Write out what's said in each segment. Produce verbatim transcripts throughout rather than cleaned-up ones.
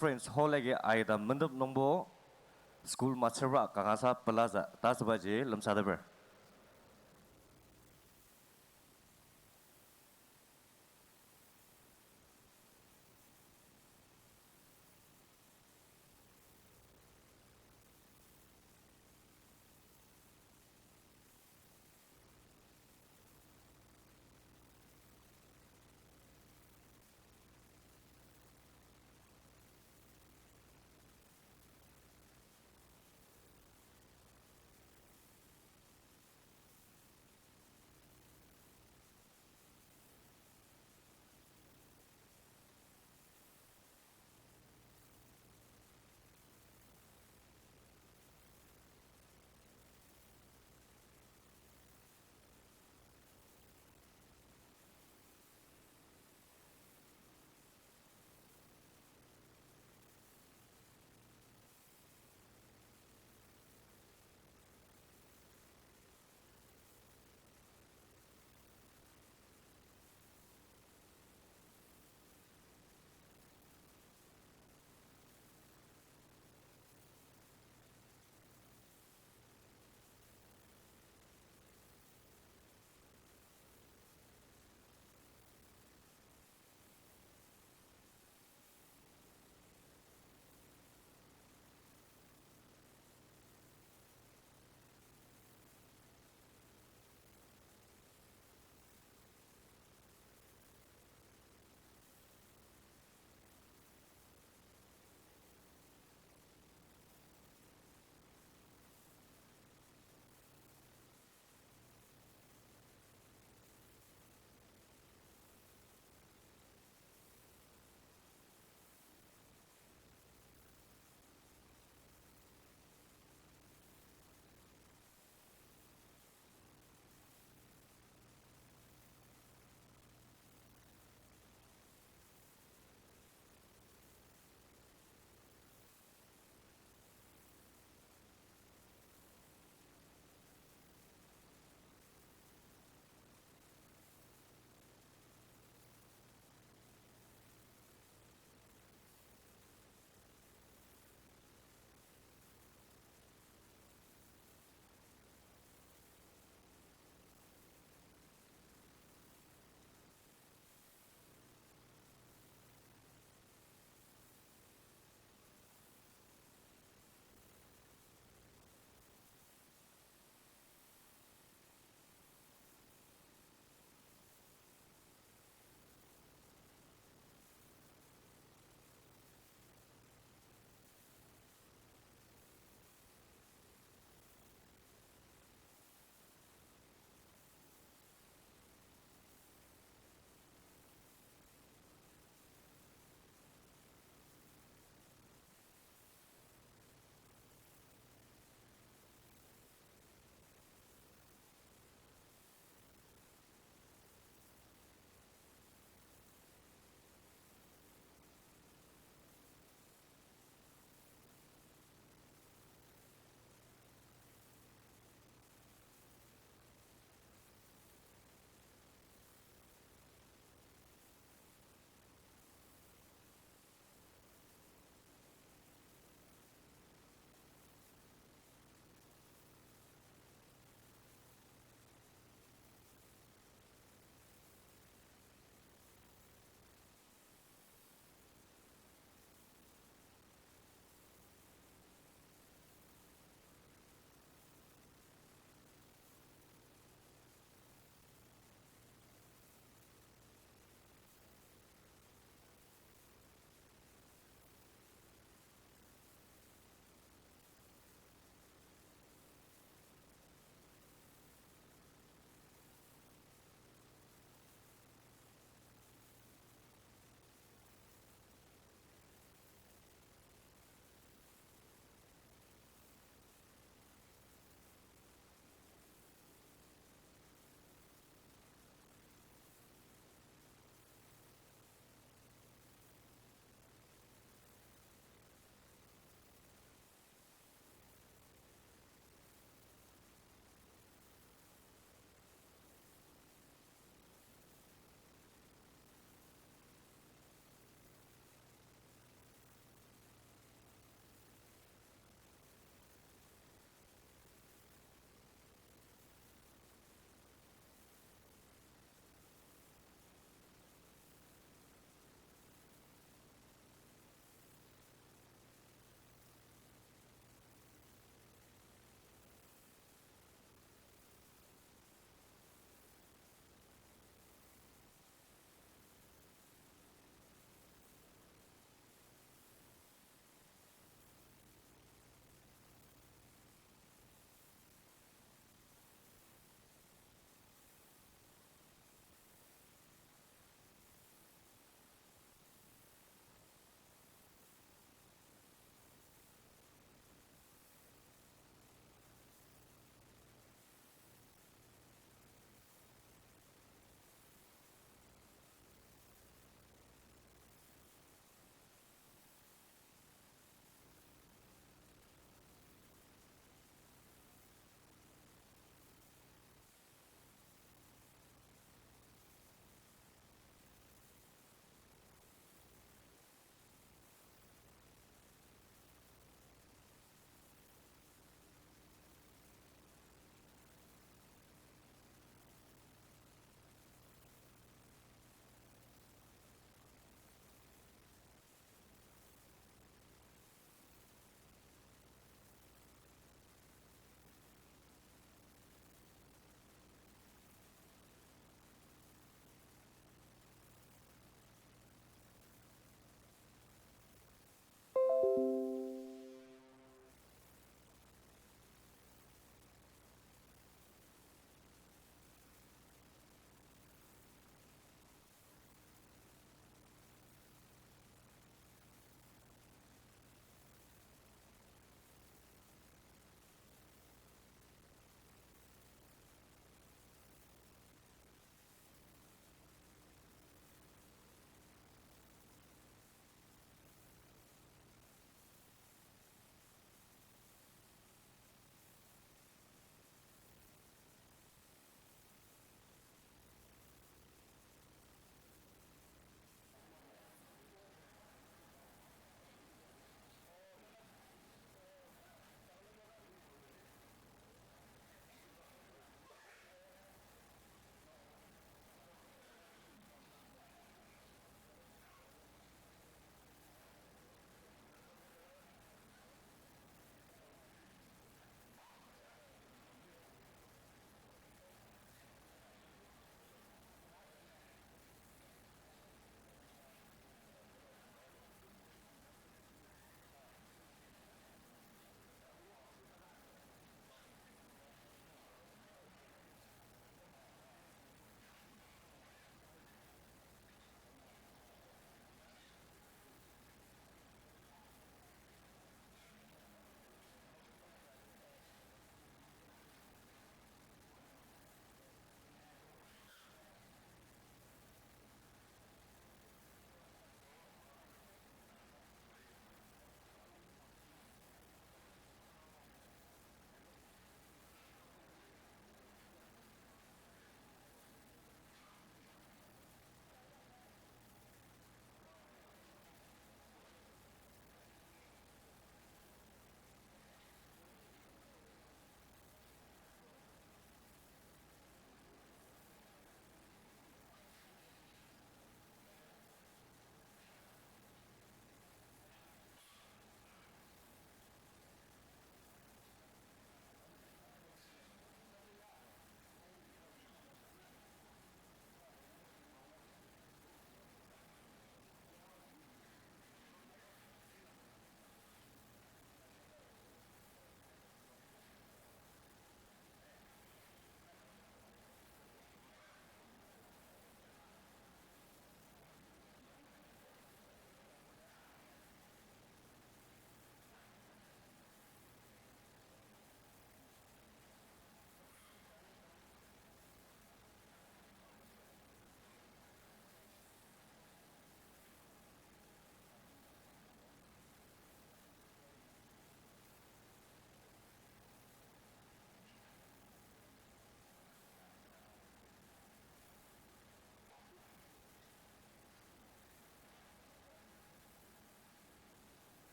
Conference hall agi aita mendep nungbo school matsürba kangasa pelaza ta asübaji lemsateper.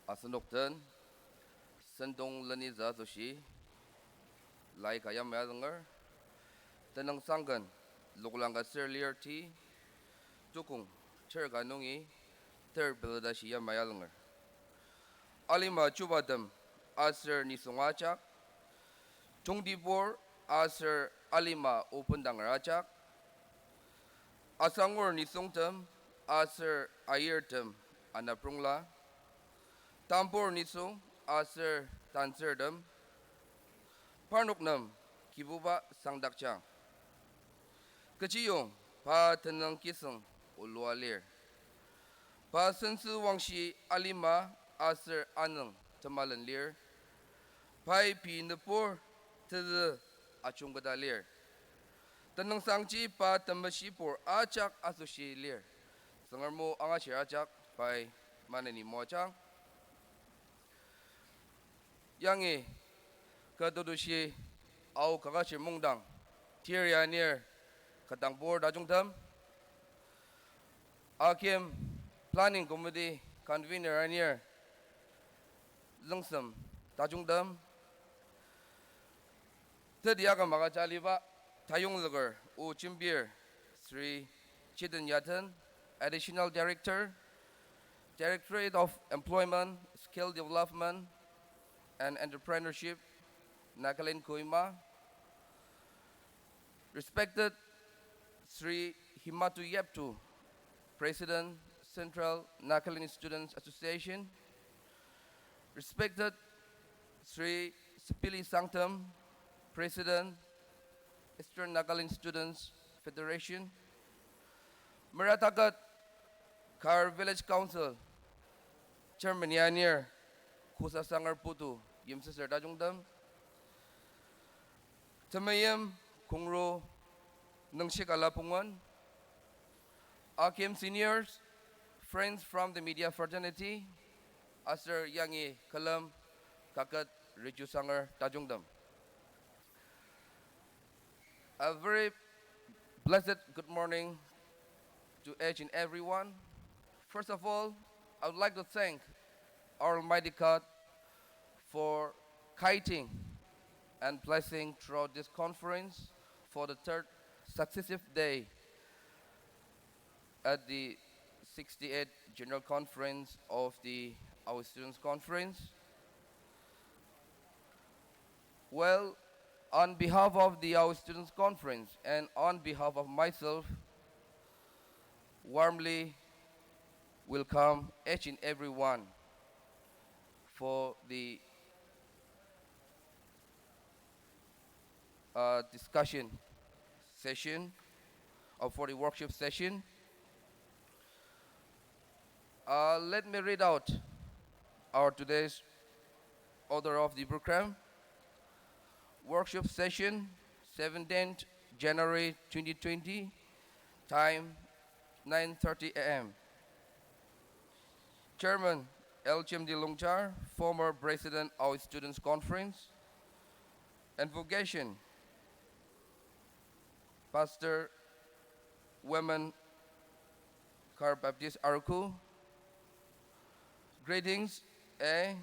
Asenok den, sentong lenitsü asoshi, lai ka yamai azünger, tenüngsangken, loklang ka ser lir ti, tukong, ter ka nungi, ter peletashi yamai azünger. Alima chubatem, aser nisung ajak, tongtibur, aser alima opendanger ajak, Asangur nisungtem aser ayirtem anaprongla, tambur nisung aser tantsürtem, parnok nem Kibuba sangdakjang. Kechiyong pa tenüng kisüng olua lir. Pa sentsü wangshi alima aser anüng temalen lir. Pai pei nübur tezü ajungketa lir. Tenüngsangji pa temeshibur ajak asoshi lir. Tsüngrem o angashir ajak pai maneni moajang. Yangi kü tetushi Ao Kaketshir Mungdang tir ya anir kü dang bur tajungtem, akim Planning Committee Convener anir züngsem tajungtem, teti aküm agüja aliba tayongzüker o jembir Shri Chetan Yathen, Additional Director, Directorate of Employment, Skill Development and Entrepreneurship, Nagaland, Kohima. Respected Shri Himatu Yeptu, President, Central Nagaland Students Association. Respected Shri Sipili Sangtam, President, Eastern Nagaland Students Federation. Meratakat Khar Village Council Chairman ya anir, Khusasanger Putu yimsüsür tajungtem, temeim, kongru, nüngshikala pungun, akim seniors, friends from the media fraternity, aser yangi külem kaket Reju Sanger tajungtem. A very blessed good morning to each and everyone. First of all, I would like to thank our Almighty God for guiding and blessing throughout this conference for the third successive day at the sixty-eighth General Conference of the Ao Students Conference. Well, on behalf of the Ao Students Conference and on behalf of myself, warmly welcome each and every one for the uh, discussion session, or for the workshop session. Uh, let me read out our today's order of the program. Workshop session, seventeenth January twenty twenty, time nine thirty a m. Chairman L J M D Longchar, former President of Students Conference. Invocation, Pastor, Women, Khar Baptist Arogo. Greetings, A,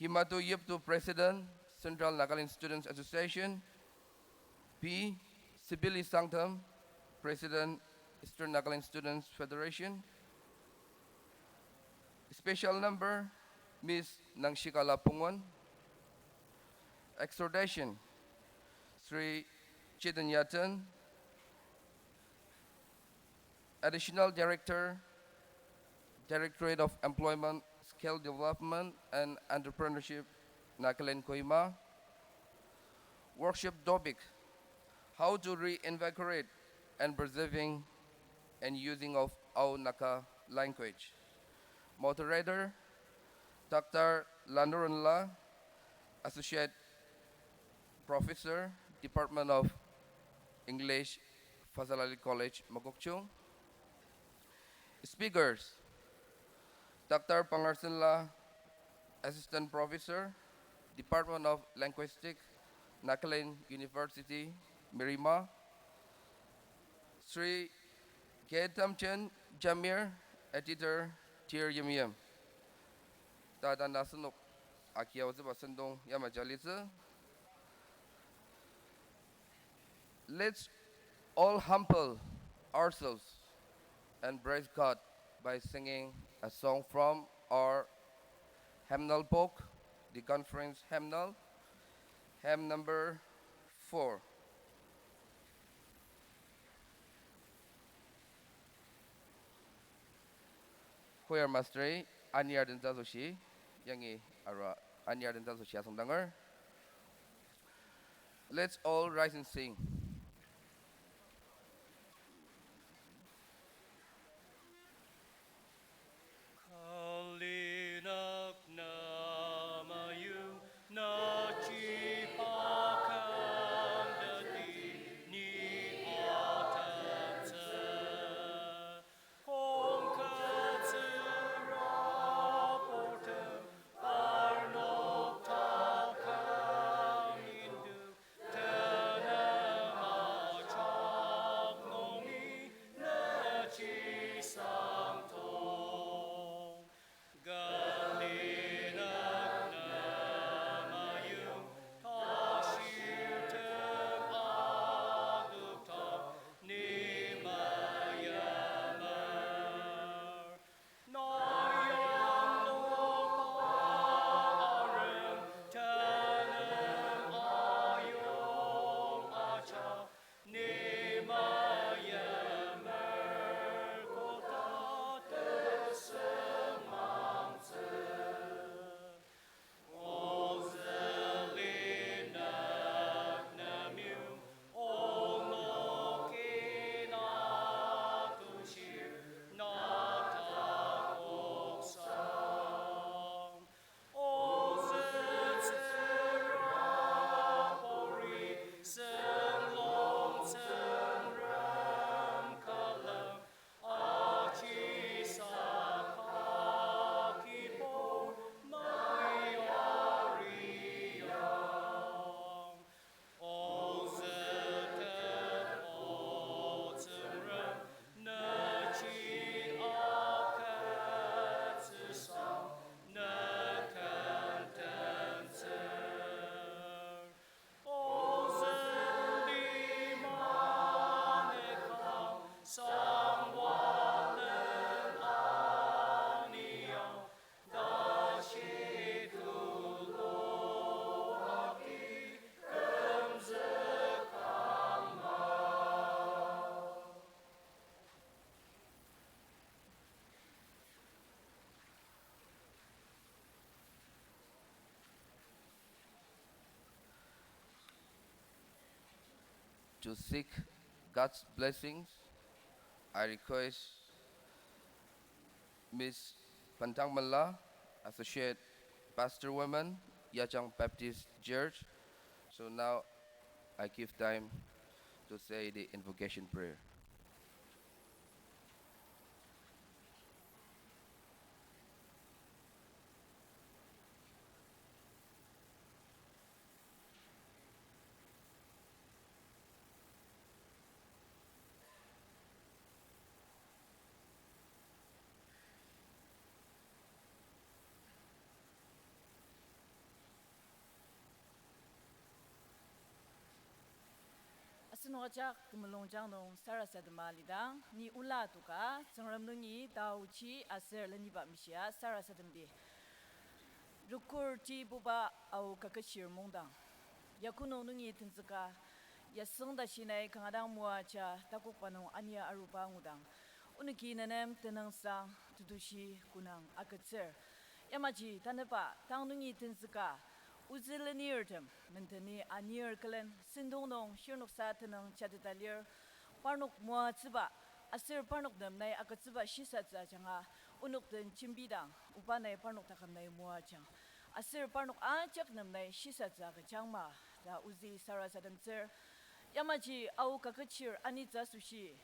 Himatu Yeptu, President, Central Nagaland Students Association. B, Sibili Sangtam, President, Eastern Nagaland Students Federation. Special number, Miss Nangshikala Pungwan. Exhortation, Shri Chaitanya Ten, Additional Director, Directorate of Employment, Skill Development and Entrepreneurship, Nagaland, Kohima. Workshop topic, how to reinvigorate and preserving and using of Ao Naga language. Moderator, Doctor Lanuren La, Associate Professor, Department of English, Phasalali College, Mokokchung. Speakers, Doctor Pangarsen La, Assistant Professor, Department of Linguistic, Nagaland University, Merima. Shri K Tamchen Jamir, Editor, Tir Yimyim. Ta tanü asenok agia aotsüba sentong yamaji alitsü. Let's all humble ourselves and praise God by singing a song from our hymnal book, the conference hymnal, hymn number four. Choir master, anir tentsü asoshi, yangi arua anir tentsü asoshi asüngdanger. Let's all rise and sing. Kalinak na mayung na chipa kandati ni atatsa. Kong katsüra portem parnok takam indok, tenema chak nungi nechi sangtong. Galinak na mayung tashirtem adokta ni meyamer. Na yangluba arem tenem ayong aja ni meyamer koda tesem mangtsü. Ozüli nak nem yong, onoki na tushir, na takoksang. Ozü tsüra puri, senglong tsüngrem kalem, aji saka kibong nai ariang. Ozü tet O Tsüngrem, ne ji agütsüsa, ne ken tentsür. Ozü lima ne kang sangwa len aniang, tashi tulu agi kümzük ama. To seek God's blessings, I request Miss Pentang Mela, Associate Pastor Women, Yajang Baptist Church. So now I give time to say the invocation prayer. Asenok ajak temulungjang nung sarasadema lidang, ni ola toka, Tsüngrem nungi taochi aser leniba mishia sarasademdi. Rükur tibuba Ao Kaketshir mungdang, ya konung nungi tenzüka, yasüng tashi nai kanga dang moaja takokba nung ania aruba ngudang, onoki nenem tenüngsang tetushi konang agütsür. Yamaji tanüba tang nungi tenzüka, ozü lenirtem menteni anir külen sentong nung shirnoksa tenüng jateta lir, parnok moatsüba aser parnok nem nai agütsüba shisatsü ajanga onok den jembidang, oba nai parnok taküm nai moajang, aser parnok ajak nem nai shisatsü agüjangma ta ozü sarasademtsür. Yamaji Ao Kaketshir anitsü asoshi,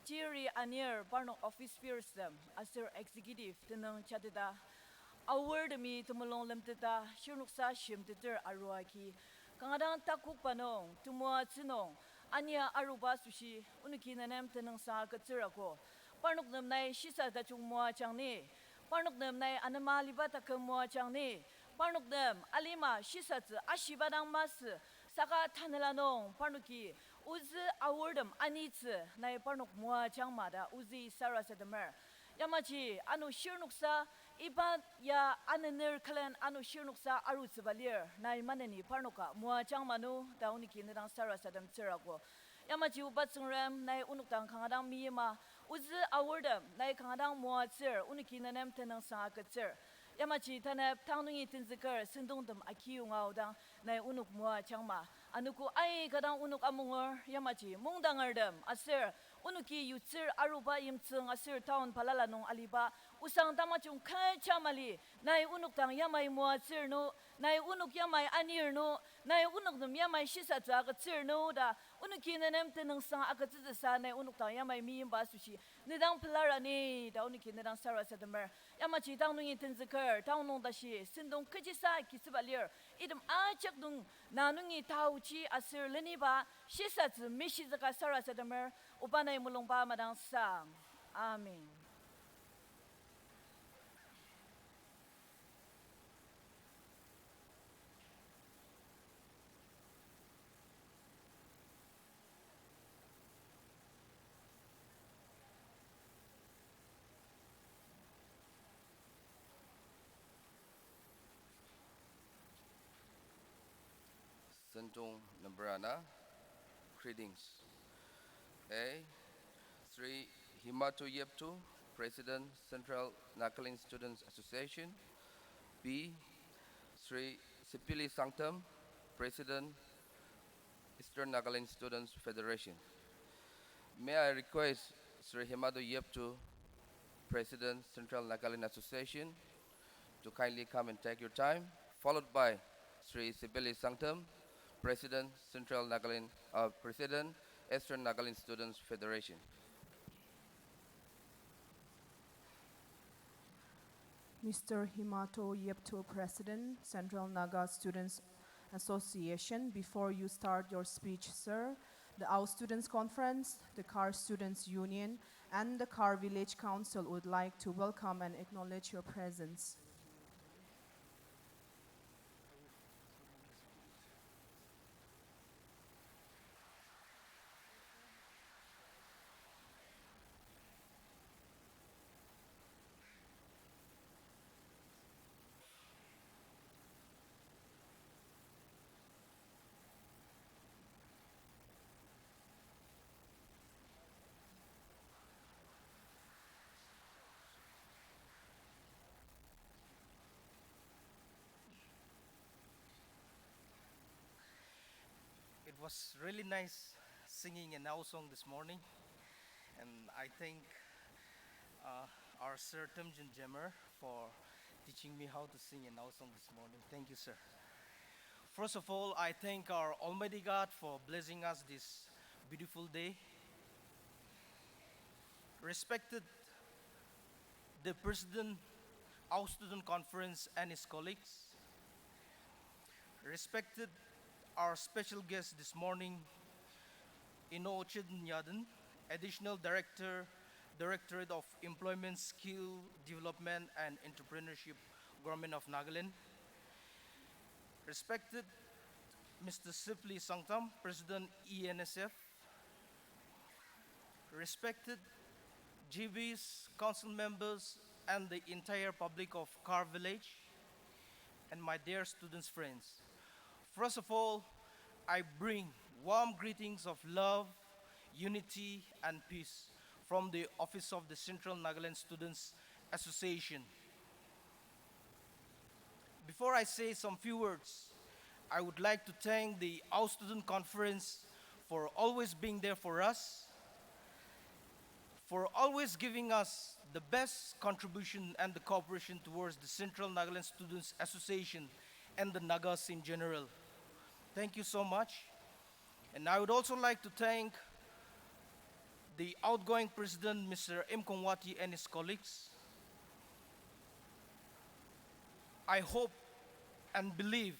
teri anir parnok office bearers tem aser executive tenüng jateta, aortemi temulung lemteta shirnoksa shimteter arua agi, kanga dang takokba nung temoatsü nung ania aruba asoshi onoki nenem tenüngsang agütsür ako. Parnok nem nai shisa tajung moajang ni, Parnok nem nai anema aliba taküm moajang ni. Parnok nem alima shisatsü ashiba dang masü, saka tanela nung parnoki ozü aortem anitsü nai parnok moajangma ta ozü sarasademer. Yamaji ano shirnoksa, iba ya anener külen ano shirnoksa arutsüba lir, nai maneni parnoka moajangma nu ta onoki nedang sarasademtsür ako. Yamaji oba Tsüngrem nai onok dang kanga dang meyima, ozü aortem nai kanga dang moatsür, onoki nenem tenüngsang agütsür. Yamaji tanep tang nungi tenzüker sentongtem akiyonga aodang nai onok moajangma. Anogo aika dang onok amunger, yamaji mungdangertem aser onoki yutsür aruba yimtsüng aser town balala nung aliba osang tamajung kecha mali, nai onok dang yamai moatsür nu, nai onok yamai anir nu, nai onok nem yamai shisatsü agütsür nu ta, onoki nenem tenüngsang agütsütsüsa nai onok dang yamai meyimba asoshi nedang pelar ani ta onoki nedang sarasademer. Yamaji tang nungi tenzüker, tang nung tashi sentong kechisa kitsüba lir, item ajak nung na nungi taochi aser leniba shisatsü mishizüka sarasademer, oba nai mulungba madangsang. Amen. Sentong number ana, greetings. A, Shri Himato Yepto, President, Central Nagaland Students Association. B, Shri Sipili Sangtam, President, Eastern Nagaland Students Federation. May I request Shri Himato Yepto, President, Central Nagaland Association, to kindly come and take your time, followed by Shri Sibeli Sangtam, President, Central Nagaland, uh, President, Eastern Nagaland Students Federation. Mister Himato Yepto, President, Central Naga Students Association, before you start your speech, sir, the Ao Students Conference, the Kar Students Union, and the Kar Village Council would like to welcome and acknowledge your presence. It was really nice singing an Ao song this morning, and I thank, uh, our Sir Temjin Jemer for teaching me how to sing an Ao song this morning. Thank you, sir. First of all, I thank our Almighty God for blessing us this beautiful day. Respected the President, Ao Student Conference and his colleagues. Respected our special guest this morning, Ino Chedin Yaden, Additional Director, Directorate of Employment, Skill Development and Entrepreneurship, Government of Nagaland. Respected Mister Sipli Sangtam, President E N S F. Respected G Bs, council members, and the entire public of Kar Village, and my dear students friends. First of all, I bring warm greetings of love, unity, and peace from the office of the Central Nagaland Students Association. Before I say some few words, I would like to thank the Ao Student Conference for always being there for us, for always giving us the best contribution and the cooperation towards the Central Nagaland Students Association and the Nagas in general. Thank you so much. And I would also like to thank the outgoing president, Mister M Kongwati, and his colleagues. I hope and believe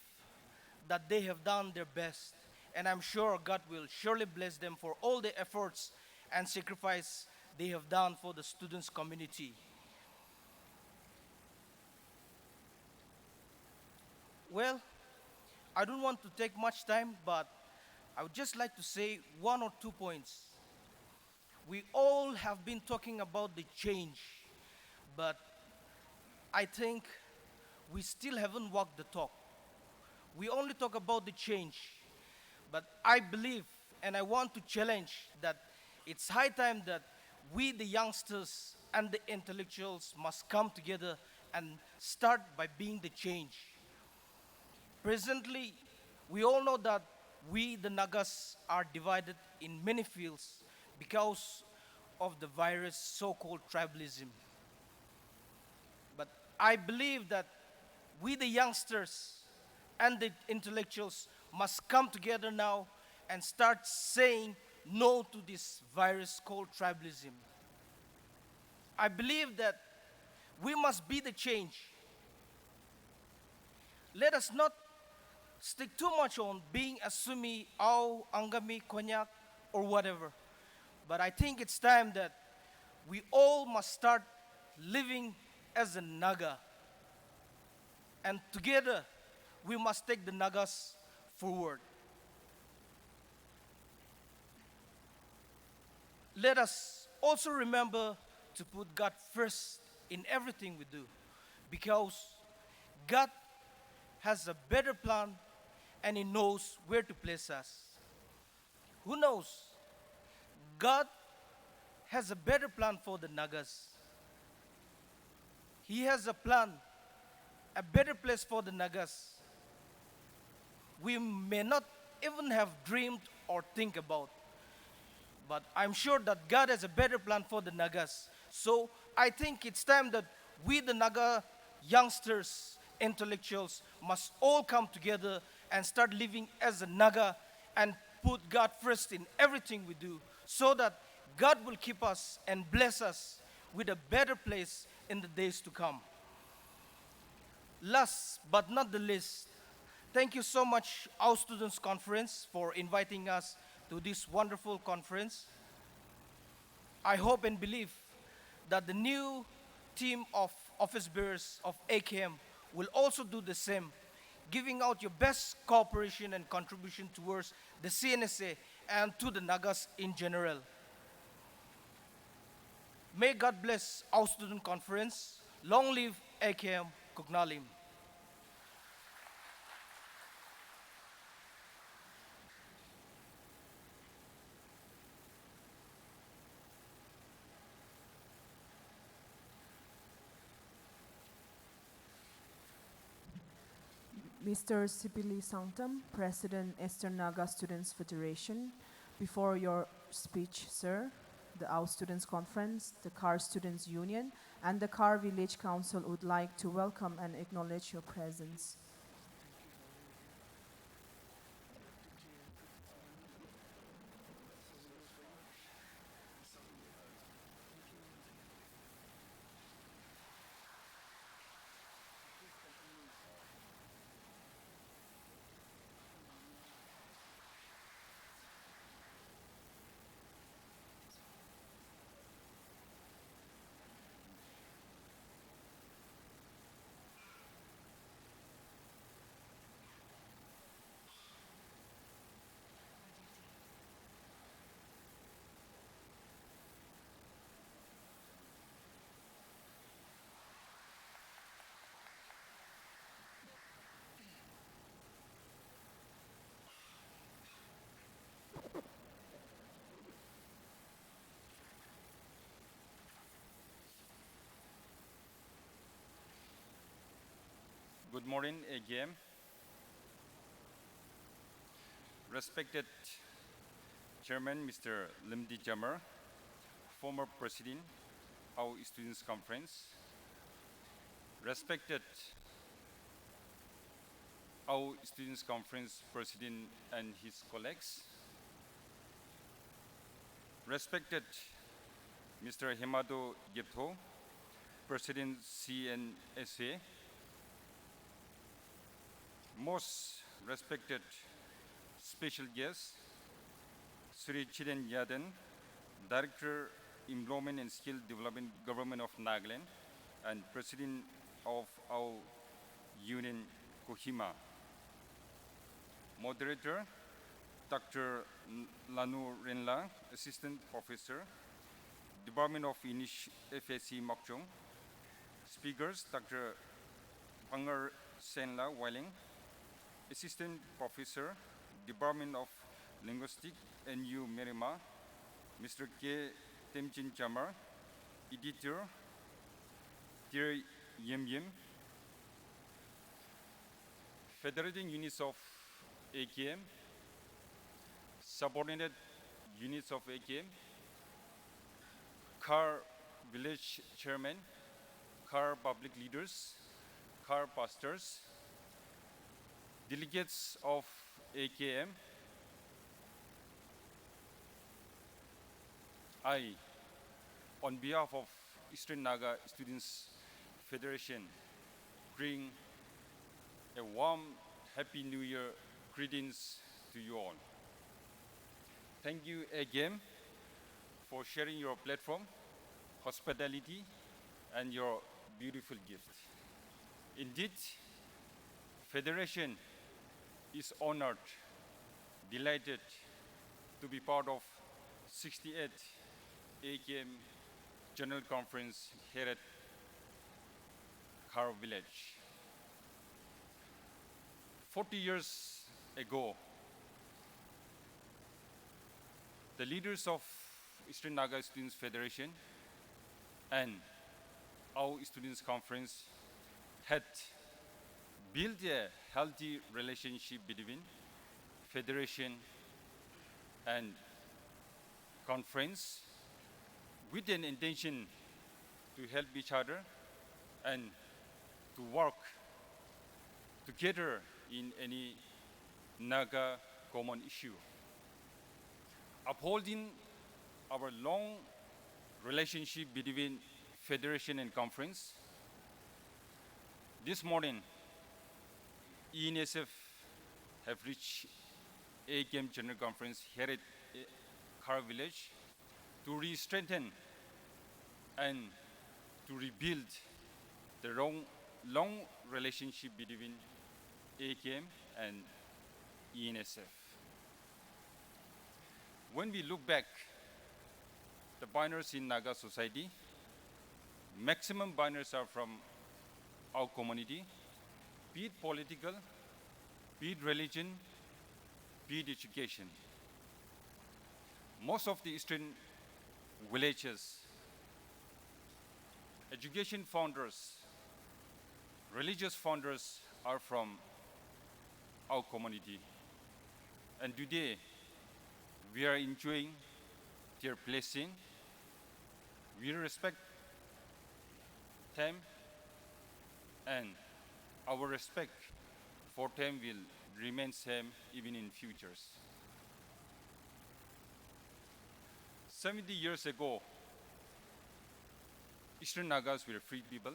that they have done their best, and I'm sure God will surely bless them for all the efforts and sacrifice they have done for the students' community. Well, I don't want to take much time, but I would just like to say one or two points. We all have been talking about the change, but I think we still haven't walked the talk. We only talk about the change, but I believe and I want to challenge that it's high time that we, the youngsters and the intellectuals, must come together and start by being the change. Presently, we all know that we, the Nagas, are divided in many fields because of the virus so-called tribalism. But I believe that we, the youngsters and the intellectuals, must come together now and start saying no to this virus called tribalism. I believe that we must be the change. Let us not stick too much on being a Sumi, Ao, Angami, Konyak, or whatever. But I think it's time that we all must start living as a Naga. And together, we must take the Nagas forward. Let us also remember to put God first in everything we do, because God has a better plan and He knows where to place us. Who knows? God has a better plan for the Nagas. He has a plan, a better place for the Nagas we may not even have dreamed or think about. But I'm sure that God has a better plan for the Nagas. So I think it's time that we, the Naga youngsters, intellectuals, must all come together and start living as a Naga and put God first in everything we do, so that God will keep us and bless us with a better place in the days to come. Last but not the least, thank you so much, Ao Students Conference, for inviting us to this wonderful conference. I hope and believe that the new team of office bearers of A K M will also do the same, giving out your best cooperation and contribution towards the C N S A and to the Nagas in general. May God bless Ao Student Conference. Long live A K M Koknalim. Mister Sipili Sangtam, President, Eastern Naga Students Federation, before your speech, sir, the Ao Students Conference, the Kar Students Union, and the Kar Village Council would like to welcome and acknowledge your presence. Good morning again. Respected Chairman, Mister Limdi Jamar, former President, Ao Students Conference, respected Ao Students Conference President and his colleagues, respected Mister Himado Gyeptho, President C N S A, most respected special guest, Shri Chiren Yaden, Director, Employment and Skill Development, Government of Nagaland, and President of Ao Union, Kohima. Moderator, Doctor N-, Lanu Renla, Assistant Professor, Department of English, F S C Mokokchung. Speakers, Doctor Pangar Senla Waileng, Assistant Professor, Department of Linguistics, N U Merima, Mister K Temjin Jamar, Editor, Tir Yimyim, Federating Units of A K M, Subordinate Units of A K M, Khar Village Chairman, Khar Public Leaders, Khar Pastors, Delegates of A K M, I, on behalf of Eastern Naga Students Federation, bring a warm Happy New Year greetings to you all. Thank you again for sharing your platform, hospitality, and your beautiful gift. Indeed, Federation is honored, delighted to be part of sixty-eighth A K M General Conference here at Khar Village. Forty years ago, the leaders of Eastern Naga Students Federation and Ao Students Conference had built a healthy relationship between federation and conference with an intention to help each other and to work together in any Naga common issue. Upholding our long relationship between federation and conference, this morning, E N S F have reached A K M General Conference here at, eh, Khar Village to re-strengthen and to rebuild the long, long relationship between A K M and E N S F. When we look back, the pioneers in Naga society, maximum pioneers are from our community, be it political, be it religion, be it education. Most of the eastern villages, education founders, religious founders are from our community. And today, we are enjoying their blessing. We respect them, and our respect for them will remain same even in futures. Seventy years ago, Eastern Nagas were free people.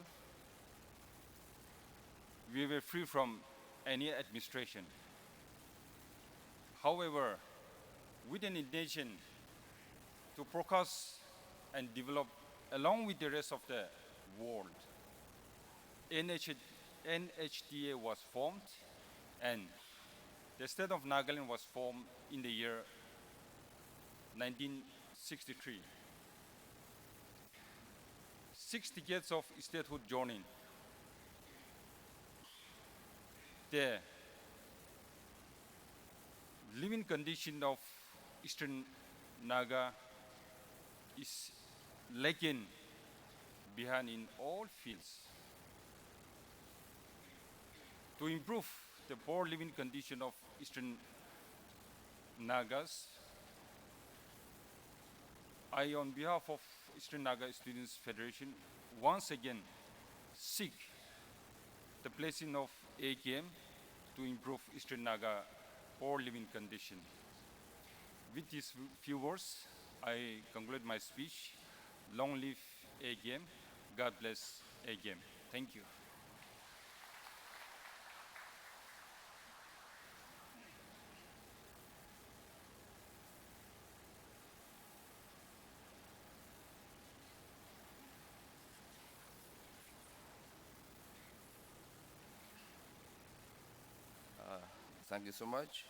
We were free from any administration. However, with an intention to progress and develop along with the rest of the world, N H, N H T A was formed, and the state of Nagaland was formed in the year nineteen sixty-three. Six decades of statehood journey, the living condition of Eastern Naga is lagging behind in all fields. To improve the poor living condition of Eastern Nagas, I, on behalf of Eastern Naga Students Federation, once again seek the blessing of A K M to improve Eastern Naga poor living condition. With these few words, I conclude my speech. Long live A K M. God bless A K M. Thank you. Thank you so much.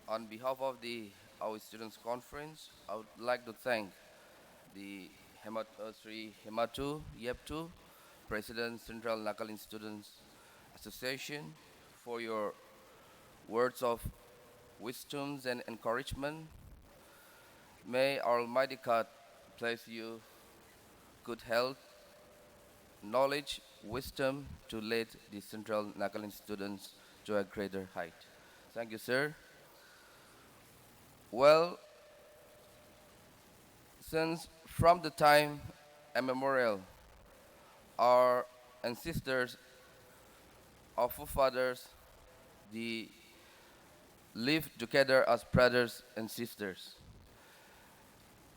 On behalf of the Aoi Students Conference, I would like to thank the Hemat-, uh, Shri Hematu Yeptu, President, Central Nagaland Students Association, for your words of wisdoms and encouragement. May Almighty God bless you good health, knowledge, wisdom to lead the Central Nagaland students to a greater height. Thank you, sir. Well, since from the time immemorial, our ancestors, our forefathers, they lived together as brothers and sisters.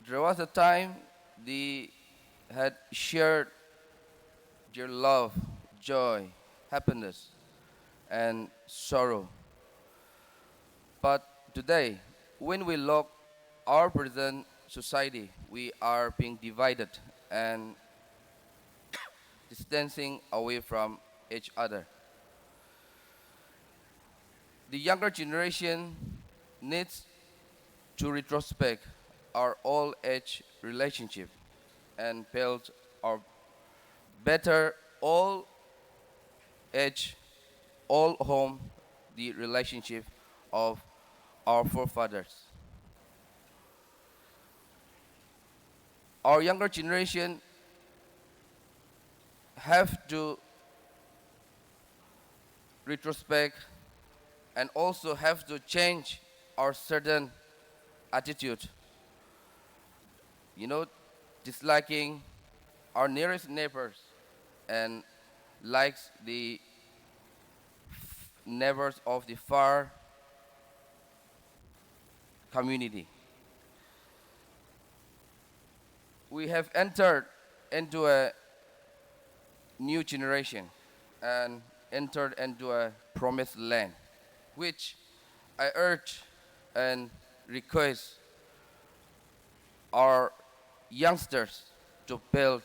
There was a time they had shared their love, joy, happiness, and sorrow. But today, when we look our present society, we are being divided and distancing away from each other. The younger generation needs to retrospect our old age relationship and build our better old age, old home, the relationship of our forefathers. Our younger generation have to retrospect and also have to change our certain attitude. You know, disliking our nearest neighbors and likes the neighbors of the far community. We have entered into a new generation and entered into a promised land, which I urge and request our youngsters to build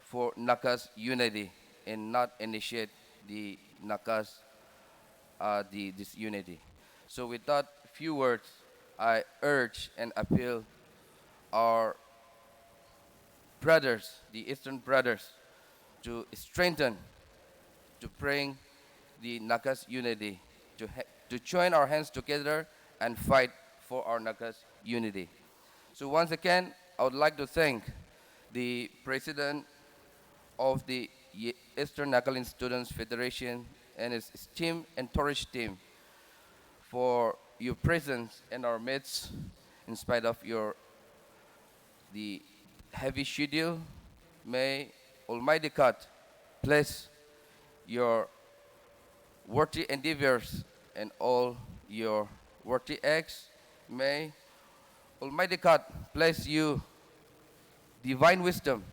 for Nagas unity and not initiate the Nagas, uh, the disunity. So with that few words, I urge and appeal our brothers, the Eastern brothers, to strengthen, to bring the Nagas unity, to ha-, to join our hands together and fight for our Nagas unity. So once again, I would like to thank the president of the Ye-, Eastern Nagaland Students Federation and his esteemed entourage team for your presence in our midst in spite of your, the heavy schedule. May Almighty God bless your worthy endeavors and all your worthy acts. May Almighty God bless you divine wisdom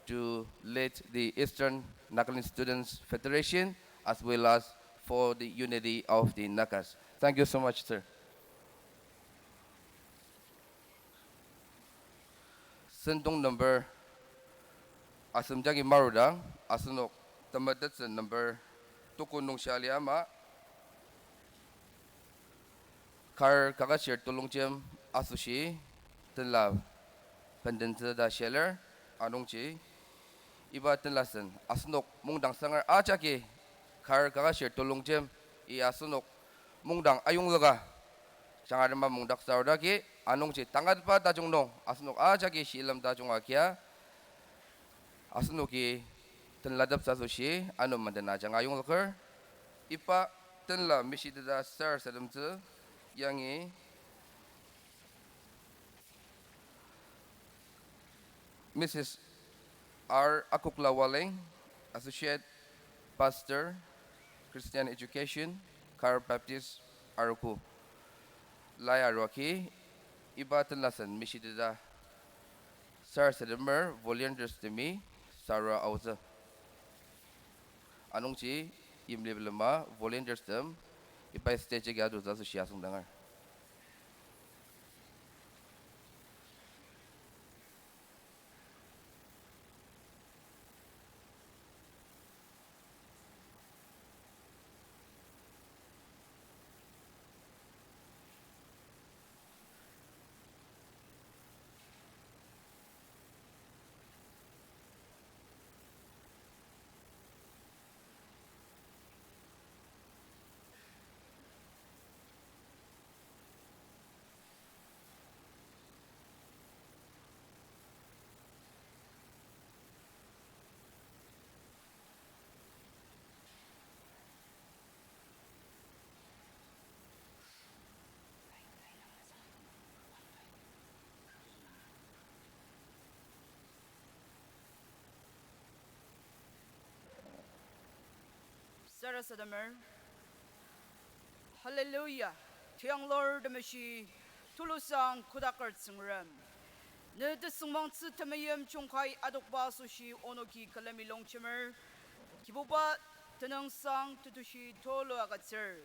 to lead the Eastern Nagaland Students Federation as well as for the unity of the Nagas. Thank you so much, sir. Sentong number asem jagi marudang, asenok temetetsen number tuko nung shia lia ama, kar kaketshir telongjem asoshi tenla bendentsü ta shia lir, anungji iba tenlasen asenok mungdang sanger ajaki kar kaketshir telongjem i asenok mungdang ayonglaka jangarema mungdaktsü arudaki, anungji tangatba tajung nung asenok ajaki shilem tajung agia asenoki tenlateptsü asoshi ano menden ajanga ayonglaker. Iba tenla mishiteta sarasademtsü yangi Missus R Akokla Walling, Associate Pastor, Christian Education, Kar Baptist Arogo. Lai aruaki, iba tenlasen mishiteta sarasademer volunteers temi sara aotsü. Anungji yimli bilema volunteers tem iba stage agi adotsü asoshi asüngdanger. Sarasademer. Hallelujah. Tianglur temeshi, tulusang kodaker Tsüngrem. Ne tesüngmangtsü temeim jungkai adokba asoshi onoki külemi longjemer. Kibuba tenüngsang tetushi tulu agütsür.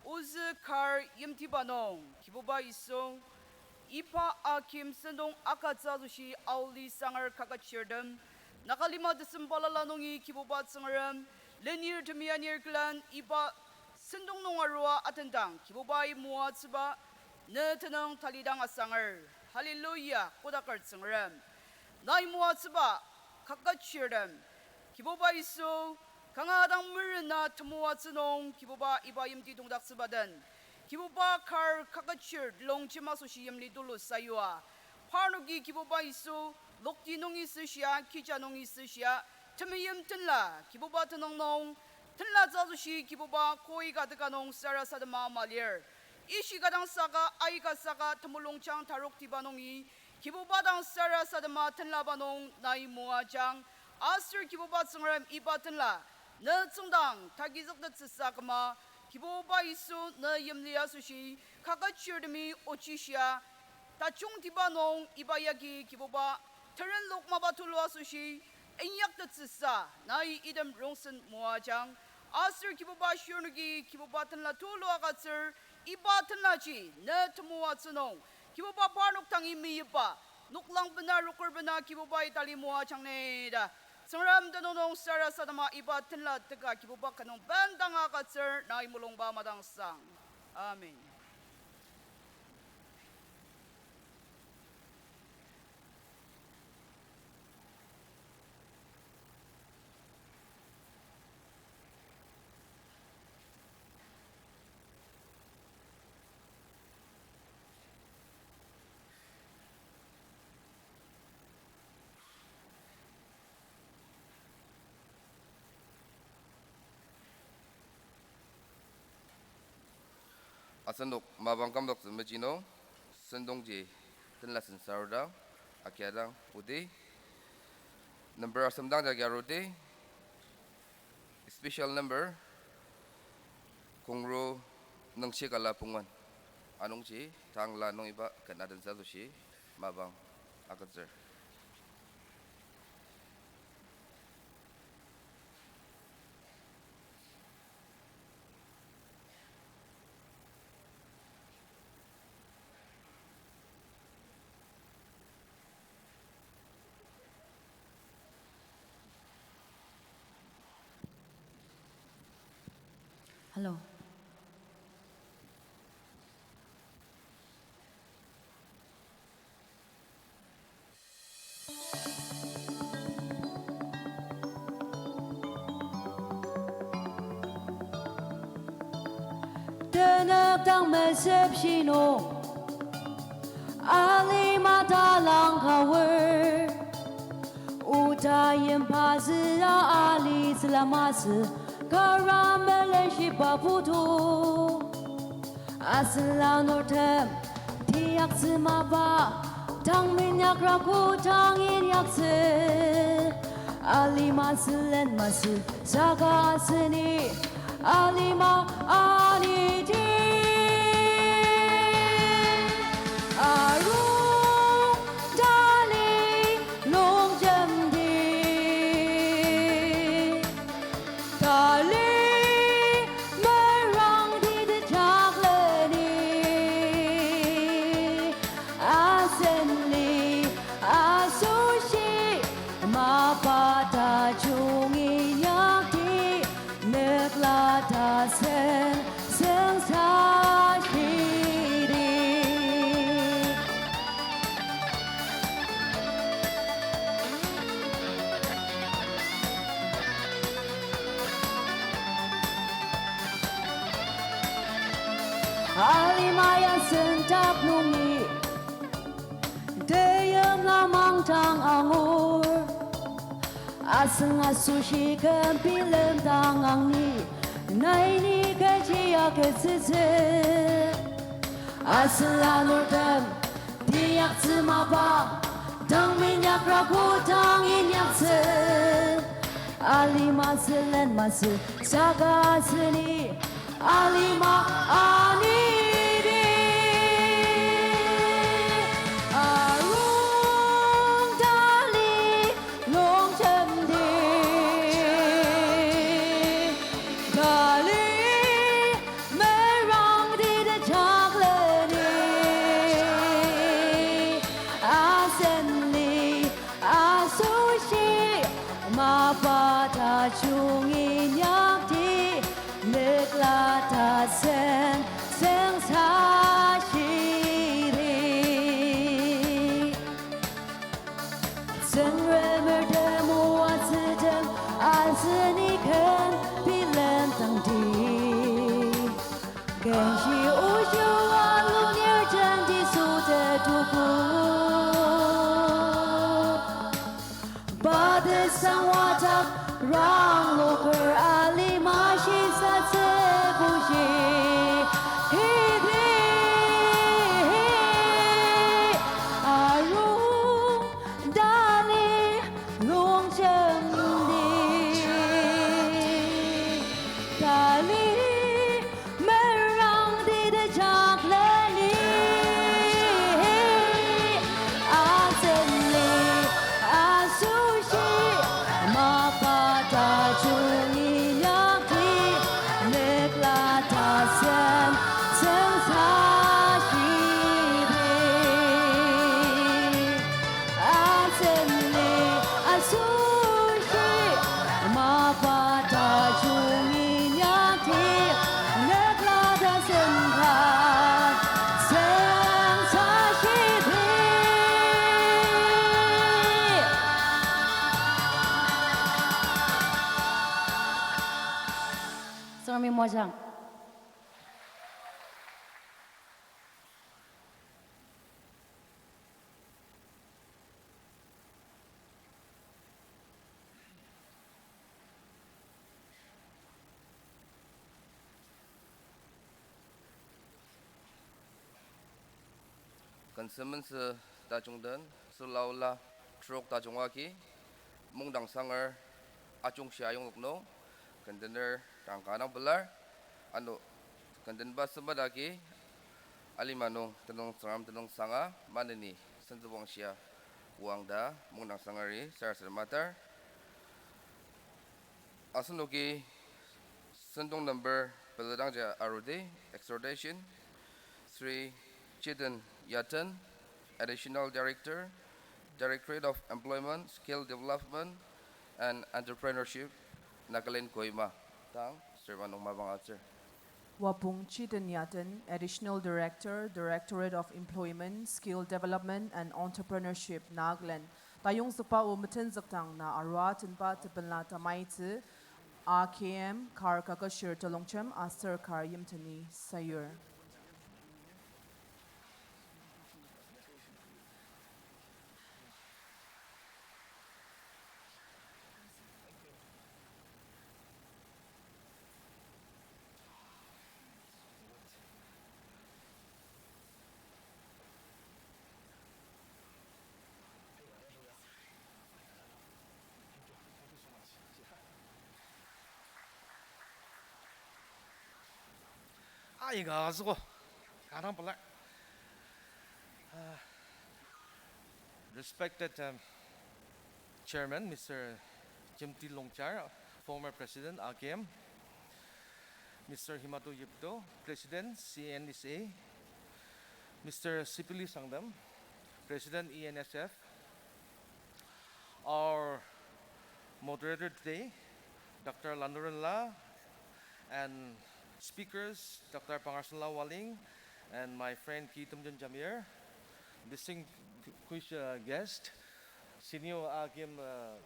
Ozü kar yimtiba nung, Kibuba Yisu, iba akim sentong akatsü asoshi aoli sangar kaketshirtem, Nagalima tesem balala nungi Kibuba Tsüngrem, lenir temianir külen iba sentong nung arua atendang, Kibubai moatsüba, ne tenüng talidang asanger. Hallelujah, kodaker Tsüngrem. Nai moatsüba, kaketshirtem. Kibuba Yisu, kanga dang merena temoatsü nung, Kibuba iba yimti tongdaktsüba den. Kibuba kar kaketshir longjem asoshi yimli tulu sayua. Parnoki Kibuba Yisu, lokti nungi süshia, kija nungi süshia, temeim tenla, Kibuba tenüng nung, tenlatsü asoshi Kibuba koi ka teka nung sarasadema ama lir. Ishi ka dang saka, aika saka, temulungjang taroktiba nungi, Kibuba dang sarasadema tenlaba nung nai moajang. Aser Kibuba Tsüngrem iba tenla, ne tsüngdang tagizüktettsüsa küma, Kibuba Yisu ne yimli asoshi, kaketshirtemi ochishia, tajungtiba nung iba yagi Kibuba, terenlok mapa tulu asoshi, inyaktettsüsa, nai item rongsen moajang. Aser Kibuba shirnoki Kibuba tenla tulu agütsür, iba tenlaji ne temoatsü nung, Kibuba parnok dangi meyipa, noklang bena, roker bena Kibubai tali moajang ni ta. Tsüngrem tenüng nung sarasadema iba tenla teka Kibuba ka nung bendang agütsür nai mulungba madangsang. Amen. Asenok mapang kümdaktsü meji nung, sentongji tenlasen sarudang, agiadang odi, number asem dang jagi arudi, special number, kongru nüngshi kala pungan. Anungji tangla nung iba ken adentsü asoshi mapang agütsür. Hello. Tenük dang mesep shinung, alima talang kawer. Oda yimba züa ali züla masü, kara melenshiba putu. Asen lanurtem, tiyaktsü mapa, tang minyak raku tang inyaktsü. Alima sülen masü, saka aseni, alima anidi. Arung tali longjemdi. Tali merangdi tejakleni, asenli asoshi mapa tajung inyakdi, nükla tasen sengsa shidi. Alima ya sentep nungi, teyimla mangdang angur. Asüng asoshi küm bilemdang angni, naini kechi agütsütsü. Asen lanurtem, tiyaktsü mapa, tang minyak raku tang inyaktsü. Alima sülen masü saka süni, alima anidi. Arung tali longtemdi. Tali merangdi tejakleni. Asen li asoshi mapa tajung inyakdi, nükla tasen sengsa shidi. Tsüngremer temoatsütem aseni ken bilemdangdi. Kenshi oshia lunir jenti sütetuku. Pa tesang watak rangloker alima shisatsü bushi. Hidi arung tali longtemdi. Tali merangdi tejakleni. Asen li asoshi mapa tajung inyakdi, nükla tasen sengsa shidi. Asen li asoshi mapa tajung inyakdi, nükla tasen ka sengsa shidi. Tsüngremi mojang. Ken sementsü tajung den, selaola trok tajung agi, Mungdang Sanger ajungshi ayonglok nung, kendener dang ka dang pelar, ano kendenba sempet agi, alima nung tenüng Tsüngrem tenüng sanga, maneni sentsüwangshia oang ta, Mungdang Sangeri sarasadem atar. Asenoki sentong number peladangji arudi, exhortation, Shri Chetan Yatan, Additional Director, Directorate of Employment, Skill Development and Entrepreneurship, Nagaland, Kohima. Tang, Sir Manung mapang atsür. Wapong Chetan Yatan, Additional Director, Directorate of Employment, Skill Development and Entrepreneurship, Nagaland. Tayongzükba o metenzükdang na arua tenba tebenla tamaitsü, A K M kar kakashir telongjem aser kar yimteni sayur. Aika azuko, kadang pelar. Uh, respected, um, Chairman, Mister Jemti Longchar, former President, A K M, Mister Himato Yepdo, President, C N S A, Mister Sipili Sangdam, President, E N S F, our moderator today, Doctor Lanuren La, and speakers, Doctor Pangarsenla Waling, and my friend Ki Temjen Jamir, distinguished, uh, guest, senior A K M, uh,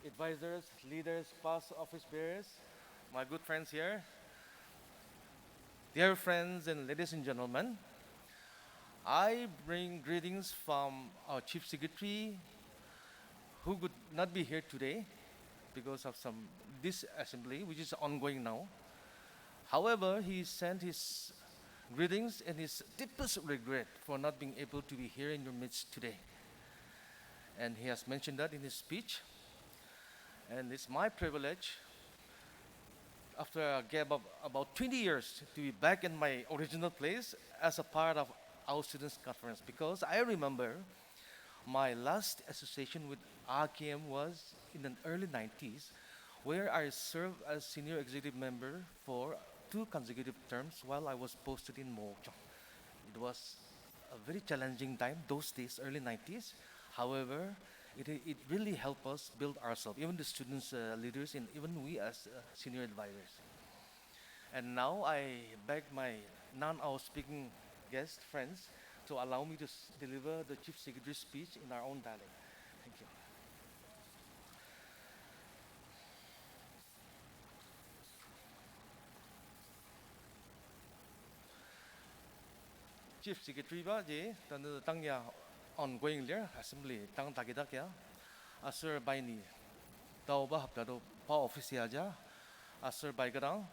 advisors, leaders, past office bearers, my good friends here. Dear friends and ladies and gentlemen, I bring greetings from our Chief Secretary, who could not be here today because of some, this assembly, which is ongoing now. However, he sent his greetings and his deepest regret for not being able to be here in your midst today. And he has mentioned that in his speech. And it's my privilege, after a gap of about twenty years, to be back in my original place as a part of our students' conference, because I remember my last association with A K M was in the early nineties, where I served as senior executive member for two consecutive terms while I was posted in Mokokchung. It was a very challenging time, those days, early nineties. However, it, it really helped us build ourselves, even the students, uh, leaders, and even we as, uh, senior advisors. And now I beg my non-Ao speaking guest friends to allow me to s-, deliver the Chief Secretary's speech in our own dialect. Thank you. Chief Secretary ba ji tanü tang ya ongoing lir, assembly tang takidak ya. Aser pai ni taoba hopta to pa office ya aja. Aser pai kadang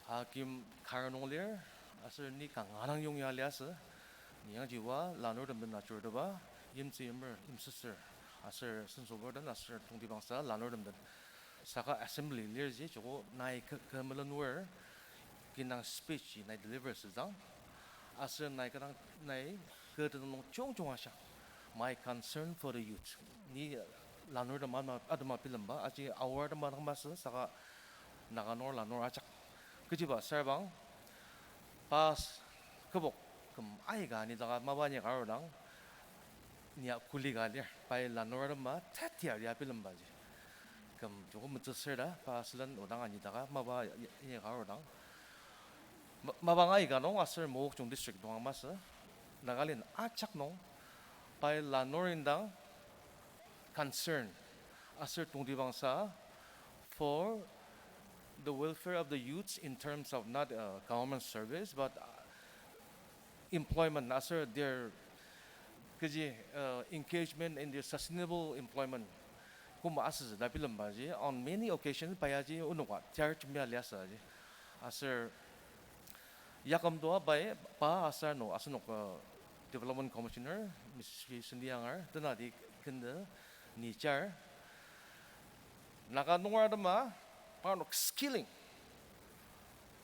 Hakim kar nung lir, aser ni kanga dang yongya liasü. Ni yangji oa lanurtem den ajurteba, yimtsü yimer, yimsüsür, aser sensoker den, aser tongtibangsa lanurtem den. Saka assembly lir ji, joko nai kü-, kü melenwer, kinang speech ji nai deliver asüdang. Aser nai kadang nai kü tenüng nung jungjung ashang. My concern for the youth. Ni lanurtem atema, atema bilemba, aji Ao atema dang masü, saka Naga nunger lanur ajak. Kechiba sarbang, pa s-, kübok küm aika anidaka mapa inyaka arudang, nia kuli ka lir, pai lanur atema tetiaria bilembaji. Küm joko metsüsür ta, pa sülen odang anidaka mapa i-, inyaka arudang. Ma-, mapang aika nung aser Mokokchung district nung masü, Nagaland ajak nung, pai lanur indang concern, aser tongtibangsa for the welfare of the youths in terms of not, uh, government service, but, uh, employment, aser their, kechi, uh, engagement in their sustainable employment. Koma asütsü ta bilembaji, on many occasions, pai aji onoka, church mia liasü aji. Aser, Yaküm toa pai, pa aser ano, asenok, uh, Development Commissioner, Miss Sri Sindi Yangar, tenati kende ni jar. Naga nunger atema, parnok skilling.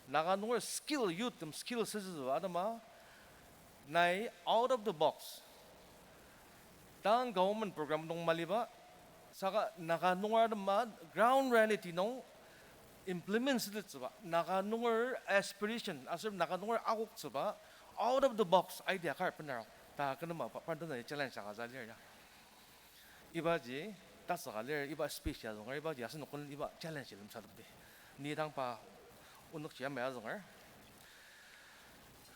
Naga nunger skill, youth tem skill sütsütsü atema, nai out of the box. Tang government program nung maliba, saka Naga nunger atema ground reality nung implement sütettsüba, Naga nunger aspiration, aser Naga nunger akoktsüba, out of the box idea kar benarok. Ta kü nem pa, pa den challenge aka za lir ya. Ibaji, tasüka lir, iba speech ya zünger, ibaji asenok ken iba challenge lemsatepdi. Ni dang pa onükji yamai ya zünger.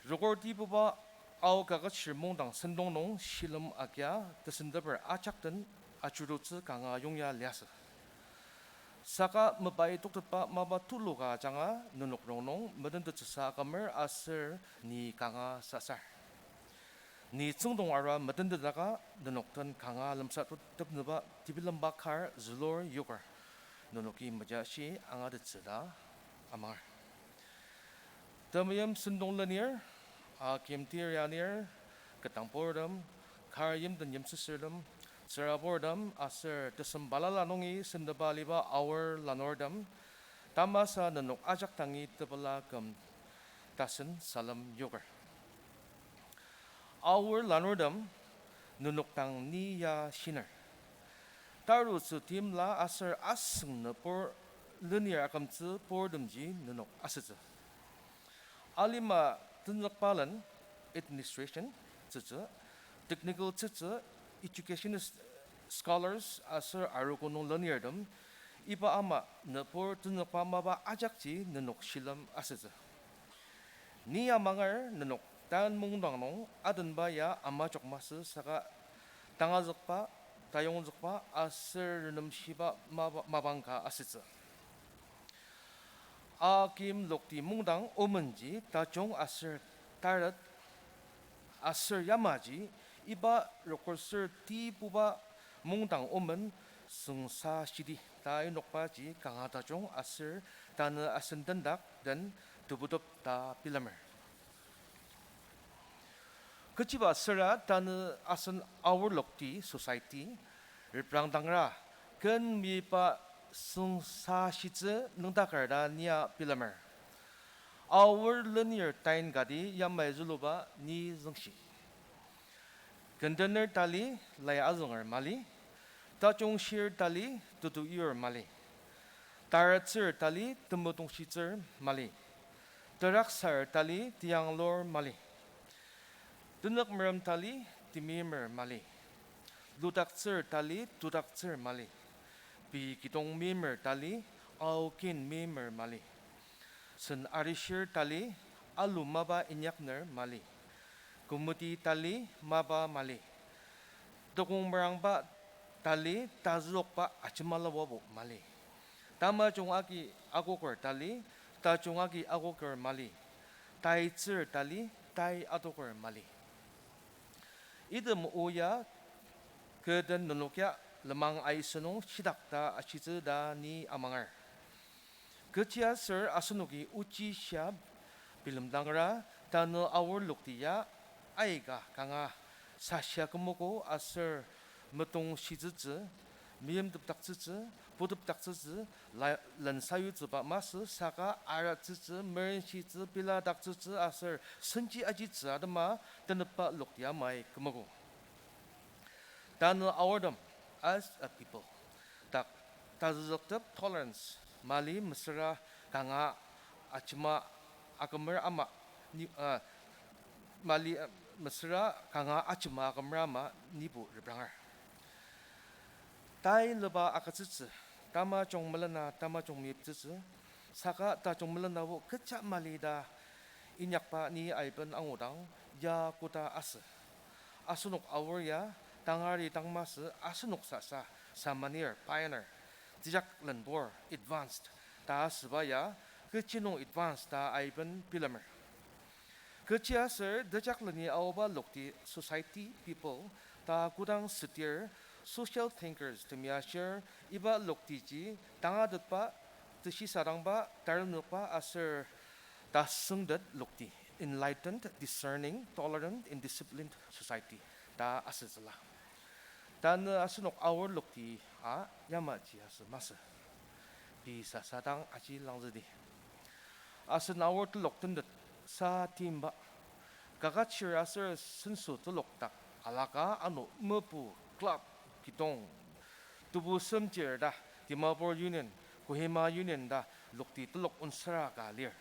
Rokor tibuba Ao kaket shir mungdang sentong nung shilem agia tesenteper ajak den ajurutsü kanga yongya liasü. Saka mepai toktetba mapa tulu ka ajanga nenok rongnung metentettsüsa akümer aser ni kanga sasar. Ni tsüngdong arua metentetaka nenok den kanga lemsatepnüba tebilemba kar zülur yoker. Nenoki mejashi angatettsü ta amanger. Temeim sentong lenir, akimtir anir, ketdangburtem, kar yimden yimsüsürtem, tsüraburtem aser tesem balala nungi sentepa aliba Aor lanurtem, tamasa nenok ajak dangi tepela küm tasen salem yoker. Aor lanurtem, nenok dang ni ya shiner. Tarutsü timla aser asüng nübur lenir akümtsü purtemji nenok asütsü. Alima tenzükbalen administration tsütsü, technical tsütsü, educationist, scholars aser arogo nung lenirtem, iba ama nübur tenzükba mapa ajakji nenok shilem asütsü. Ni amanger nenok tan mungdang nung adenba ya amajok masü saka tangazükba, tayongzükba aser renemshiba mapa, mapang ka asütsü. Akim lokti mungdang omenji tajung aser taret aser yamaji iba rokoser tibuba mungdang omen süngsa shidi ta inokbaji kanga tajung aser tanü asen tendak den tebutep ta bilemer. Kechiba süra tanü asen Aor lokti society, reprangdangra, Ken miba süngsashitsü nüngdaker ta nia bilemer. Aor lenir tain kati yamai züluba ni züngshi. Kendener tali lai azünger mali, tajungshir tali tetuir mali, taratsür tali temulungshitsür mali, teraksar tali teyanglur mali, tenük merem tali temimer mali, ludaktsür tali tudaktsür mali, pei kidong meimer tali aokin meimer mali, sen arishir tali alu mapa inyakner mali, kümoti tali mapa mali, tekong merangba tali tazüokba ajemalaobo mali, tamajung agi akoker tali tajung agi akoker mali, taitsür tali tai atoker mali. Item o ya kü den nenok ya lenmang aisü nung shitak ta ashitsü ta ni amanger. Kechiaser asenoki ochishia bilemdangra, tanü Aor lokti ya aika kanga sashia kümogo aser metongshitsütsü, meimtepdaktsütsü, putepdaktsütsü, la-, lensayutsüba masü saka aratsütsü, merenshitsü, piladaktsütsü aser senji ajitsü atema tenetba lokti amai kümogo. Tanü Aortem, as a people, dak tazüzüktep tolerance, mali mesüra kanga ajema akümer ama, ni, uh, mali, uh, mesüra kanga ajema akümer ama nibo repranger. Tai leba agütsütsü, tamajung melena tamajung meyiptsütsü, saka tajung melenabo kecha mali ta inyakba ni aiben angudang ya koda asü. Asenok Aor ya tangari tangmasü asenok sasa samanir pioneer, tejaklenbur advanced ta asüba ya kechi nung advanced ta aiben bilemer. Kechiaser tejakleni aoba lokti society people ta kodang südir social thinkers temi ashir iba loktiji tangatetba, teshisadangba, taremnokba aser tasüngtet lokti, enlightened, discerning, tolerant, and disciplined society ta asütsüla. Tanü asenok Aor lokti a yamaji asü masü. Pei sasa dang aji langzüdi. Asen Aor telok tentet sa timba, kakachir aser senso telok dak alaka ano mepu club kidong, tebu semtir ta Dimapur Union, Kohima Union ta lokti telok onsara ka lir.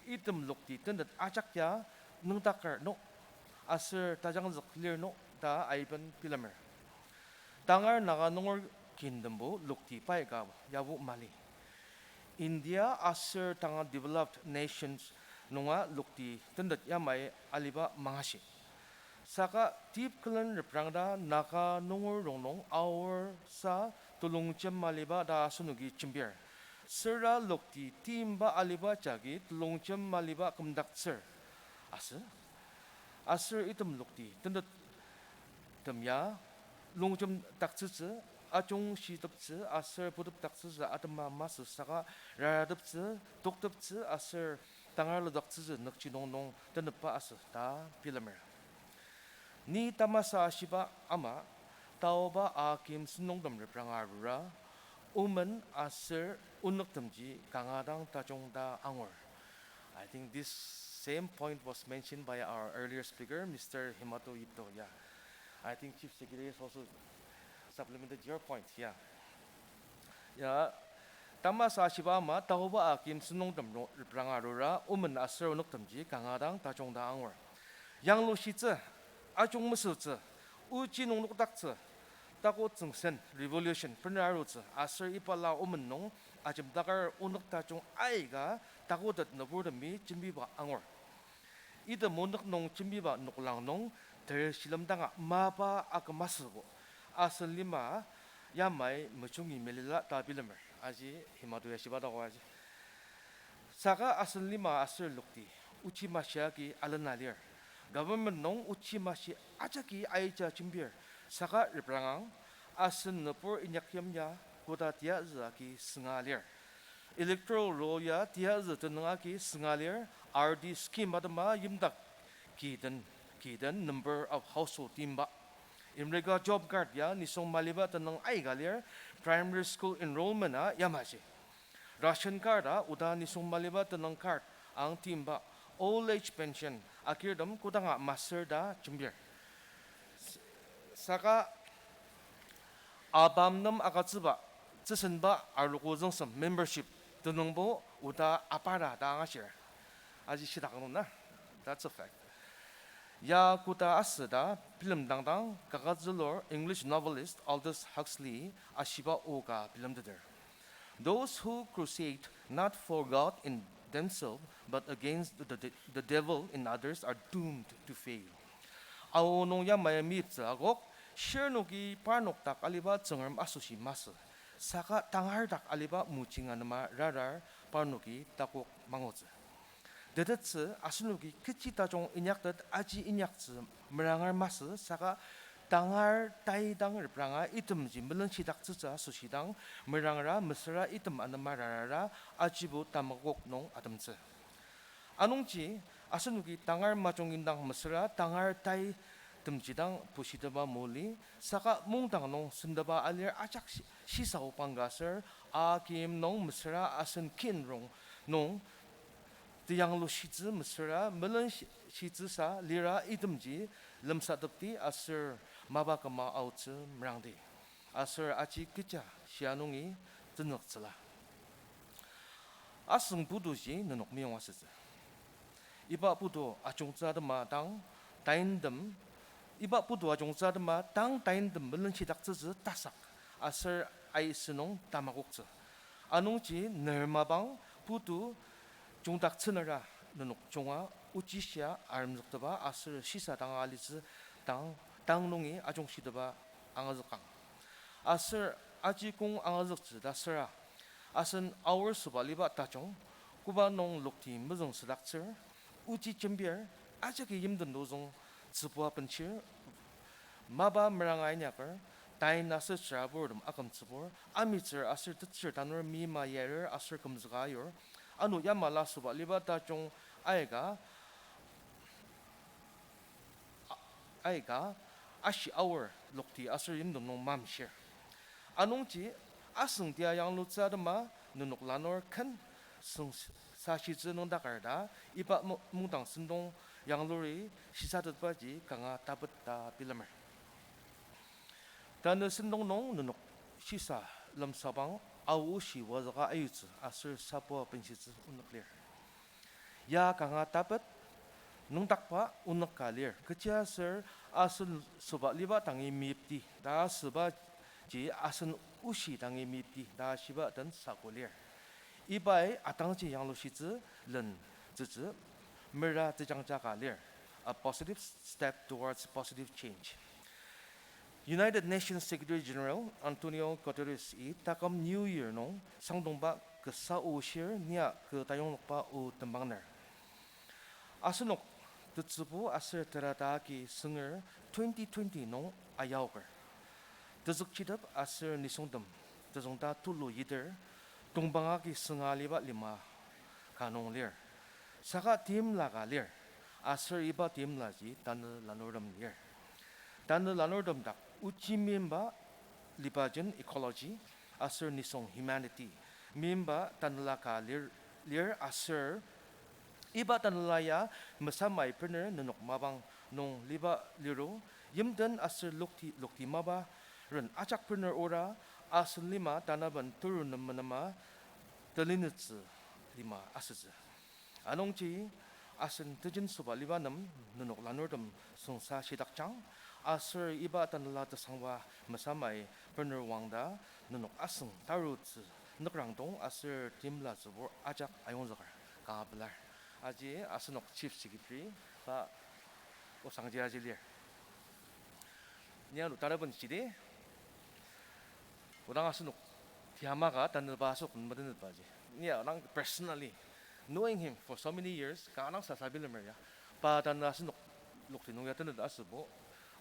Item lokti tentet ajak ya nüngdaker no aser tajangzük lir no ta aiben bilemer. Tangar Naga nunger kintembo lokti pai ka yabo mali. India aser tanga developed nations nunga lokti tentet yamai aliba mangashi. Saka tip külen reprangda Naga nunger rongnung Aor sa telongjem aliba ta asenoki jembir. Süra lokti timba aliba jagi telongjem aliba kümdaktsür asü. Aser item lokti tentet tem ya longjemdaktsütsü, ajungshiteptsü aser putepdaktsütsü atema masü saka rarateptsü, tokteptsü aser tangar ludaktsütsü nükjidong nung tenetba asü ta bilemer. Ni tamasa ashiba ama, taoba akim sentongtem repranga arura, omen aser onüktemji kanga dang tajung ta angur. I think this same point was mentioned by our earlier speaker, Mister Himato Yipto. Yeah, I think Chief Secretary has also supplemented your point. Yeah. Ya, tamasa ashiba ama, taoba akim sentongtem ro-, repranga arura, omen aser onüktemji kanga dang tajung ta angur. Yanglushitsü, ajung mesütsü, ochi nung nokdaktsü, tako tsüngsen, revolution, bener arutsü, aser iba la omen nung ajemdaker onük tajung aika takotet nüburtemi jembiba angur. Item onük nung jembiba noklang nung ter shilemdanga mapa aküm asübo. Asen lima yamai mejungi melila ta bilemer. Aji Himato ya shiba dako aji. Saka asen lima aser lokti ochi mashi agi alena lir. Government nung ochi mashi ajaki aija jembir. Saka reprangang asen nübur inyakyim ya koda tiyazü agi sünga lir. Electoral roll ya tiyazü tenüng agi sünga lir, R D scheme atema yimdak kiden, kiden number of household timba. Imrika job card ya nisung maliba tenüng aika lir, primary school enrollment a yamaji. Ration card a oda nisung maliba tenüng card ang timba old age pension akirtem kodanga masür ta jembir. Saka ABAM nem agütsüba, tsüsenba arogo züngsem membership tenüngbo oda apara ta angashir. Aji shitak nung na. That's a fact. Ya koda asü ta bilemdang dang, kaket zülur English novelist Aldous Huxley ashiba o ka bilemteter. Those who crusade not for God in themselves, but against the, the, the devil in others are doomed to fail. Ao nung yamai meyiptsü akok, shirnoki parnok dak aliba Tsüngrem asoshi masü, saka tangar dak aliba mojing anema rarar parnoki takok mangutsü. Tetettsü asenoki kechi tajung inyaktet aji inyaktsü meranger masü, saka tangar tai dang repranga itemji melenshidaktsütsü asoshi dang merangra mesüra item anema rarara ajibo tamakok nung atemtsü. Anungji, asenoki tangar majung indang mesüra tangar tai temjidang pushiteba moli, saka mungdang nung sendeba alir ajak shi-, shisa opang ka aser, a kim nung mesüra asen kin rong nung teyanglushitsü mesüra melen shi-, shitsüsa lira itemji lemsatepdi aser mapa küma aotsü merangdi. Aser aji kecha shia nungi tenüktsüla. Asüng putuji nenok meyong asütsü. Iba putu ajungtsü atema tang taintem, iba putu ajungtsü atema tang taintem melenshidaktsütsü tasak aser aisü nung tamakoktsü. Anungji ner mapang putu jungdaktsünera nenok junga ochishia aremzükteba aser shisa danga alitsü tang, tang nungi ajungshiteba angazükang. Aser aji kong angazüktsü ta süra, asen Aor sobaliba tajung, koba nung lokti mezüng südaktsür, ochi jembir, ajaki yimden tozüng tsübua benshir, mapa meranga inyaker, tain aser tsüraburtem akümtsübur, amitsür aser tetsür tanur mima yarir aser kümzüka ayur, ano yamala sobaliba tajung aika, a-, aika, ashi Aor lokti aser yimdong nung mamshir. Anungji, asüngtia yanglutsü atema nenok lanur ken süng s-, sashitsü nüngdaker ta, iba mu-, mungdang sentong yangluri shisatetbaji kanga tapet ta bilemer. Tanü sentong nung nenok shisa lemsabang Ao oshi wazüka ayutsü aser sabua benshitsü onük lir. Ya kanga tapet nüngdakba onük ka lir, kechiaser asen sobaliba dangi meyipdi ta asübaji asen oshi dangi meyipdi ta shiba den sako lir. Ibai atangji yanglushitsü len tsütsü mera tejangja ka lir, a positive step towards positive change. United Nations Secretary General Antonio Guterres-i taküm New Year nung sangdongba kasa o shir nia kü tayonglokba o tembangner. Asenok tetsübu aser terata agi sünger twenty twenty nung ayaoker. Tezükchitep aser nisungtem tezüngta tulu yidir, tongpang agi sünga aliba lima ka nung lir. Saka timla ka lir, aser iba timlaji tanü lanurtem lir. Tanü lanurtem dak ochi meimba libajen ecology aser nisung humanity meimba tanela ka lir, lir aser iba tanela ya mesamai bener nenok mapang nung liba liro, yimden aser lokti, lokti mapa ren ajak bener ora asen lima tanaben teru nem menema telinetsü lima asütsü. Anungji asen tejen sobaliba nem nenok lanurtem süngsa shidakjang, aser iba tanela tesangwa mesamai bener wangta nenok asüng tarutsü nükrangdong aser timla tsübur ajak ayongzüker kanga pelar. Aji asenok Chief Secretary pa osangji aji lir. Ni ano tanaben shidi, odang asenok tiyama ka tanüba asok metenübaji. Ni odang personally, knowing him for so many years, kanga dang sasa bilemer ya. Pa tanü asenok lokti nung ya tenüt asübo,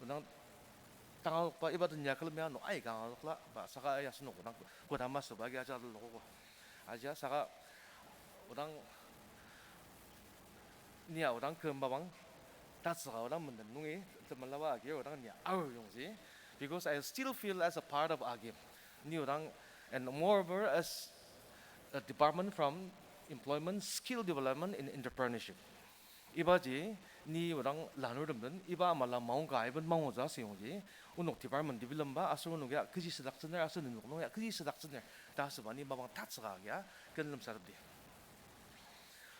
odang tangalokba iba tenya külemi ano aika angalokla, pa saka ya asenok odang kodama asüba agi aja lokogo. Aja saka odang nia odang kü mapang, tatsüka odang menden nungi, temelaba agi odang nia aru yongji, Because I still feel as a part of Agim, ni odang, and moreover as a department from employment, skill development and entrepreneurship. Ibaji ni odang lanurtem den, iba amala maongka iben mangutsü asüyongji, onok department bilemba, aser onok ya kechi südaktsüner, aser nenok nung ya kechi südaktsüner, ta asüba ni mapang tatsüka agi ya ken lemsatepdi.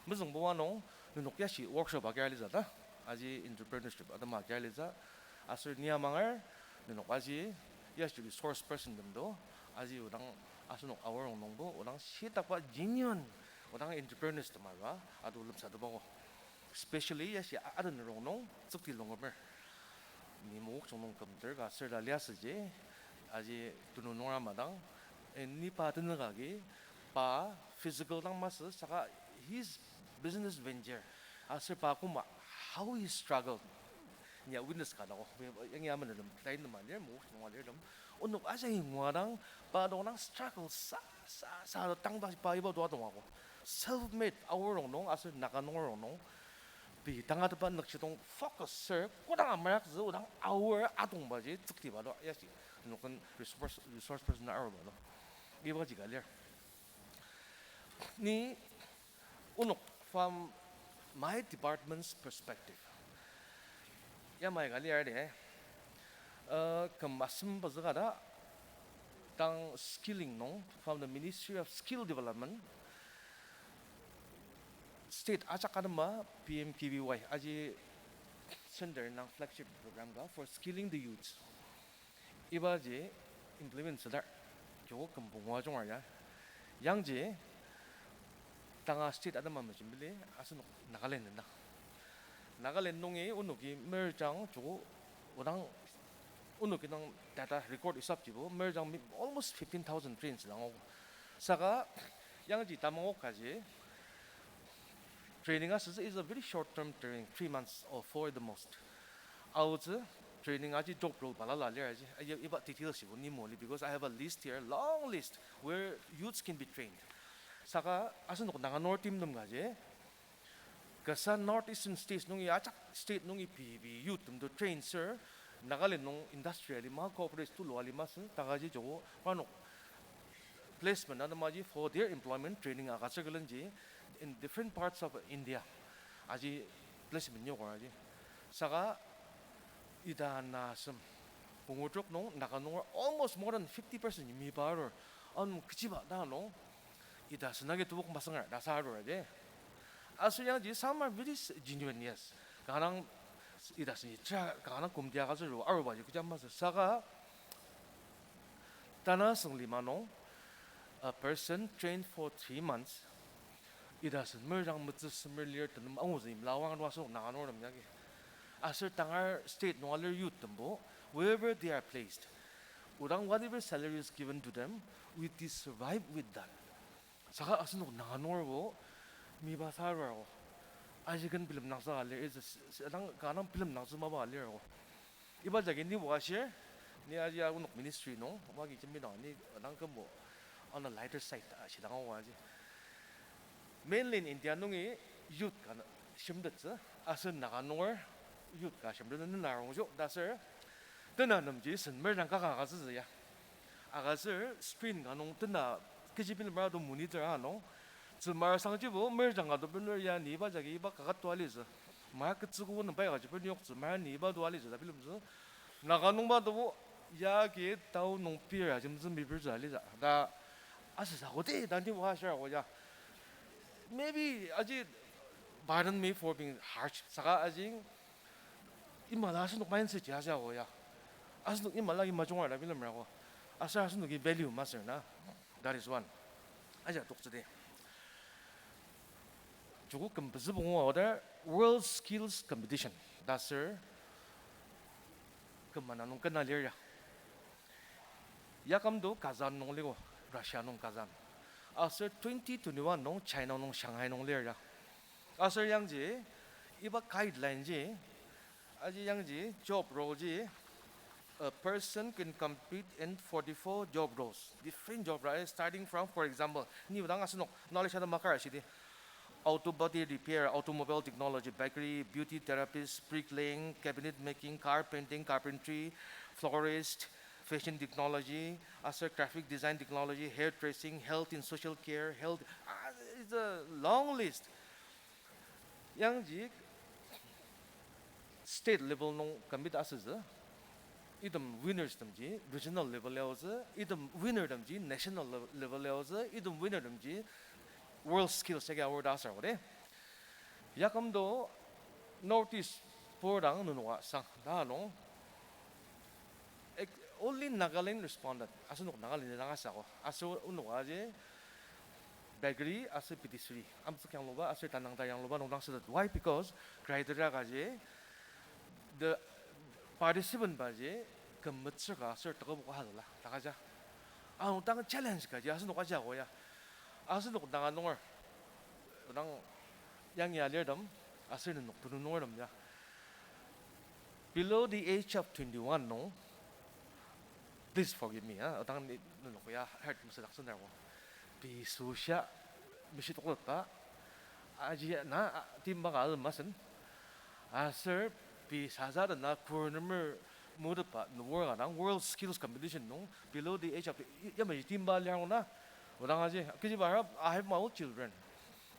Mezüngbuba nung, nenok yashi workshop agia litsü ta, aji entrepreneurship atema agia litsü, aser ni amanger, nenok aji, yashi resource person temdo, aji odang asenok Aor rongnungbo, odang shitakba genuine, odang entrepreneurs tema ba, ado lemsatepba ko. Especially yashi a-, aden rongnung, tsükti longomer. Ni mokokchung nung kümter ka aser ta liasüji, aji tenüng nungra madang, eh, ni pa tenüka agi, pa physical dang masü, saka his business venture, aser pa koma how he struggled. Ni ya witness ka dako, yangi amenertem line tema lir, mokokchung nunga lirtem. Onok ajagi ngua dang, pa dang struggle sa, sa, sa, tang ta pa iba tua dong ako. Self-made, Aor rongnung, aser Naga nunger rongnung. Pei tangatetba nükjidong focus ser, kodang amaraktsü, odang Aor atongbaji, tsüktiba do, yashi, noken resource, resource person aruba do. Ibaji ka lir. Ni onok from my department's perspective. Yamai ka lir de, uh, küm asem pezüka ta, tang skilling nung, from the Ministry of Skill Development, state ajak atema P M K V Y, aji center nang flagship program ka for skilling the youth. Ibaji implement südar, joko küm pungu ajunga ya. Yangji, tanga state atema mejembili, asenok Nagaland nendang. Nagaland nungi onoki merjang joko odang, onoki nang data record isapjibo, merjang mi-, almost fifteen thousand trains lango. Saka, yangji tamang oka ji, training asütsü is a very short term training, three months or four the most. Aotsü training aji job role balala lir aji, aji iba details jibo ni moli, because I have a list here, long list where youths can be trained. Saka asenok Naga nunger team tem kaji, kasa North Eastern states nungi ajak state nungi pei pei youth tem to train ser, Nagaland nung industry alima, corporate tulu alima sü, ta kaji joko, parnok placement atemaji for their employment training agütsür külenji in different parts of India. Aji placement yokor aji. Saka ita na asem pungu trok nung Naga nunger almost more than fifty percent miba arur. Anung kechiba ta nung ita senagi tebok masangar ta sa arur aji. Aser yangji some are very s-, genuine, yes. Kanga ita sen itra, kanga kümti agütsüro arubaji kecha masü. Saka Tanü asüng lima nung, a person trained for three months, ita sen merjang metsü semer lir tenem angutsü imla wang nung asenoki Naga nunger tem yagi. Aser tangar state nung alir youth tembo, wherever they are placed, odang whatever salary is given to them, we, they survive with that. Saka asenok Naga nungerbo, miba sa arur ako. Aji ken bilemdangtsü ka lir, is a s-, s-, dang kanga bilemdangtsü mapa ka lir ako. Iba jagi ni wa share, ni aji onok ministry nung, wa ki jembidang, ni dang kümbo, on a lighter side, a, shidang wa ji. Mainland India nungi youth ka na shimtettsü, aser Naga nunger youth ka shimtettsü nena rongjo, ta ser, tena nemji sen merjang kaka agütsütsü ya. Agütsür screen ka nung tena kechi bilemra to monitor a nung. Tsümar sangjibo merjang ka to bener ya ni iba jagi iba kaket to alitsü. Mara ketsüko nem pai ka ji bener yoktsü, mara ni iba to alitsü ta bilemtsü. Naga nungba to yagi tao nung pir ajemtsü mipirtsü alitsü. Ta asüsa ko de ta ni wa share ko ya. Maybe aji pardon me for being harsh. Saka aji imala asenok mindset ji aja ko ya. Asenok imala imajunga ta bilemra ko. Aser asenoki value masür na. That is one. Aja toktsü de. Joko küm pezü pungu aoda World Skills Competition ta ser küm ana nung kena lir ya. Yaküm to Kazan nung liko, Russia nung Kazan. Aser twenty twenty-one nung China nung Shanghai nung lir ya. Aser yangji, iba guideline ji, aji yangji job role ji, a person can compete in forty-four job roles. Different job role, starting from, for example, ni odang asenok knowledge ata makar ashidi. Auto body repair, automobile technology, bakery, beauty therapist, bricklaying, cabinet making, car painting, carpentry, florist, fashion technology, aser graphic design technology, hairdressing, health and social care, health, ah, it's a long list. Yangji state level nung compete asütsü, item winners temji regional level ya aotsü, item winner temji national level, level ya aotsü, item winner temji World Skills agi award aser ode. Yakümdo North East pur dang nenoka sang ta nung, only Nagaland responded. Asenok Nagaland dang asüko. Aser onok aji bakery aser patisserie, amtsük yangluba aser tanang ta yangluba nung dang sütet. Why? Because criteria kaji, the participant baji küm metsür ka aser tekübok ka halola ta kaja. Anung dang challenge kaji asenok aji ako ya. Asenok dang anunger, odang yangi alirtem, aser nenok tulu nungertem ya, below the age of twenty-one nung, please forgive me, ah, odang ni, nenok ya hurt mesüdaktsüner ko. Pei süshia, meshitoktetba, aji na, ah, timba ka alem asen. Aser pei sasa dena kur numer muteba nunger ka dang World Skills Competition nung below the age of, yamaji timba liang na, odang aji, kechiba ara, I have my own children.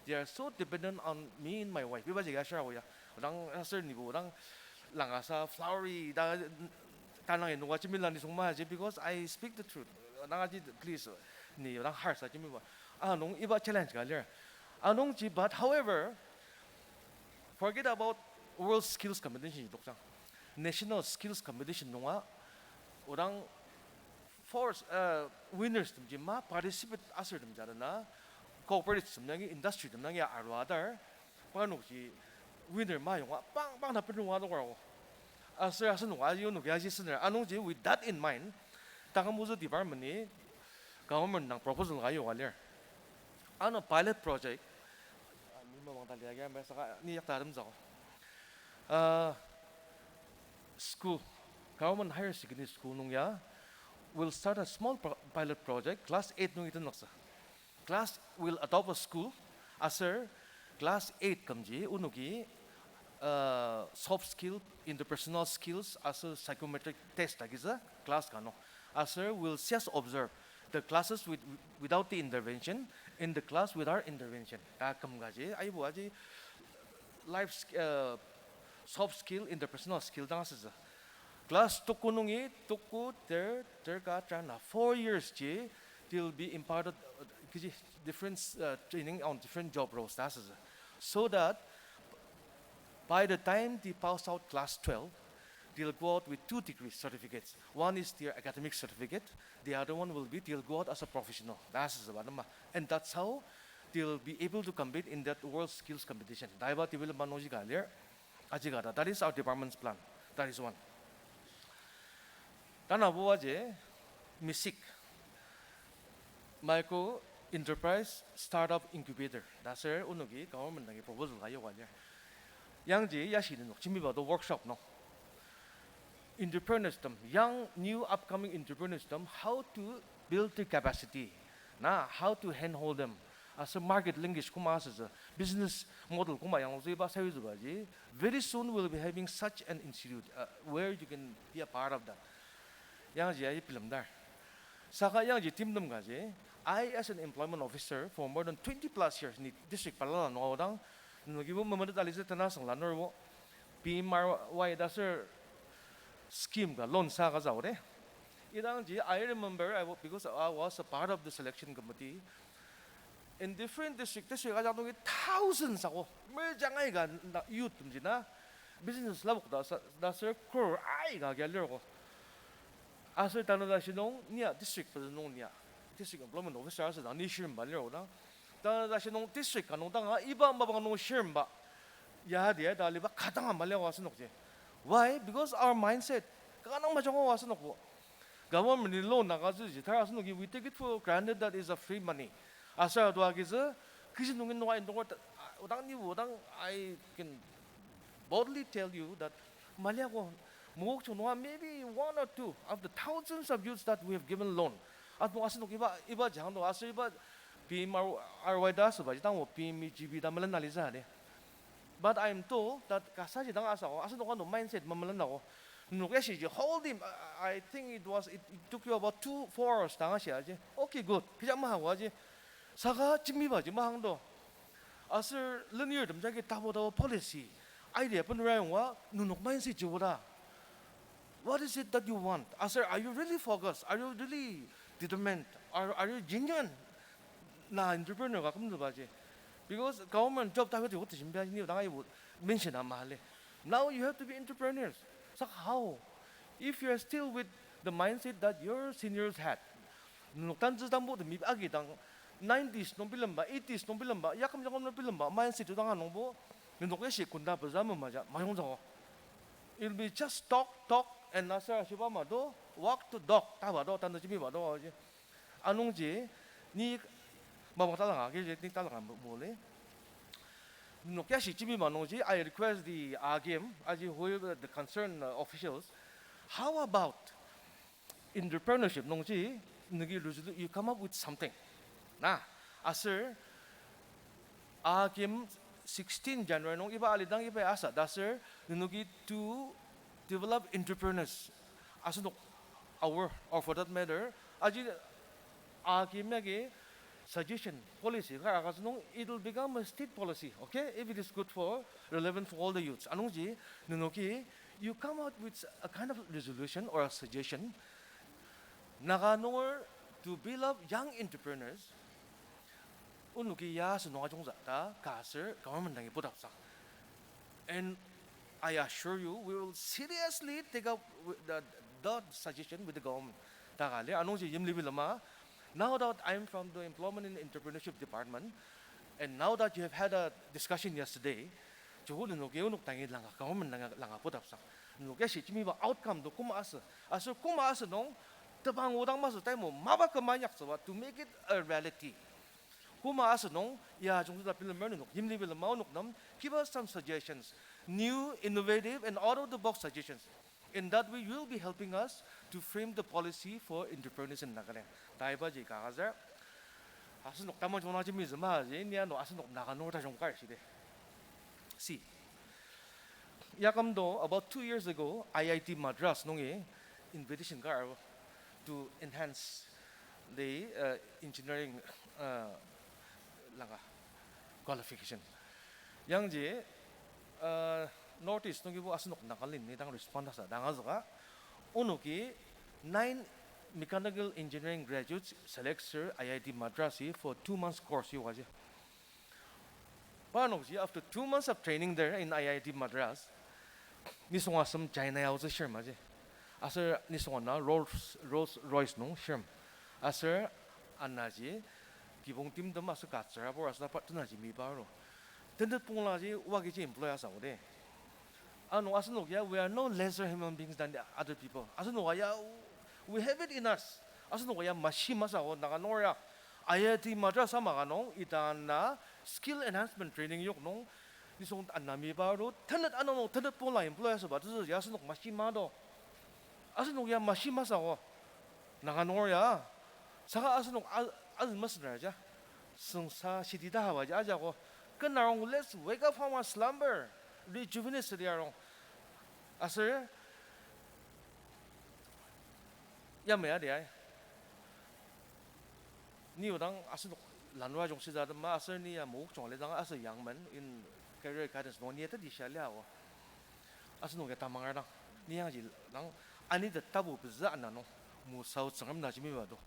They are so dependent on me and my wife. Iba jagi ashir ako ya. Odang aser nibo, odang langasa, flowery, da, tanang inoka jembi la nisung maji, because I speak the truth. Odang aji, please, ni odang hard sa jembiba. Anung iba challenge ka lir. Anungji, but however, forget about World Skills Competition ji tokjang. National Skills Competition nunga, odang first, uh, winners temji ma participate asürtem ja dena, cooperatives tem dangi, industry tem dangi arua adar, parnokji winner ma yonga bang bang ta penunga adokar o. Aser asenok aji onok ya aji sener. Anungji with that in mind, taküm ozü department-i government dang proposal ka yoka lir. Ano pilot project, ah, ni mapang ta lia agi ama saka ni yakta ademtsü ako. Uh, school, government higher secondary school nung ya, will start a small pro-, pilot project, class eight nungi tenloktsü. Class will adopt a school, aser class eight kümji onoki, uh, soft skill, interpersonal skills, aser psychometric test agitsü class ka nung. Aser will just observe the classes with, without the intervention, in the class with our intervention. Ta küm kaji, aibo aji life sk-, uh, soft skill, interpersonal skill dang asütsü. Class tuku nungi, tuku, ter, ter ka, trana, four years ji, they'll be imparted, uh, kiji different, uh, training on different job roles, ta asütsü. So that by the time they pass out class twelve, they'll go out with two degree certificates. One is their academic certificate, the other one will be they'll go out as a professional. Ta asütsüba nema. And that's how they'll be able to compete in that world skills competition. Ta iba development nungji ka lir. Aji ka ta, that is our department's plan. That is one. Tanabuba ji, MISIC, Micro Enterprise Startup Incubator. Ta aser onoki government dangi proposal ka yoka lir. Yangji yashi nenok jembiba to workshop nung entrepreneurs tem, young, new, upcoming entrepreneurs tem, how to build their capacity, na, how to handhold them, aser market linkage koma asütsü, business model koma yanglutsü iba sayutsübaji. Very soon we'll be having such an institute, uh, where you can be a part of that. Yangji aji bilemdar. Saka yangji timtem kaji, I as an employment officer for more than twenty plus years, ni district balala nung aodang, nenokibo memetet alitsü tenasang lanurbo, P M R Y ta aser scheme ka loan sa ka zao de. Idangji, I remember, I wa-, because I was a part of the selection committee. In different district, district ajak nungi thousands ako, merjang aika na youth temji na, business lapok ta sa, ta aser crore aika kia lirko. Aser tanü tashi nung nia district pezü nung nia, district employment officer asüdang ni shiremba lirko dang. Tanü tashi nung district ka nung danga iba mapang nung shiremba. Yahadi ya ta aliba ka danga maliako asenokji. Why? Because our mindset, kanga dang majango asenokbo. Government ni loan agütsüji, tara asenoki we take it for granted that is a free money. Aser ato agitsü, kiji nungi nunga indongo ta, odang nibo, odang I can boldly tell you that maliako, Mokokchung nunga maybe one or two of the thousands of youths that we have given loan. Ato asenok iba, iba jangdo, aser iba P M R Y ta asübaji dang o P M E G P ta melen alitsü ade. But I am told that kasaji dang asako, asenok ano mindset mamelen ako. Nenok yashiji hold him. I, I think it was, it, it took you about two, four hours ta angashi aji. Okay, good. Kecha maha aji. Saka jembibaji mahang do. Aser lenirtem jagi tabo tabo policy. Idea pen rayonga nenok mindset ji oda. What is it that you want? Aser, are you really focused? Are you really determined? Are, are you genuine? Na entrepreneur ka kümzübaji. Because government job ta hüti hüti shimbi ni dang ibu mention ama le. Now you have to be entrepreneurs. So how? If you are still with the mindset that your seniors had, nenok tantsü tambu temi agi dang nineties nung bilemba, eighties nung bilemba, yaküm yaküm nung bilemba mindset dang anungbo, nenok yashi kunda pezü memaja mayongzao. It'll be just talk, talk, and aser ashiba ma do, walk to talk, taba do, tanü jembiba do, aji. Anungji, ni mapang talanga, kechi ni talanga mo-, mole. Nenok yashi jembiba nungji, I request the Akim, aji whoever the concerned, uh, officials, how about entrepreneurship nungji, nenoki resolu-, you come up with something. Na, aser, Akim sixteen January nung iba alidang iba asa, ta aser, nenoki to develop entrepreneurs. Asenok our, or for that matter, aji Akim yagi suggestion, policy, kar agütsü nung, it'll become a state policy, okay? If it is good for, relevant for all the youths. Anungji, nenoki, you come out with a kind of resolution or a suggestion. Naga nunger to build up young entrepreneurs. Onoki ya asünung ajungtsü ta ka aser government dangi putaptsü. And I assure you, we will seriously take up with the, that suggestion with the government. Ta ka lir, anungji yimli bilema. Now that I'm from the Employment and Entrepreneurship Department, and now that you have had a discussion yesterday, joko nenoki onok dangi langa, government langa, langa putaptsü. Nenok yashi jembiba outcome to koma asü. Aser koma asünung, tebang odang masü taimo mapa küma inyaktsüba to make it a reality. Koma asünung, ya jungtsü ta bilemer nenok, yimli bilema onok nem, give us some suggestions, new, innovative, and out of the box suggestions. In that way, you'll be helping us to frame the policy for entrepreneurs in Nagaland. Ta ibaji ka agütsür. Asünok tamajung na jembitsü maji, ni ano asünok Naga nunger tajung kar shidi. See, yakümdo, about two years ago, I I T Madras nungi invitation kar to enhance the, uh, engineering, uh, langa qualification. Yangji, uh, North East nungibo asenok Nagaland ni dang respond asa dang azüka, onoki nine mechanical engineering graduates select sür I I T Madras-i for two months course yokaji. Parnokji, after two months of training there in I I T Madras, nisung asem China ya aotsü shirem aji. Aser nisung ana Rolls, Rolls Royce nung shirem. Aser anaji kibong timtem aser ka tsürabur aser pa tenaji mipa aru. Tenet ponglaji wa kechi employ asa ode. Ano asenok ya, we are no lesser human beings than the other people. Asenok ya, we have it in us. Asenok ya mashi masü ako Naga nunger ya. I I T Madras ama ka nung, idana skill enhancement training yok nung, nisung anami pa ro, tenet ano nung, tenet pongla employ asüba, tezü ya asenok mashi ma do. Asenok ya mashi masü ako Naga nunger ya. Saka asenok a-, azü masü na ja. Süngsa shidi ta haba ja aja ako. Kena rong, let's wake up from our slumber. Rejuvenate südi arong. Aser, yamai adi ai. Ni odang asenok lanur ajung shisa tema aser ni ya mokjong alidang aser yangmen in career guidance nung ni ya teti shia lia o. Asenok ya tamangar dang. Ni yangji dang ani ta tapu pezü ana nung. Mosa o Tsüngrem na jimima do.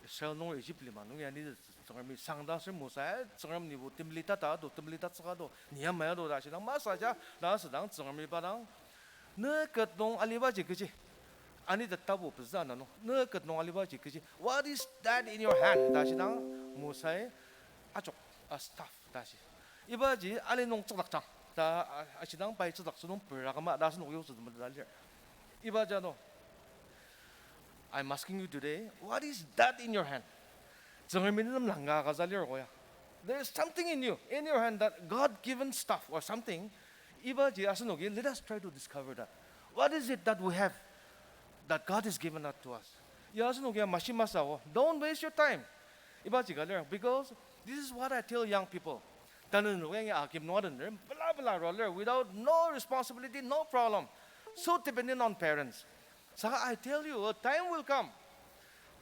Israel nung Egypt lima nung ya ani ta Tsüngremi sangdang aser Mosa, eh, Tsüngrem nibo temeli tata do, temeli tatsüka do, ni yamai ado ta shidang masü ja, na südang Tsüngremi pa dang. Ne ket nung alibaji kechi. Ani ta tapu pezü ana nung. Ne ket nung alibaji kechi. What is that in your hand? Ta shidang Mosai ajok, a staff ta shi. Ibaji ali nung tsükdakjang. Ta, a, ashidang pai tsükdak sünung pera kama ta asenok yoktsü tema ta lir. Ibaji ano. I'm asking you today, what is that in your hand? Tsüngremi nem langa ka za lir ko ya. There is something in you, in your hand, that God-given stuff or something. Ibaji asenoki, let us try to discover that. What is it that we have that God has given that to us? Ya asenoki ya mashi masü o. Don't waste your time. Ibaji ka lir, because this is what I tell young people. Tanü nung yangi akim nung aden lir, bela bela ro lir, without no responsibility, no problem. So dependent on parents. Saka I tell you, a time will come.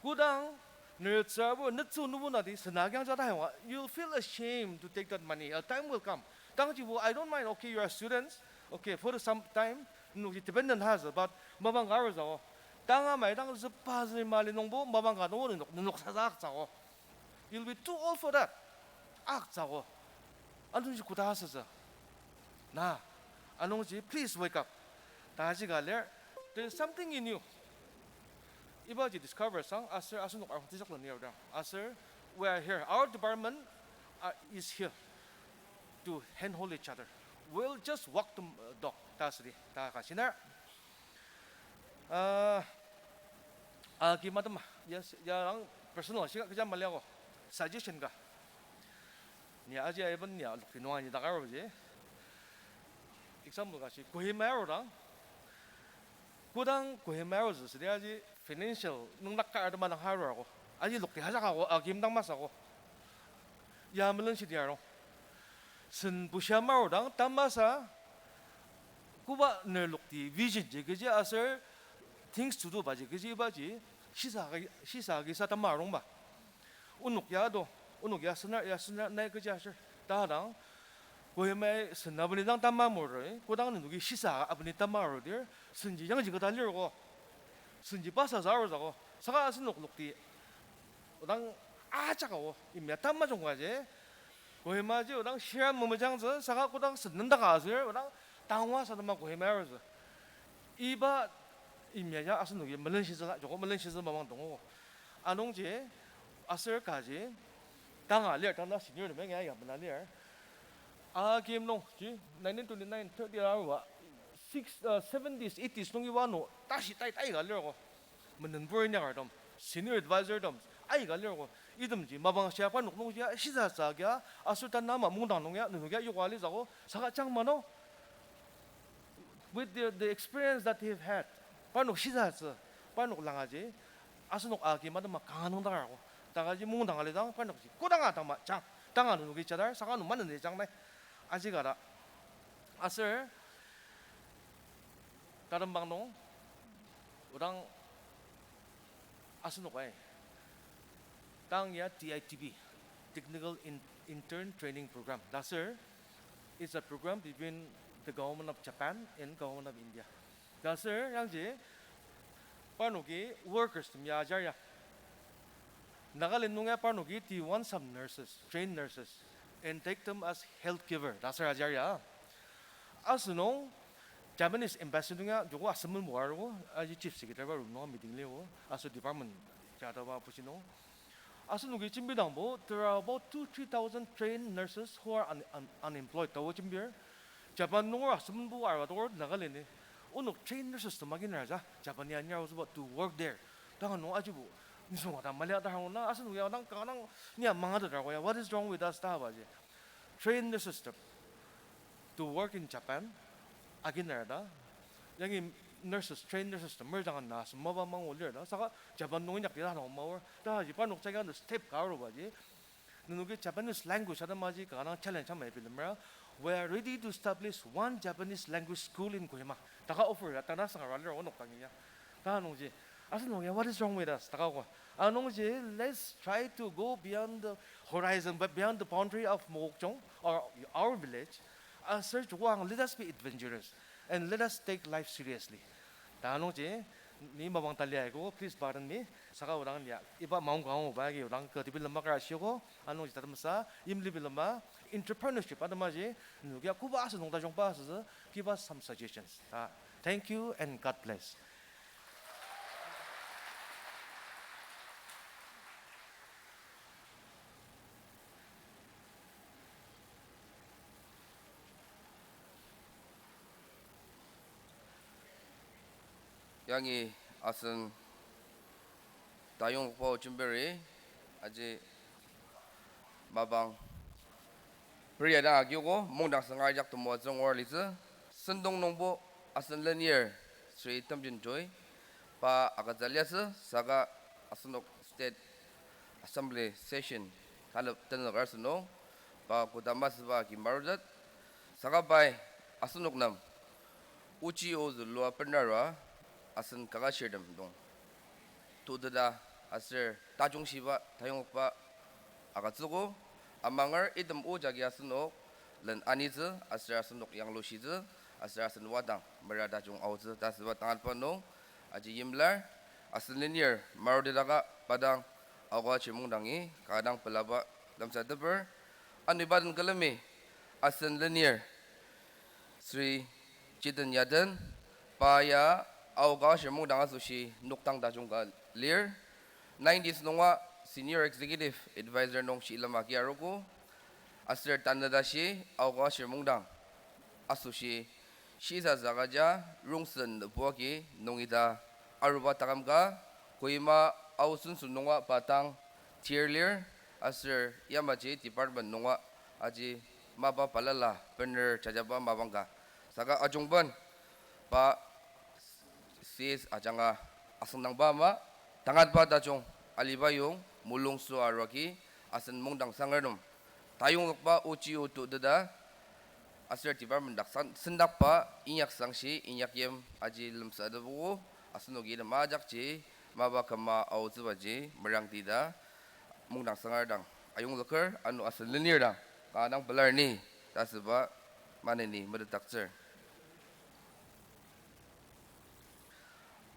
Kodang nertsürabo netsü nubu nati sena kyangja ta haiwa, you'll feel ashamed to take that money. A time will come. Tangjibo, I don't mind. Okay, you are students. Okay, for some time, nenoki dependent ha sü, but mapang ka aru sako. Tanga mai dang züpa zü mali nungbo mapang ka nungbo nenok, nenok sasa aktsüko. You'll be too old for that. Aktsüko. Anungji koda asütsü. Na, anungji, please wake up. Taji ka lir, there is something in you. Ibaji discover sang, aser asenok arung tejak leni aodang. Aser, we are here. Our department, uh, is here to handhold each other. We'll just walk the, uh, dog. Ta südi, ta ka shinar. Uh, agi madam, ya, ya ang personal, shika kecha maliako. Suggestion ka. Ni aji aiben ni alok kinua ni dakaroji. Example ka shi, Kohima arudang. Kodang Kohima arutsü südi aji financial nung naka atema dang harurako. Aji lokti hajak ako, agim dang masako. Ya melen shidi aro. Sen bushia marudang tamasa, koba ner lokti vision ji kechi aser things to do baji kechi ibaji, shisa agi, shisa agi sa tama arungba. Onok ya do, onok ya senar, ya senar nai kechi aser. Ta dang, Kohimai sen abeni dang tama murui, kodang nenoki shisa abeni tama arudir, senji yangji keta lirko. Senji basa sa arutsüko. Saka asenok lokti odang ajak ao, imya tamajung kaji. Kohima ji odang shira memejangtsü, saka kodang sen nendaka asür, odang tangwa sa tema Kohima arutsü. Iba imya ya asenoki melenshitsüla, joko melenshitsü mapang tongo. Anungji, aser kaji, tanga lir, tanga senior nem ya ya mena lir. Akim nungji, nineteen twenty-nine, thirty arua, six, uh, seventies, eighties nungi wano, tashi tai tai ka lirko. Menenbur inyakartem, senior advisor tem, aika lirko. Itemji mapang shia parnok nungji shisatsü agia, aser tanama mungdang nung ya, nenok ya yoka alitsüko, saka jang mano. With the, the experience that they've had, parnok shisatsü, parnok langaji, asenok agi madema kanga nüngdakarko. Takaji mungdang alidang, parnokji kodanga tangma jang, tanga nenoki jadar, saka ano maneni jang nai. Aji kata. Aser, tatembang nung, odang asenok ai, tang ya T I T P, Technical In-, Intern Training Program. Ta aser, it's a program between the government of Japan and government of India. Ta aser, yangji, parnoki workers tem ya ajar ya. Nagaland nung ya parnoki tii want some nurses, trained nurses, and take them as health giver. Ta aser ajar ya. Asenok Japanese embassy nung ya joko assemble moarogo, aji chief secretary ba room nung meeting lio, aser department jadaba pushi nung. Asenoki jembidangbo, there are about two, three thousand trained nurses who are un-, un-, unemployed. Tao jembir. Japan nunger asümenbo arua tokor Nagaland-i. Onok trained nurses tem agi neraja, Japan ya nyarutsüba to work there. Tanga nung ajibo, nisung ata malia ta hanguna, asenok ya dang kanga dang nia mangatetar ko ya, what is wrong with us ta baji. Trained nurses tem to work in Japan, agi nera ta. Yangi nurses, trained nurses tem merjang na asem mapa mangu lir ta. Saka Japan nung inyakdi ta nung maor. Ta ji parnok jagi ano step ka aruba ji. Nenoki Japanese language atemaji kanga dang challenge ama bilemra. We are ready to establish one Japanese language school in Kohima. Taka offer ya, tana sangara lir onok tangi ya. Ta nungji, asenok ya, what is wrong with us? Taka ko. Anungji, let's try to go beyond the horizon, but beyond the boundary of Mokokchung or our village. Aser joko ang, let us be adventurous and let us take life seriously. Ta anungji, ni mapang talia aiko, please pardon me. Saka odang lia, iba maong ka anguba agi odang kü tebilema kar ashiko, anungji tatemsa, yimli bilema, entrepreneurship atemaji, nenokia koba asü nung tajungba asütsü, give us some suggestions. Ta, thank you and God bless. Yangi asen tayongba jembiri, aji mapang peria dang agiogo, mungdang sanga ajak temoatsü ngor litsü, sentong nungbo asen lenir Sri Temjin Joy, pa agütsü liasü, saka asenok State Assembly session talep tenük arsü nung, pa koda masüba agi marutet, saka pai asenok nem Ochi ozülua benarua asen kaketshirtem dang toteta aser tajungshiba tayongba agütsüogo. Amanger item o jagi asenok len anitsü aser asenok yanglushitsü aser asen wadang mera tajung aotsü ta asüba tangatba nung aji yimlar. Asen lenir marutidaka pa dang aoka chir mungdangi kanga dang pelaba lemsateper. Ano iba den külemi asen lenir Sri Chitin Yaden, pa ya aoka shir mungdang asoshi nokdang tajung ka lir. Nineties nunga Senior Executive Advisor nung shilem agi arogo. Aser tanü tashi aoka shir mungdang asoshi shisa sakaja rongsen nübu agi nung ita aruba taküm ka Kohima Ao Senso nunga pa tang tir lir, aser yamaji department nunga aji mapa balala bener jajaba mapang ka. Saka ajungben pa C S ajanga asüngdangba ama tangatba tajung aliba yong mulung sü aruagi asen mungdang sangertem tayongzükba ochi o toteta aser department dak sen-, sendakba inyaksangshi inyakyim aji lemsatepogo. Asenoki item ajakji mapa küma aotsübaji merangtida mungdang sangar dang ayongzüker. Ano asen lenir dang kanga dang pelar ni ta asüba maneni metetdaktsür.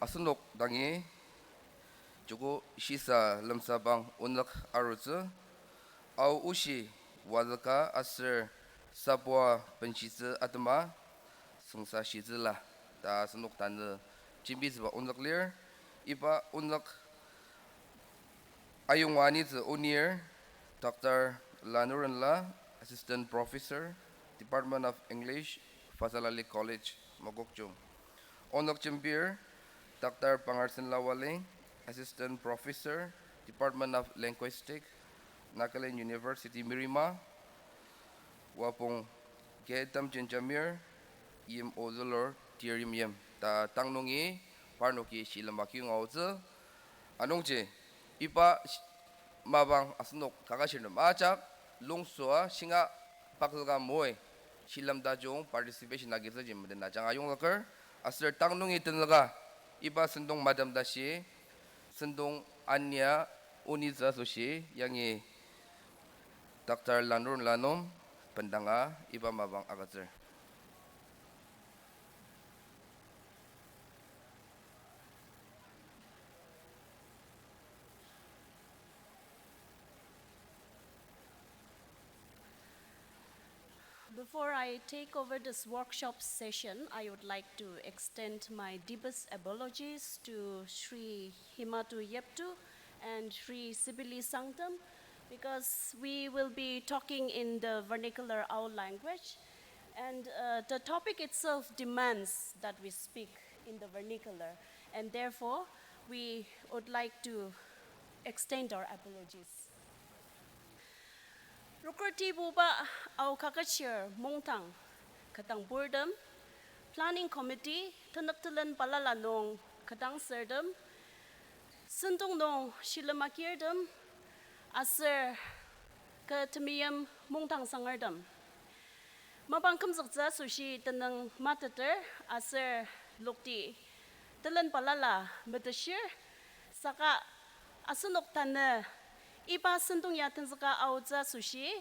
Asenok dangi joko shisa lemsabang onük arutsü, Ao oshi wazüka aser sabua benshitsü atema süngsa shitsüla ta asenok tanü jembitsüba onük lir. Iba onük ayonga anitsü onir Doctor Lanurenla, Assistant Professor, Department of English, Fasalali College, Mokokchung. Onük jembir Doctor Pangarsen Lawali, Assistant Professor, Department of Linguistic, Nagaland University, Merima. Wapong K. Tamjen Jamir, yim ozülur Tir Yimyim ta tang nungi parnoki shilem akiyong aotsü. Anungji iba sh-, mapang asenok kaketshirtem ajak lungsua shinga pakzüka moi shilem tajung participation agitsüji meden ajanga ayongzüker. Aser tang nungi tenzüka iba sentong matem tashi sentong ania onitsü asoshi yangi Doctor Lanur Lanum bendanga iba mapang agütsür. Before I take over this workshop session, I would like to extend my deepest apologies to Shri Himatu Yeptu and Shri Sibili Sangtam, because we will be talking in the vernacular Ao language, and, uh, the topic itself demands that we speak in the vernacular, and therefore we would like to extend our apologies. Rokortibuba Ao Kaketshir Mungdang ketdangburtem, Planning Committee, tenük telen balala nung ketdangsürtem, sentong nung shilem akirtem, aser kü temeim mungdang sangertem. Mapang kümzüktsü asoshi tenüng mateter aser lokti telen balala meteshir, saka asenok tanü iba sentong ya tenzüka aotsü asoshi,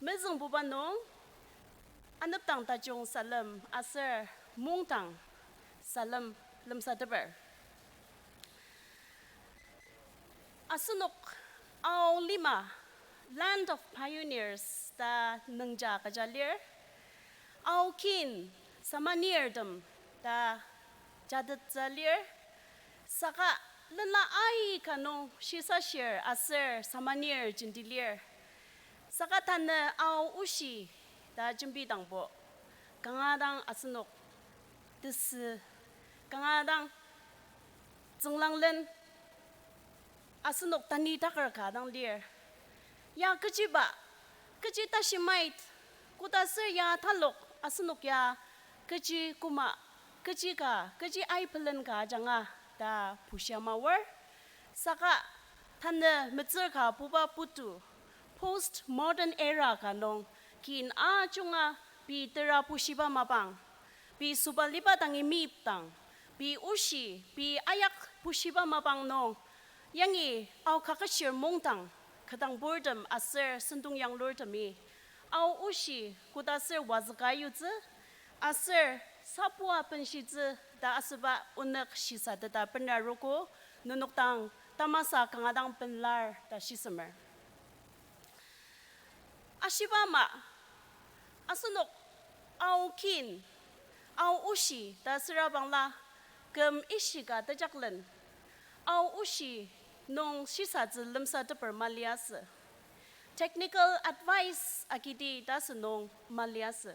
mezüngbuba nung anepdang tajung salem aser mungdang salem lemsateper. Asenok Ao lima, Land of Pioneers ta nüngja agüja lir. Ao kin samanirtem ta jatettsü lir. Saka lenla aika nung shisashir aser samanir jenti lir. Saka tanü Ao oshi ta jembidangbo, kanga dang asenok tesü, kanga dang tsünglanglen asenok tani takar ka dang lir. Ya kechiba, kechi tashi mait, koda aser ya talok asenok ya kechi koma, kechi ka, kechi aipelen ka ajanga ta pushia maor. Saka tanü metsür ka puba putu, post modern era ka nung kin ajunga pei tera pushiba mapang, pei sobaliba dangi meyipdang, pei oshi, pei ayak bushiba mapang nung, yangi Ao Kaketshir mungdang, ketdangburtem aser sentong yanglurtemi, Ao oshi koda aser wazüka yutsü, aser sabua benshitsü ta asüba onük shisateta benarogo, nenok dang tamasa kanga dang benlar ta shisemer. Ashiba ama, asenok Ao kin, Ao oshi ta süra bangla, küm ishika tejaklen, Ao oshi nung shisatsü lemsateper maliasü. Technical advice agidi ta sünung maliasü.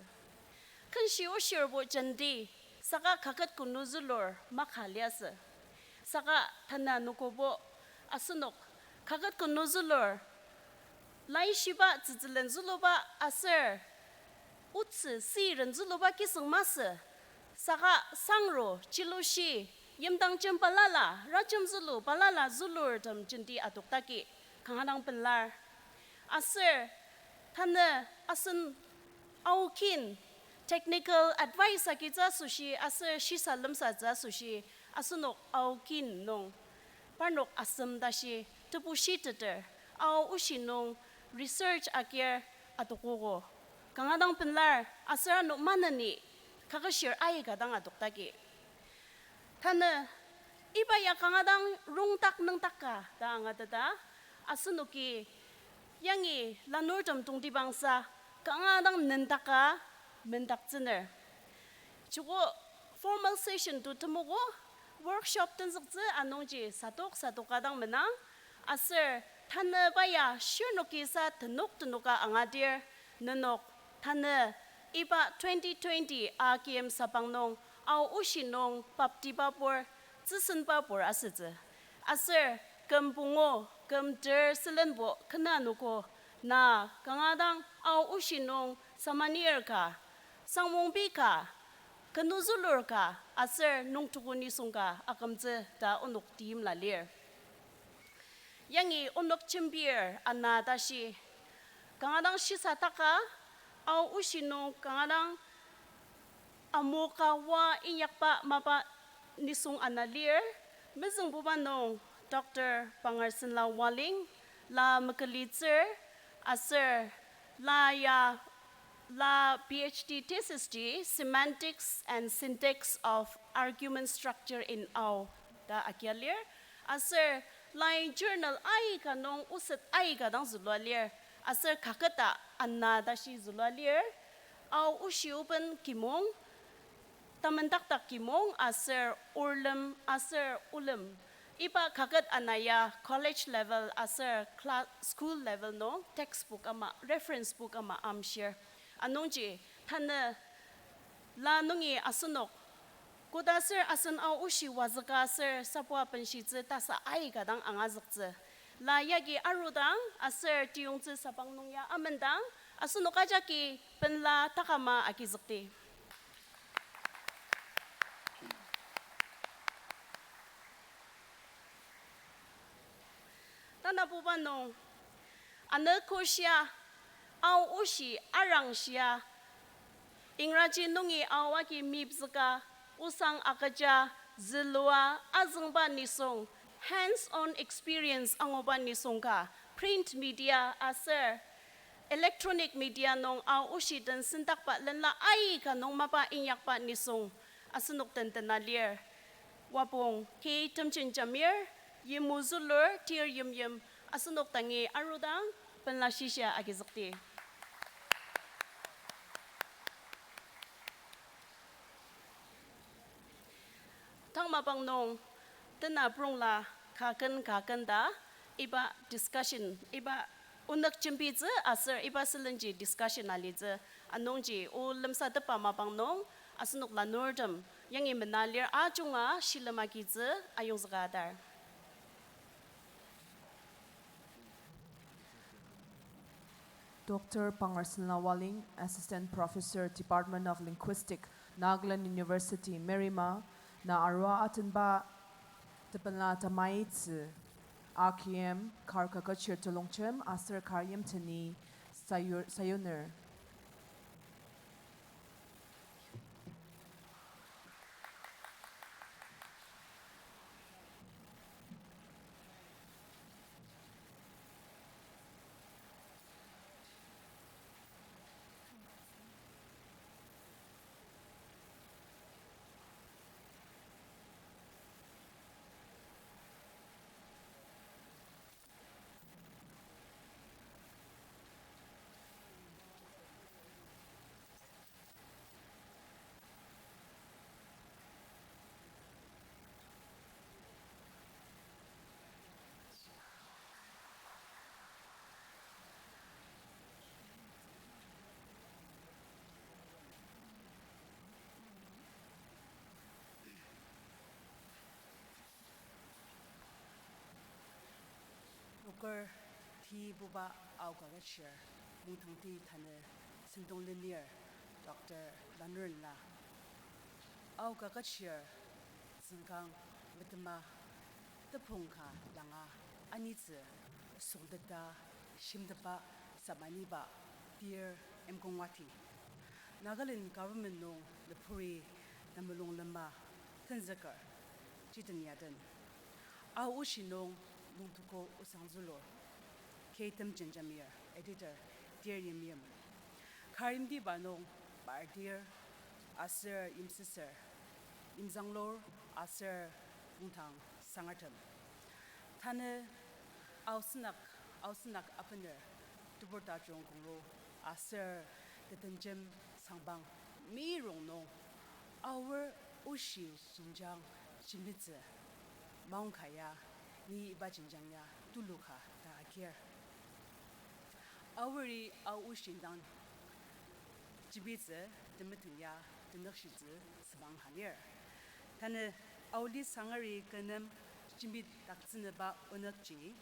Kenshi oshirbo jenti, saka kaket kenu zülur maka liasü. Saka tanü anogobo asenok kaket kenu zülur, laishiba tsütsülen züluba aser otsü siren züluba kisüng masü. Saka sangro, chilushi, yimdangjem balala, rajem zülu balala zülurtem jenti adoktaki kanga dang pelar. Aser tanü asen Ao kin technical advice agitsü asoshi aser shisa lemsatsü asoshi asenok Ao kin nung parnok asem tashi tebushiteter, Ao oshi nung research agir adokogo. Kanga dang pelar aser ano maneni kaketshir aika dang adoktaki. Tanü iba ya kanga dang rongdak nüngdaka ta angateta, asenoki yangi lanurtem tongtibangsa kanga dang nüngdaka mendaktsüner. Joko formal session to temogo, workshop tenzüktsü anungji sadok sadoka dang menang, aser tanü iba ya shirnoki sa tenok tenoka angadir, nenok tanü iba twenty twenty A K M sabang nung Ao oshi nung baptiba pur, tsüsenba pur asütsü. Aser küm pungu, küm ter sülenbo kena anogo, na kanga dang Ao oshi nung samanir ka, sangmongbi ka, kenu zülur ka, aser nungtuku nisung ka akümtsü ta onok timla lir. Yangi onok jembir ana tashi, kanga dang shisa taka, Ao oshi nung kanga dang amoka oa inyakba mapa nisung ana lir, mezüngbuba nung Doctor Pangarsenla Waling, la mekülitsür, aser la ya, la P H D thesis ji Semantics and Syntax of Argument Structure in Ao ta agia lir, aser lai journal aika nung oset aika dang zülua lir, aser kaketa ana tashi zülua lir, Ao oshi oben kimong, tamendakdak kimong aser orlem aser olem. Iba kaket ana ya college level aser cla-, school level nung textbook ama, reference book ama amshir. Anungji tanü la nungi asenok koda aser asen Ao oshi wazüka aser sabua benshitsü tasa aika dang angazüktsü. La yagi arudang aser tiyongtsü sabang nung ya amendang, asenok ajaki benla takama agizükdi. Tanabuba nung, anogo shia, Ao oshi arang shia, Ingraji nungi Ao agi meyipzüka, osang agüja, zülua, azüngba nisung, hands-on experience anguba nisung ka, print media aser electronic media nung Ao oshi den sendakba lenla aika nung mapa inyakba nisung asenok den tena lir. Wapong K Temjen Jamir, Yimu Zulur, Tir Yimyim, asenok dangi arudang benla shishia agizükdi. Tang mapang nung, tena prongla kaken kaken ta, iba discussion, iba onük jembitsü aser iba sülenji discussion alitsü, anungji o lemsatepba mapang nung, asenok lanurtem, yangi mena lir ajunga shilem agitsü ayongzüka atar. Doctor Pangarsenla Waling, Assistant Professor, Department of Linguistic, Nagaland University, Merima, na arua atenba tebenla tamaitsü, R K M, kar kaketshir telongjem aser kar yimteni sayur-, sayuner. Kibuba Ao Kaketshir mungdangti tanü sentong lenir Doctor Lanurla. Ao Kaketshir züngkang metema tepong ka langa anitsü süngteta shimteba samaniba pir emkongwati. Nagaland government nung lepuri temulung lema tenzüker, chiten yaden. Ao oshi nung lungtuko osang zülur. K. Temjen Jamir, editor, Tir Yimyim. Kar yimtiba nung partir aser yimsüsür, yimzanglur aser kongdang sangertem. Tanü Ao Senak, Ao Senak abener, tebur tajung kongru aser tetenjem sangbang mirong nung Aor oshi jenjang jembitsü maongka ya, ni iba jenjang ya tulu ka ta agir. Aori Ao oshi indang jembitsü temetem ya tenükshitsü sübang ka lir. Tanü Ao li sangari kü nem jembidaktsünüba onükji,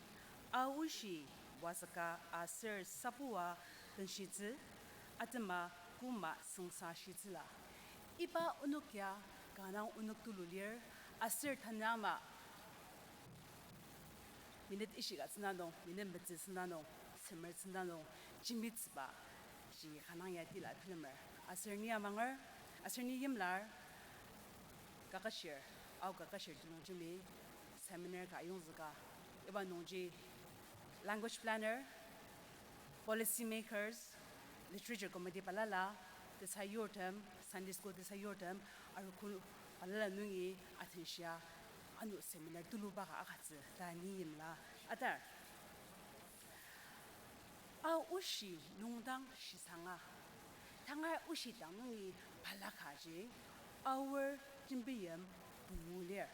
Ao oshi wazüka aser sapua benshitsü atema koma süngsa shitsüla. Iba onük ya kanga onük tulu lir, aser tanü ama minute ishika tsüna nung, minute metsü tsüna nung, semer tsüna nung, jembitsüba ji kanga ya tila bilemer. Aser ni amanger, aser ni yimlar, Kaketshir, Ao Kaketshir tenüng jembi seminar ka ayongzüka, iba nungji language planner, policy makers, literature committee balala, tesayurtem, Sunday school tesayurtem, arogo balala nungi atenshia ano seminar tuluba ka agütsü ta ni yimla atar. Ao oshi nungdang shisanga, tangar oshi dang nungi balakaji, Aor jembiyim pungu lir.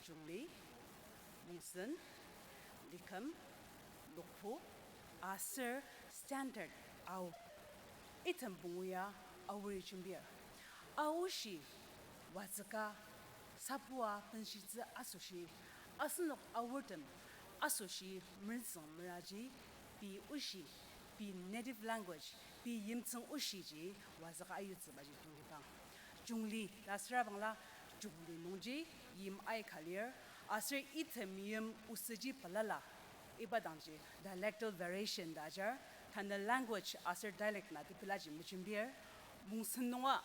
Jungli, Mongsen, Likem, Lokpo, aser Standard Ao. Item pungu ya Aori jembir. Ao oshi wazüka sapua benshitsü asoshi, asenok Aortem asoshi meritsüng meraji, pei oshi, pei native language, pei yimtsüng oshiji wazüka ayutsübaji tongtibang. Jungli ta asüra bangla, Jungli nungji yim aika lir, aser item yim osüji balala, iba dangji dialectal variation ta ajar, tanü language aser dialect na tepilaji mejembir. Mongsen nunga,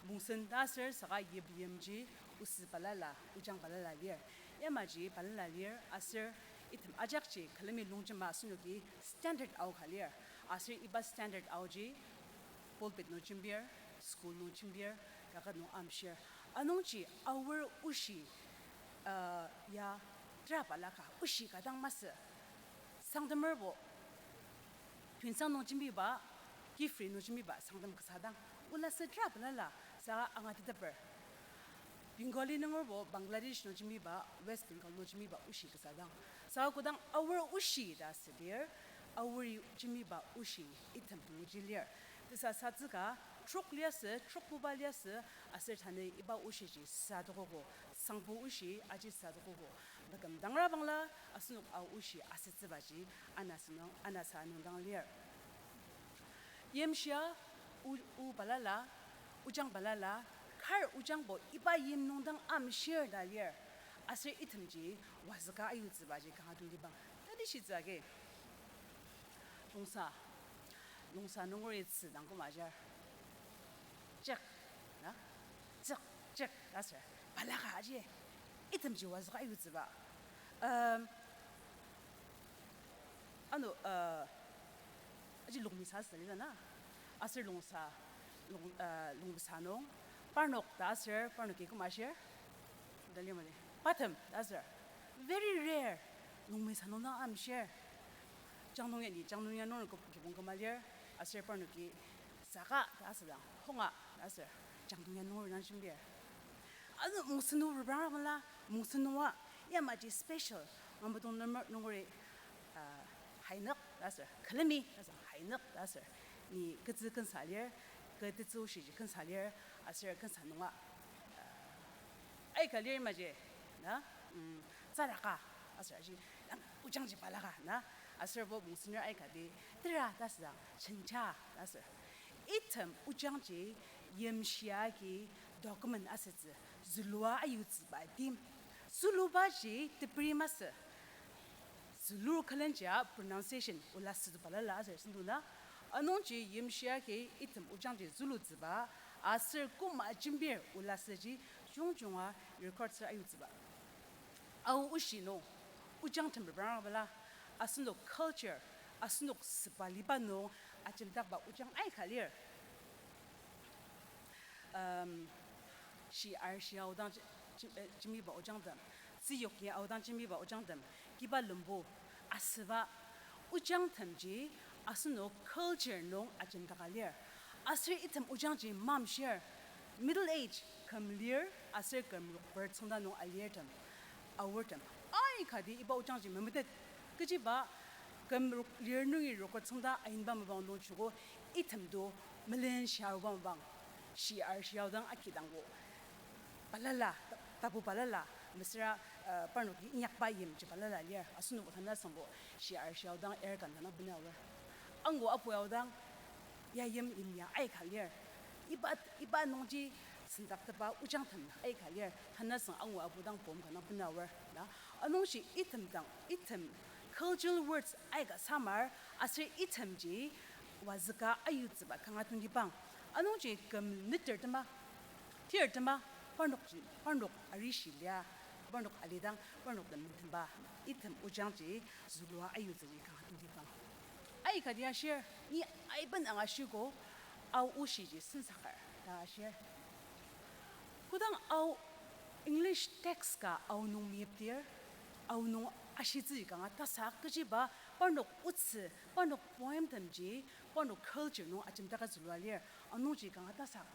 Mongsen ta aser saka yip yimji osü balala, ojang balala lir. Yamaji balala lir, aser item ajakji külemi longjema asenoki Standard Ao ka lir. Aser iba Standard Aoji pulpit nung jembir, school nung jembir, kaket nung amshir. Anungji Aor oshi, uh, ya tera balaka oshi ka dang masü. Sangtemerbo, Tuensang nung jembiba, Kiphire nung jembiba Sangtem kasa dang, ola sü tera balala, saka angateteper. Bengali nungerbo Bangladesh nung jembiba, West Bengal nung jembiba oshi kasa dang, saka kodang Aor oshi ta asüdir, Aori jembiba oshi item punguji lir. Tesasatsüka, trok liasü, trokbuba liasü, aser tanü iba oshiji satokogo, sangpu oshi aji satokogo. Mekümdangra bangla, asenok Ao oshi asütsübaji, anasa nung, anasa nungdang lir. Yimshia, o, o balala, ojang balala, kar ojangbo iba yim nungdang amshir ta lir. Aser itemji wazüka ayutsübaji kanga tongtibang. Tati shitsü agi. Longsa. Longsa nungeri tzü dang koma ajar. Check, na? Check, check, ta aser. Balaka aji. Itemji wazüka ayutsüba. Um, ano, uh, aji Longmisa asü lida na. Aser Longsa, Long, uh, Longmisa nung. Parnok ta aser, parnoki koma ashir. Dali mali. Patem ta aser. Very rare. Longmisa nung dang amshir. Jangdong ya ni, Jangdong ya nung kibong koma lir. Aser parnoki saka ta asüdang, honga ta asür, Jangdong ya nunger dang jembir. Ano Mongsen nung repranga bangla, Mongsen nunga yamaji special, Mambudong nunger, nungeri, ah, hainük ta asür, külemi ta asür, hainük ta asür. Ni ketsü kensa lir, kü tetsü oshiji kensa lir, aser kensa nunga, ah, aika lir maji, na, mm, tsaraka, aser aji, nang ojangji balaka, na, Aser bo mungsener aikati, tera ta südang, senja ta sür. Item ojangji yimshia agi document asütsü, zülua ayutsüba tim. Zülubaji teperi masü. Zülur külenjia pronunciation ola süto balala aser sendona. Anungji yimshia agi item ojangji zülutsüba, aser koma jembir ola süji jungjunga record sür ayutsüba. Ao oshi nung, ojang tem repranga bala, asenok culture, asenok süba liba nung ajemdakba ojang aika lir. Um, shi ar shi aodang ji-, ji-, eh, jembiba ojangtem, tsüyok ya aodang jembiba ojangtem, kiba lembu, asüba, ojangtemji asenok culture nung ajemdaka lir. Aser item ojangji mamshir, middle age, küm lir, aser küm rokper tsüngda nung alirtem, aortem aikati iba ojangji memetet. Kechiba küm rok-, lir nungi rokper tsüngda ainba mapang nung joko item to melen shiaruba mapang, shi ar shi aodang akidangbo balala, ta-, tapu balala, mesüra, uh, parnoki inyakba yimji balala lir, asenok tanü asüngbo, shi ar shi aodang air gun dang bena aor. Angu apu aodang, ya yim yimya aika lir. Iba, iba nungji sendaktepa ojangtem aika lir. Tanü asüng angu apu dang pom ka dang bena aor. Na, anungji item dang, item cultural words aika samar, aser itemji wazüka ayutsüba kanga tongtibang. Anungji küm neter tema, tir tema, parnok ji, parnok arishi lia, parnok alidang, parnok nem temba, item ojangji zülua ayutsüji kanga tongtibang. Aikati ashir, ni aiben angashiko, ao oshiji sensaker ta ashir. Kodang ao English text ka ao nung meyipdir, ao nung ashitsü kanga tasak kechiba, parnok otsü, parnok poem temji, parnok culture nung ajemdaka zülua lir, anungji kanga tasak.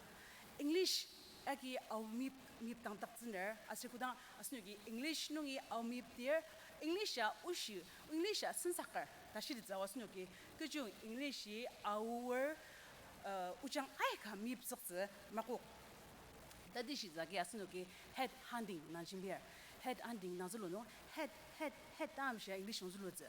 English agi ao meyip, meyipdangdaktsüner, aser kodang asenoki English nungi ao meyipdir, English a oshi, English a sensaker ta shitettsü ao asenoki, kechiyong English-i aor, uh, ojang aika meyiptsüktsü makok. Tatishi zagi asenoki head hunting nung jembir. Head hunting nung zülu nung, head, head, head ta amshia English nung zülutsü.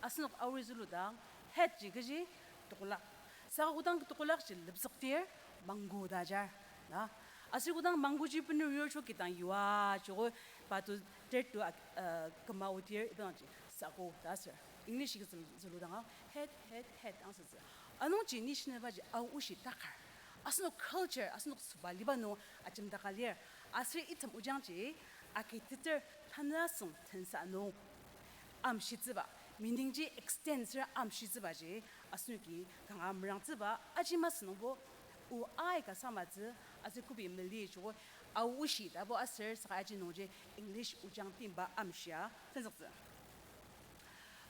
Asenok aori züludang, head ji kechi tokolak. Saka kodang tokolak ji lepsükdir, mango ta ajar. Na, aser kodang mango ji bener yur cho kidang yua, joko pa to ter to, uh, küma odir, iba dangji sako ta aser. English ki zül-, züludanga, head, head, head angsütsü. Anungji ni shinebaji ao oshi takar. Asenok culture, asenok süba liba nung ajemdaka lir. Aser item ojangji, akiteter tanü asüng tensa nung amshitsüba, meaning ji extend ser amshitsübaji, asenoki kanga merangtsüba, aji masü nungbo, o aika samatsü, aser kobi meli joko, ao oshi tabo aser saka aji nungji English ojang timba amshia tenzüktsü.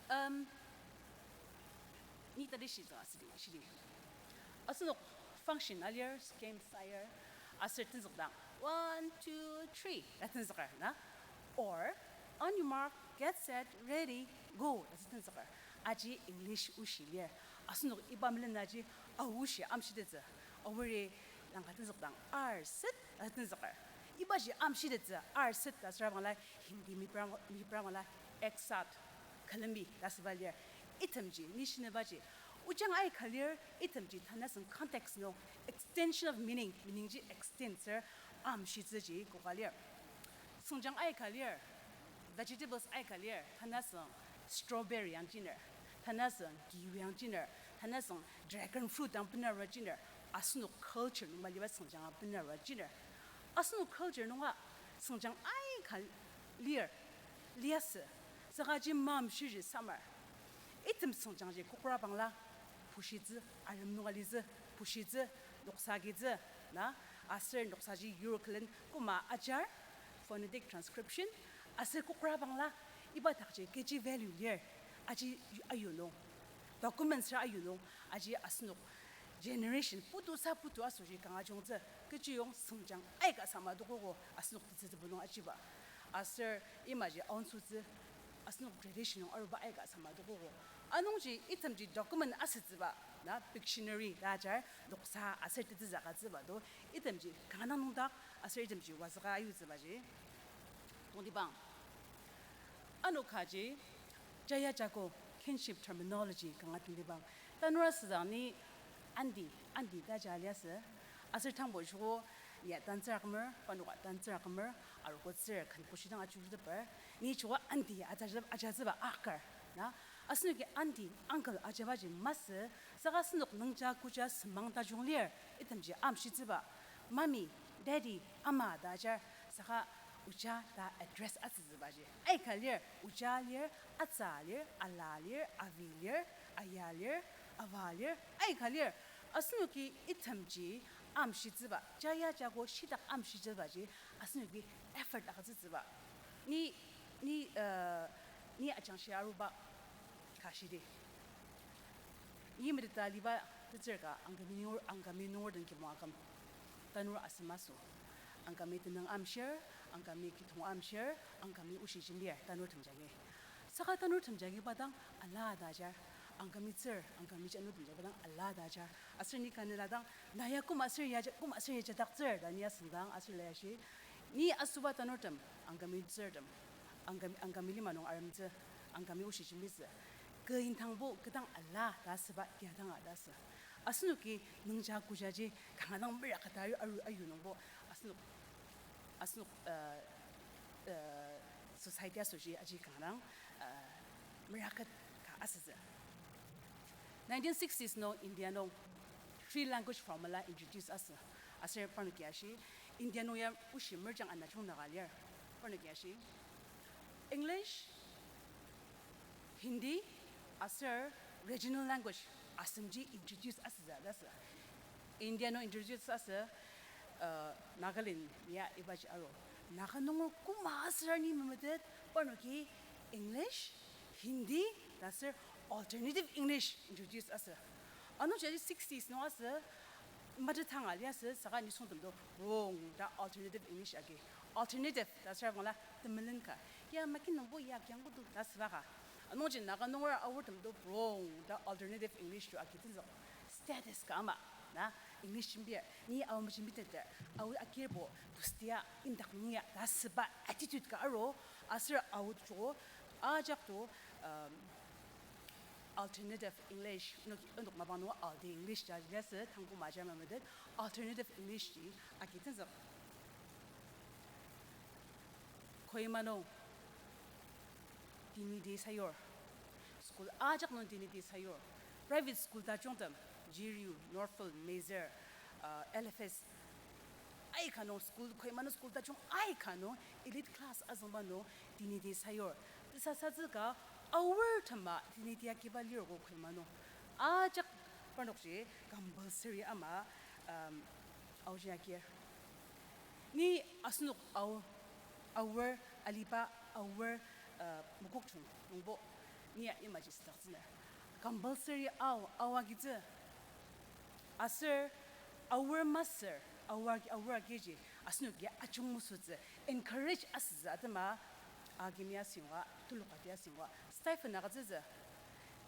Um, ni tatishi züng asüdi, shidi. Asenok function alir, games alir, aser tenzükdang, one, two, three, ta tenzüker, na? Or, on your mark, get set, ready, go, ta tenzüker. Aji English oshi lir. Asenok iba melenaji ao oshi amshitettsü. Aori langka tenzükdang, arset, ta tenzüker. Ibaji amshitettsü, arset ta süra bangla, Hindi mipra-, mipra bangla, ek saath, külemi ta süba lir. Itemji, ni shinebaji, ojang aika lir, itemji tanü asüng context nung, extension of meaning, meaning ji extend ser, amshitsüji koka lir. Süngjang aika lir, vegetables aika lir, tanü asüng strawberry ang jiner, tanü asüng kiwi ang jiner, tanü asüng dragon fruit ang benarua jiner, asenok culture nung maliba süngjang ang benarua jiner. Asenok culture nunga süngjang aika lir, liasü, saka ji mamshiji samar. Item süngjangji kokra bangla, pushitsü, arem nunga litsü, pushitsü, noksa agitsü, na, aser noksaji yur külen koma ajar, phonetic transcription, aser kokra bangla, iba dakji kechi value lir, aji ayu nung, documents ra ayu nung, aji asenok generation putu sa putu asoshi kanga jungtsü, kechiyong süngjang aika sama adokogo asenok tetsütsübu nung ajiba. Aser imaji aonsotsü, asenok tradition nung aruba aika sama adokogo. Anungji itemji document asütsüba, na, Pictionary ta ajar, noksa aser tetsütsü agütsüba do, itemji kanga nungdak aser itemji wazüka ayutsübaji tongtibang. Ano kaji, jaya jako, kinship terminology kanga tendibang. Tanura südang ni aunty, aunty ta ja liasü. Aser tangbo joko ni a tantsür akümer, parnoka tantsür akümer, arogo tsür ken koshidang ajuruteper. Ni joko aunty ajatsüba, ajatsüba akar. Na, asenoki aunty, uncle ajabaji masü, saka asenok nungja kuja semang tajung lir, itemji amshitsüba. Mommy, daddy, ama ta ajar, saka oja ta address asütsübaji. Aika lir, oja lir, atsa lir, ala lir, avi lir, aya lir, ava lir, aika lir. Asenoki itemji amshitsüba, jaya jako shitak amshitsübaji, asenoki effort agütsütsüba. Ni, ni, uh, ni ajangshi aruba ka shidi. Ni meteta liba tetsür ka Angami nungur, Angami nunger den kibong aküm. Tanur asem aso. Angami tenüng amshir, Angami kitong amshir, Angami oshi jembir, tanurtem jagi. Saka tanurtem jagi pa dang alada ajar, Angami tsür, Angami janurtem jagi pa dang alada ajar. Aser ni kanela dang, na ya koma aser ya ja-, koma aser ya jadaktsür ta ni asüngdang aser la ya shi. Ni asoba tanurtem, Angami tsürtem, Angami, Angami lima nung aremtsü, Angami oshi jembitsü. Kü indangbo kü dang ala ta asüba, ya dang a ta asü. Asenoki nungja kujaji kanga dang meraka ta ayu, ayu, ayu nungbo. Asenok, asenok, uh, uh, society asoshi aji kanga dang, uh, meraket ka asütsü. Nineteen sixties nung India nung three language formula introduce asü. Aser parnoki ashi, India nung ya oshi merjang ana jungnaka lir. Parnoki ashi, English, Hindi, aser regional language asemji introduce asütsü ta asü. India nung introduce asü, uh, Nagaland ya ibaji aru. Naga nunger koma aser ni memetet, parnoki English, Hindi, ta aser alternative English introduce asü. Anungji sixties nung asü, mother tongue a liasü, saka nisungtem to wrong ta alternative English agi. Alternative ta asür bangla temelen ka. Ya maki nungbo ya kiangbo to ta asüba ka. Anungji Naga nunger aortem to wrong ta alternative English to agi tenzük. Status ka ama, na, English jembir, ni ao mejembiteter, ao agirbo, tustia, indak nung ya ta asüba attitude ka aru, aser ao joko, ajak to, um, alternative English, nok, nok mapang nung aldi English ta liasü, tangbo maja memetet, alternative English ji agi tenzük. Kohima nung, Trinity sayur. School ajak nung Trinity sayur. Private school tajungtem, Jiru, Northfield, Mazer, uh, L F S. Aika nung school, Kohima nung school tajung aika nung elite class azüngba nung Trinity sayur. Tesasatsü ka aor tema Trinity agiba lirogo Kohima nung. Ajak parnokji compulsory ama, um, aoji agir. Ni asenok ao, aor aliba, aor, uh, Mokokchung nungbo. Ni ya imaji südaktsüner. Compulsory ao, ao agitsü. Aser aor masür, aor, aor agiji, asenoki ajung mesütsü, encourage asütsü atema, akimi asüngwa, tuluka ti asüngwa, stipend agütsütsü.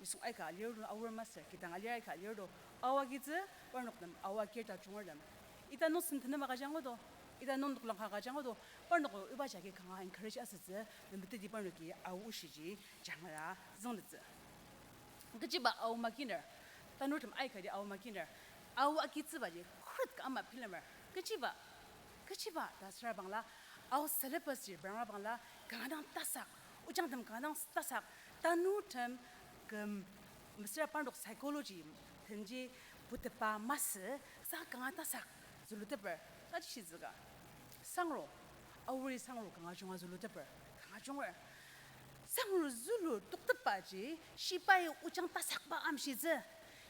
Nisung aika alir to, aor masür, kidang alir aika alir to, ao agitsü, parnok nem, ao agir tajungertem. Ita nung sentenem agüjangodo, ita nung noklang ka agüjangodo, parnok iba jagi kanga encourage asütsü, memeteti parnoki ao oshiji, jangara züngtettsü. Kechiba ao makiner, tanurtem aikati ao makiner, ao agitsübaji khuret ka ama bilemer. Kechiba, kechiba ta süra bangla, ao syllabus ji bangla bangla, kanga dang tasak, ojangtem kanga dang tasak, tanurtem küm, mesüra parnok psychology, tenji putepa masü, sa kanga tasak, züluteper, taji shizüka. Sangro, aori sangro kanga junga züluteper, kanga junger. Sangro zülu toktepaji, shibai ojang tasakba amshitsü,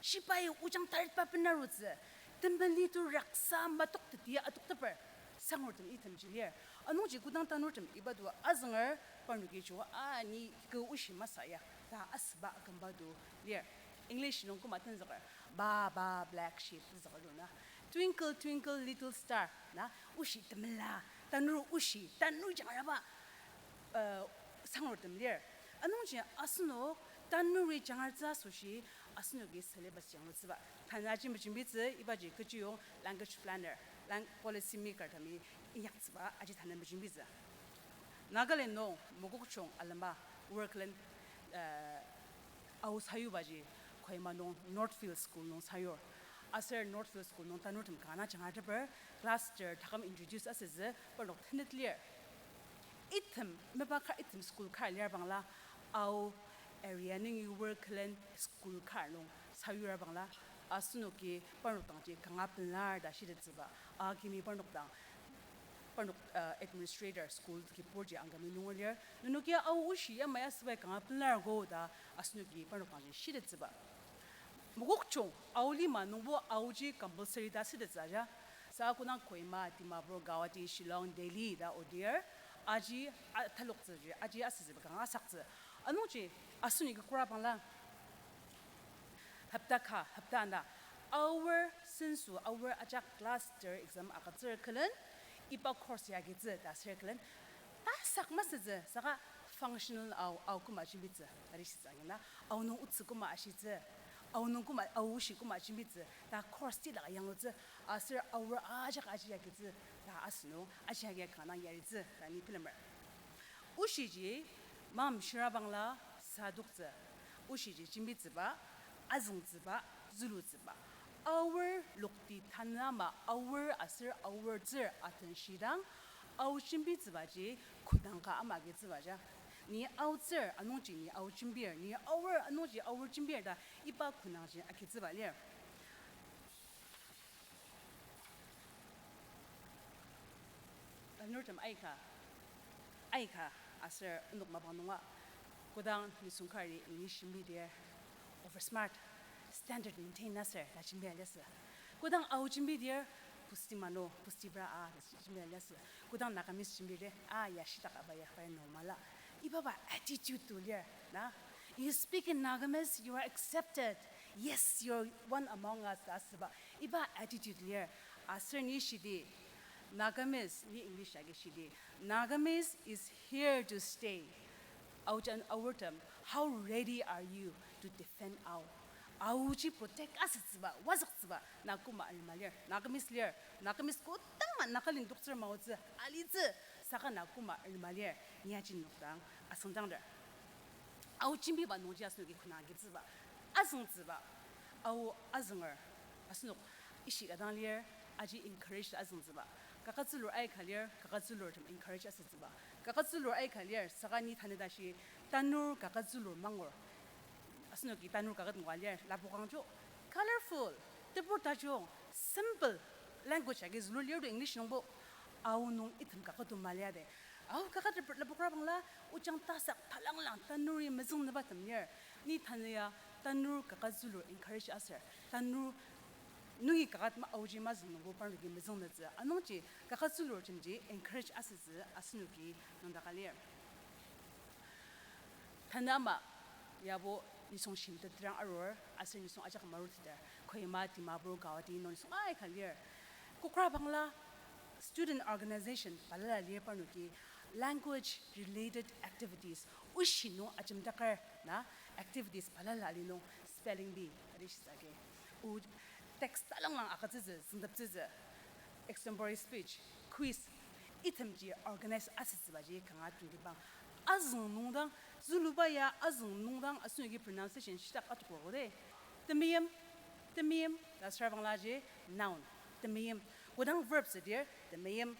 shibai ojang taritba benarutsü, temeli to raksa matoktetia atokteper, sangrurtem itemji lir. Anungji kodang tanurtem iba to azünger, parnoki jo a ni kü oshi masü ya, ta asüba akümba to lir. English nung koma tenzüker, ba, ba, black sheep, tenzüker to na. Twinkle, twinkle, little star, na, oshi temela, tanur oshi, tanur jangraba, uh, sangrurtem lir. Anungji asenok tanuri jangrtsü asoshi, asenoki syllabus janglutsüba. Tanaji mejembitsü, ibaji kechiyong language planner, lang-, policy maker temi inyaktsüba, aji tanü mejembitsü. Nagaland nung, Mokokchung alema, Workland, uh, Ao sayubaji Kohima nung Northfield School nung sayur. Aser Northfield School nung tanurtem kanga jangateper, cluster taküm introduce asütsü parnok tenet lir. Item, mapa kar item school kar lir bangla, Ao area nungi wor külen school kar nung sayur bangla, asenoki parnok dangji kanga pelar ta shitettsüba, akimi parnok dang, parnok, uh, administrator school kiburji angami nunger lir. Nenokia Ao oshi yamai asübai kanga pelar ko ta asenoki parnok dangji shitettsüba. Mokokchung, Ao lima nungbo Aoji compulsory ta sütettsü aja. Sa kodang Kohima, Dimapur, Guwahati, Shillong, Delhi ta odir, aji, a, taloktsüji, aji asütsüba kanga asaktsü. Anungji, asenoki kura bangla, hopta ka, hopta ana, Aor senso, Aor ajak class ter exam agütsür külen, iba course ya agitsü ta ser külen, tasak masütsü, saka functional Ao, Ao küma jembitsü, tari shitsü angina, Ao nung otsü küma ashitsü, Ao nung küma, Ao oshi küma jembitsü, ta course tila yanglutsü, aser Aor ajak aji ya agitsü, ta asünung, aji ya agi kanga dang yaritsü, ta ni bilemer. Oshiji, mamshira bangla sadoktsü. Oshiji jembitsüba, azüngtsüba, zülutsüba. Aor lokti tanü ama Aor aser Aor tsür atenshidang, Ao jembitsübaji kodang ka ama agitsübaja. Ni Ao tsür anungji ni Ao jembir, ni Aor anungji Aor jembir ta iba kodangji agitsüba lir. Tanurtem aika, aika aser onok mapang nunga, kodang nisung kari English jembidir, over smart, standard maintain aser ta jembia liasü. Kodang Ao jembidir, pusti mano, pusti bra a ta jembia liasü. Kodang Nagamese jembir, a ya shitak aba ya pai normal a. Ibaba attitude to lir, na? You speak in Nagamese, you are accepted. Yes, you're one among us ta asüba. Iba attitude lir. Aser ni shidi, Nagamese, ni English agi shidi, Nagamese is here to stay. Aojan Aortem, how ready are you to defend Ao? Aoji protect asütsüba, wazüktsüba, na koma arema lir. Nagamese lir, Nagamese kodang ma Nagaland toktsür maotsü, alitsü, saka na koma arema lir, ni aji nokdang asüngdangder. Ao jembiba nungji asenoki kodang agitsüba, azüngtsüba, Ao azünger, asenok ishi ka dang lir, aji encourage azüngtsüba. Kaket zülur aika lir, kaket zülurtem encourage asütsüba. Kaket zülur aika lir, saka ni tanü tashi tanur kaket zülur mangur. Asenoki tanur kaket ngua lir, lapokangjo, colorful, tebur tajung, simple language agi zülur lir to English nungbo. Ao nung item kaket to maliade. Ao kaket tebur lapokra bangla, ojang tasak talanglang tanuri mezüng nübatem lir. Ni tanü ya tanur kaket zülur encourage aser, tanur nungi kaket ma Aoji mazüng nungbo parnoki mezüng nütsü. Anungji kaket zülurtemji encourage asütsü asenoki nüngdaka lir. Tanü ama yabo nisung shimtet terang arur, aser nisung ajak maruteter. Kohima, Dimapur, Guwahati nung nisung aika lir. Kokra bangla student organization balala lir parnoki language related activities oshi nung ajemdaker na activities balala ali nung spelling bee, ari shitsü agi, o text talanglang agütsütsü, züngteptsütsü, extempore speech, quiz, itemji organize asütsübaji kanga tongtibang. Azüng nungdang, züluba ya azüng nungdang asenoki pronunciation shitak atokro de. Temeim, temeim ta süra banglaji noun, temeim. Kodang verb südir, temeim,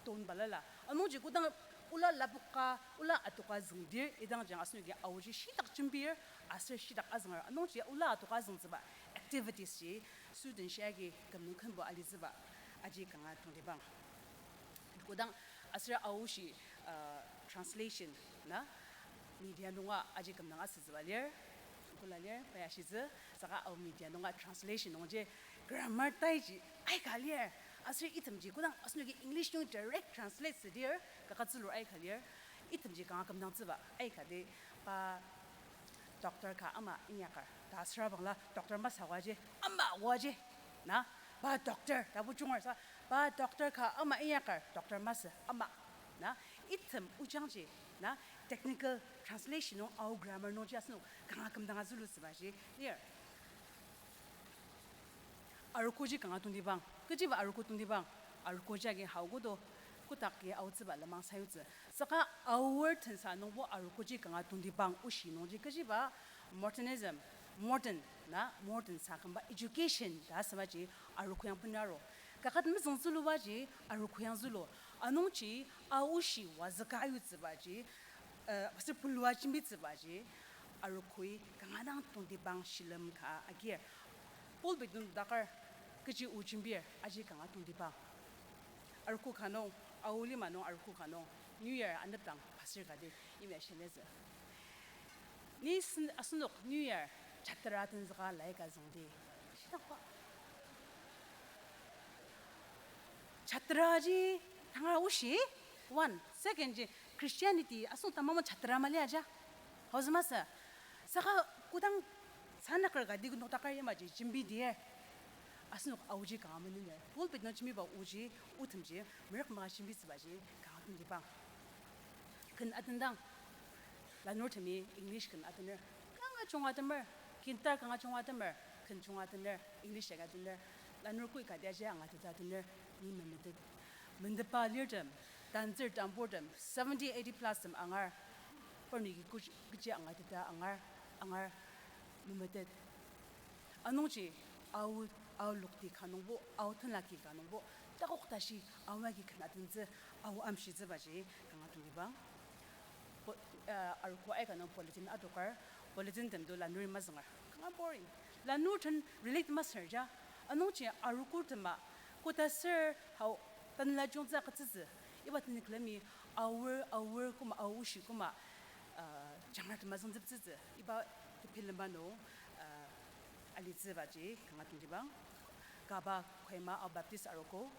tone balala. Anungji kodang ola lapoka, ola atoka züngdir, idangji asenoki Aoji shitak jembir, aser shitak azünger. Anungji ola atoka züngtsüba activities ji student shia agi küm nung kenbo alitsüba, aji kanga tongtibang. Kodang aser Aoshi, uh, translation na media nunga aji kümdang asütsüba lir, kula lir, pa ya shitsü, saka Ao media nunga translation nungji grammar taiji aika lir. Aser itemji kodang asenoki English nung direct translate südir, kaket zülur aika lir. Itemji kanga kümdangtsüba aika di, pa doctor ka ama inyaker ta süra bangla doctor masü oaji, ama oaji, na, pa doctor ta bu junger sa, pa doctor ka ama inyaker doctor masü ama, na, item ojangji, na, technical translation nung Ao grammar nungji asenok kanga kümdanga zülutsübaji lir. Arogoji kanga tongtibang. Kechiba arogo tongtibang? Arogoji agi haogo do, kotaki aotsüba lenmang sayutsü. Saka Aor tensa nungbo arogoji kanga tongtibang oshi nungji kechiba, Modernism, modern na modern sa kümba education ta asübaji arogo yang benaro. Kaket mezüng zülubaji arogo yang zülu. Anungji aoshi wazüka ayutsübaji, eh, aser pulua jembitsübaji, arogoi kanga dang tongtibang shilem ka agir. Pulpit nung dakar kechi o jembir aji kanga tongtibang. Arogo ka nung, ao lima nung arogo ka nung, New Year anepdang pastor kati yimya shiletsü. Ni sen-, asenok New Year chatera tenzüka laika züngdi. Shidakba. Chatera ji tanga oshi, one. Second ji Christianity asenok tamama chatera mali aja. Hozü masü. Saka kodang sanaker kati kodang dakar yamaji jembidir. Asenok aoji kanga menener. Pulpit nung jembiba oji, otemji, merük maka jembitsübaji kanga tongtibang. Ken atendang. Lanurtemi English ken atener. Kanga junga atemer. Kintar kanga junga atemer. Ken junga atener. English ya atener. Lanur koi kati aji angateta atener. Ni memetet. Mendepa lirtem, tanzür tamburtem, seventy, eighty plus tem angar. Parnoki kuj-, kechi angateta angar, angar memetet. Anungji ao, ao lokti ka nungbo, ao tenlaki ka nungbo, takok tashi, ao agi ken atentsü, ao amshitsübaji kanga tongtibang. Po-, uh, arogo aika nung bulletin adoker, bulletin temdo lanuri mazünger. Kanga boring. Lanur den relate masür ja. Anungji arogo tema, koda ser hao tanela jungtsü agütsütsü. Iba teni külemi aor, aor koma, aoshi koma, uh, jangra tema züngzüptsütsü. Iba tebilemba nung, uh, alitsübaji kanga tongtibang. Kaba Kohima Ao Baptist Arogo,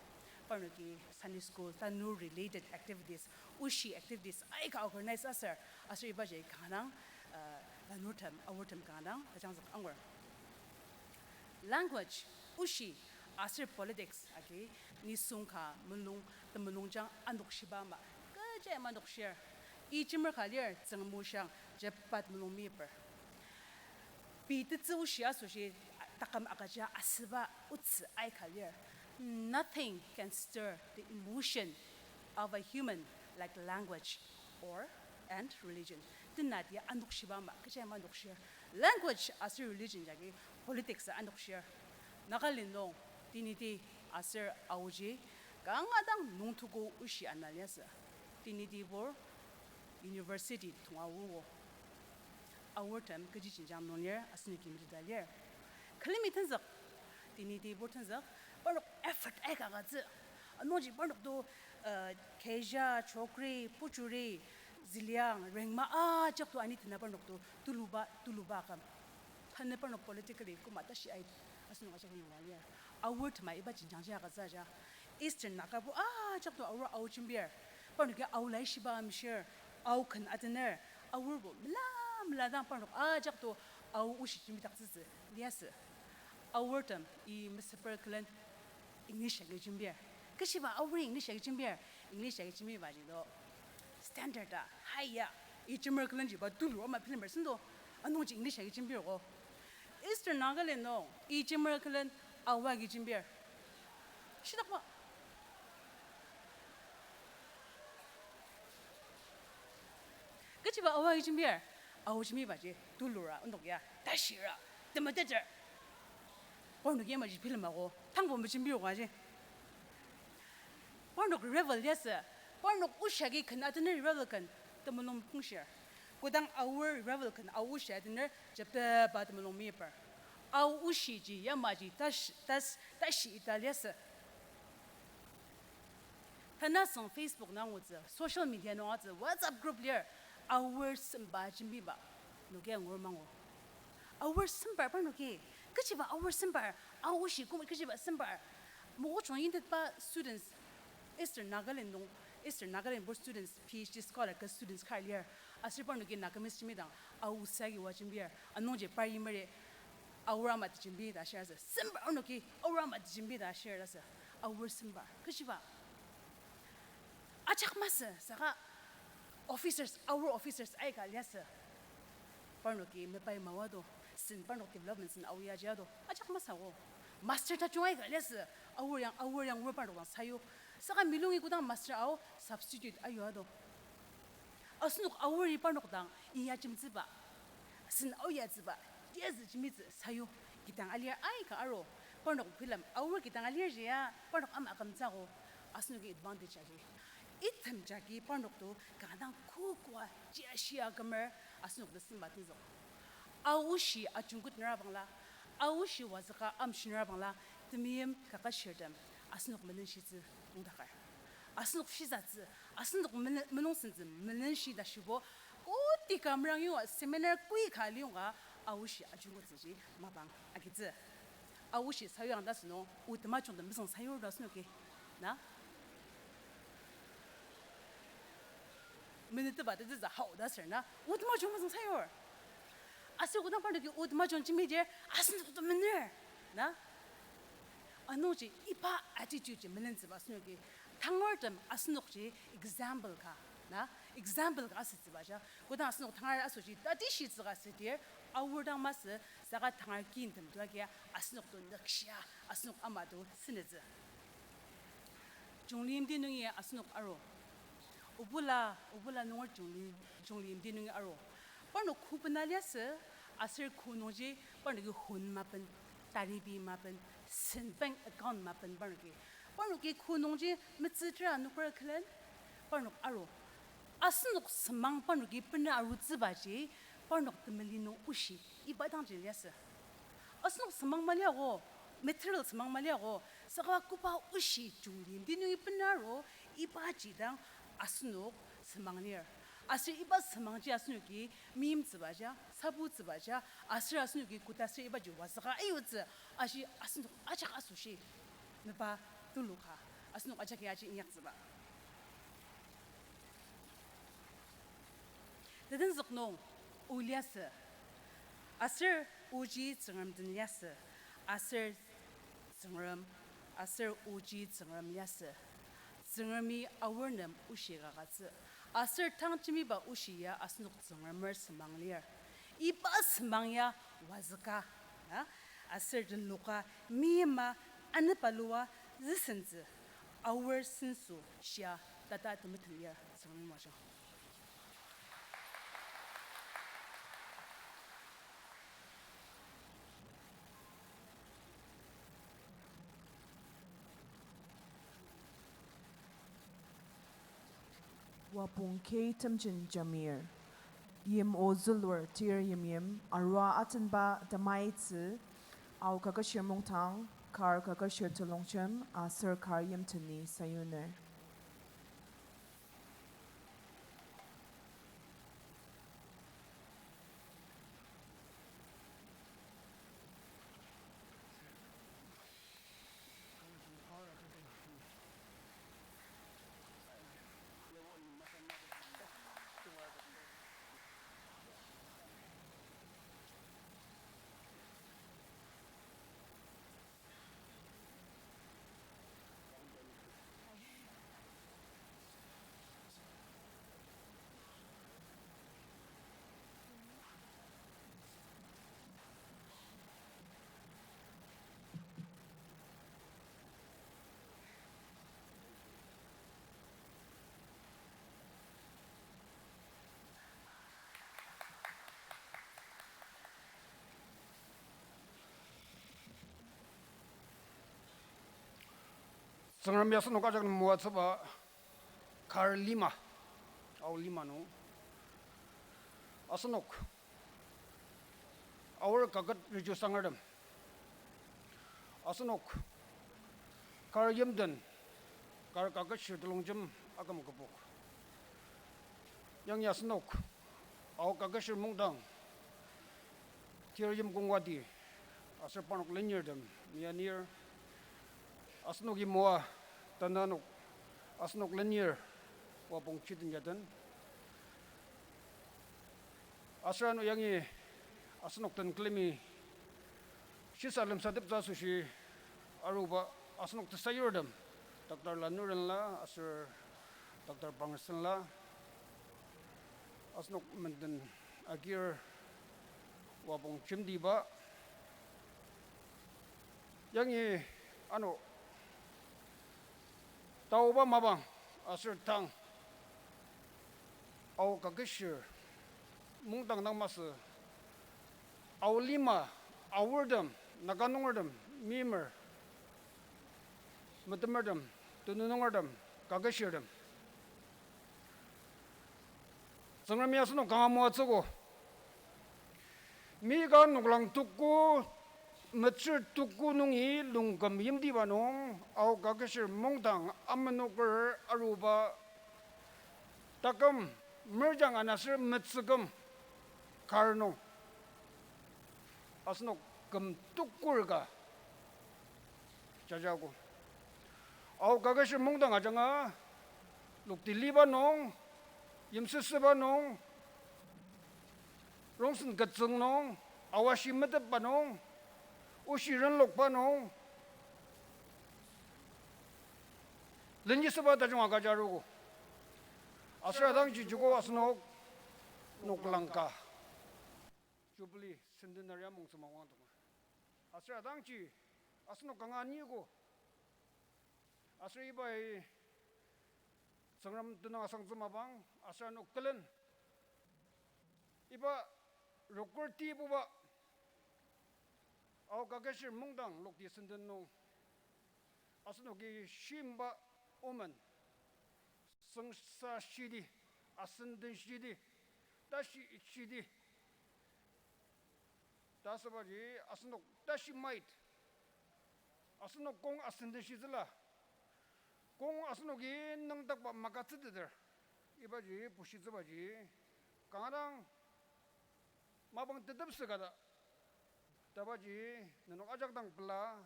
parnoki Sunday school, tanur related activities, oshi activities aika organize aser, aser ibaji kanga dang, uh, lanurtem, aortem kanga dang tajangzük angur. Language, oshi, aser politics agi nisung ka mulung, temulungjang andokshiba ama kecha ama andokshir. I jemer ka lir Tsüngremushiang, Japat mulung meyiper. Pei tetsü oshi asoshi taküm agüja asüba otsü aika lir. Nothing can stir the emotion of a human like language or, and religion. Tenati andokshiba ama kecha ama andokshir. Language aser religion jagi politics a andokshir. Nagaland nung Trinity aser aoji kanga dang nungtoko oshi ana liasü. Trinity bor university tonga aogo. Aortem kechi jenjang nung lir, asenoki meteta lir. Külemi tenzük, Trinity bor tenzük, parnok effort aika agütsü. Anungji parnok to, uh, Khezha, Chokri, Pachuri, Zeliang, Rengma ajak to ani tena parnok to tuluba, tuluba aküm. Tanü parnok politically koma tashi ai, asenok ajak nung lir. Aortema iba jenjangji agütsü aja. Eastern Nagabo ajak to aor ao jembir. Parnoki ao laishiba amshir, ao ken atener, aorbo mela mela dang parnok ajak to ao oshi jembidaktsütsü liasü. Aortem i mesüper külen English agi jembir. Kechiba aori English agi jembir, English agi jembibaji to standard a high ya. I jemer külenjiba tulur ama bilemer sendo. Anungji English agi jembir ko. Eastern Nagaland nung i jemer külen aoa agi jembir. Shidakba. Kechiba aoa agi jembir. Ao jembibaji tulura onok ya tashira temeteter. Parnok yamaji bilemako tangbo mejembir ko aji. Parnok revival liasü, parnok oshi agi ken atener revival ken temulung kongshir. Kodang aor revival ken ao oshi atener jepteba temulung meyiper. Ao oshiji yamaji tash-, tas-, tashi ita liasü. Tanasüng Facebook nung angutsü, social media nung angutsü, WhatsApp group lir, aor semba jembiba, noki angur mangu. Aor sembar parnoki, kechiba aor sembar, ao oshi koma kechiba sembar. Mokokchung yimtetba students, Eastern Nagaland nung, Eastern Nagaland bor students, PhD scholar ka students kar lir, aser parnoki Nagamese jembidang, ao osa agi oa jembir, anungji par yimeri, aor ama tejembi ta ashir asü, sembar parnoki, aor ama tejembi ta ashir asü, aor sembar, kechiba. Ajak masü, saka officers, aor officers aika liasü. Parnoki mepai maoa do, sen parnok development sen aoa ji ado. Ajak masü ko. Master tajung aika liasü, aor yang, aor yang wor parnok dang sayu. Saka milungi kodang master ao, substitute ayua do. Asenok aori parnok dang iya jemtsüba. Sen aoyatsüba, tiyazü jembitsü sayu, kidang alir aika aru, parnok bilem aor kidang alir jia, parnok ama akümtsüogo, asenoki advantage aji. Item jagi parnok to kanga dang kokoa jia shia kümer, asenok ta senba tenzük. Aoshi ajungkut nera bangla, aoshi wazüka amshi nera bangla, temeim kaketshirtem, asenok melenshitsü nüngdaker. Asenok shisatsü, asenok melen-, melungsentsü melenshi ta shibo, koti ka merang yua seminar kui ka liyonga aoshi ajungkutsüji mapang agitsü. Aoshi sayuang ta asünung, o temajung tem mesüng sayur ta asenoki. Na? Meneteba tetsütsü hao ta ser na, o temajung mesüng sayur. Aser kodang parnoki o temajung jembidir, asenok to mener. Na? Anungji iba attitude ji melentsüba asenoki. Tangartem asenokji example ka, na? Example ka asütsüba ja. Kodang asenok tangar asoshi tatishitsüka südir, aor dang masü, saka tangar kintem to agia asenok to nükshia, asenok ama to senetsü. Jungli yimti nungi asenok aru. Obula, obula nunger jungli, jungli yimti nungi aru. Parnok kho bena liasü, aser kho nungji parnoki hon mapen, taribi mapen, sen bank account mapen parnoki. Parnoki kho nungji metsü tera nokra külen, parnok aru. Asenok semang parnoki bena arutsübaji, parnok temeli nung oshi, iba dangji liasü. Asenok semang maliago, material semang maliago, saka koba oshi jungli yimti nungi bena aru, ibaji dang asenok semang lir. Aser iba semangji asenoki meimtsübaja, sabutsübaja, aser asenoki koda aser ibaji wazüka ayutsü, aji asenok ajak asoshi, mapa tulu ka, asenok ajaki aji inyaktsüba. Tetenzük nung o liasü, aser oji Tsüngrem den liasü, aser Tsüngrem, aser oji Tsüngrem liasü. Tsüngremi aor nem oshi kakatsü. Aser tang jembiba oshi ya asenok Tsüngremer semang lir. Iba semang ya wazüka, na? Aser tenoka meima anepalua züsentsü aor senso shia tata temetem lir Tsüngrem wajung. Wapong K. Temjen Jamir, yim o zülur tir yimyim, arua atenba temaitsü, Ao Kaketshir Mungdang, Kar Kaketshir Telongjem, aser kar yimteni sayuner. Tsüngremi asenok ajak moatsüba kar lima, Ao lima nung. Asenok Aor kaket reju sangertem. Asenok kar yimden, Kar Kaketshir Telongjem aküm kübok. Yangi asenok Ao Kaketshir Mungdang, tir yim kongwati, aser parnok lenirtem mianir. Asenoki moa tanü anok asenok lenir Wapong Chiten Yaden. Aser ano yangi asenok den külemi shisa lemsateptsü asoshi aruba asenok tesayurtem, Doctor Lanurenla aser Doctor Pangersenla, asenok menden agir Wapong jemtiba. Yangi ano taoba mapang aser tang Ao Kaketshir Mungdang dang masü Ao lima, Aortem, Naga nungertem, meimer, metemertem, tenüng nungertem, kaketshirtem. Tsüngremi asenok kanga moatsüogo. Mi ka noklang tuku, metsür tuku nungi lungküm yimtiba nung, Ao kaketshir mungdang amenoker aruba taküm, merjang anaser metsüküm kar nung asenok küm tukur ka jajago. Ao kaketshir mungdang ajanga, lokti liba nung, yimsüsüba nung, rongsen ketsüng nung, awashi metepba nung, oshi renlokba nung, lenyisüba tajung agüja aruogo. Aser idangji joko asenok noklang ka Jubilee centenary amongtsü mawangdonga. Aser idangji asenok kanga aniogo. Aser ibai Tsüngrem tenüng asangtsü mapang, aser ano külen iba rokur tibuba Ao kaketshir mungdang lokti senden nung asenoki shimba omen, sengsa shidi, asenden shidi, tashi shidi, ta asübaji asenok tashi mait, asenok kong asenden shitsüla, kong asenoki nüngdakba makatsüteter, ibaji bushitsübaji kanga dang mapang tetepsü kata, tabaji nenok ajak dang pela,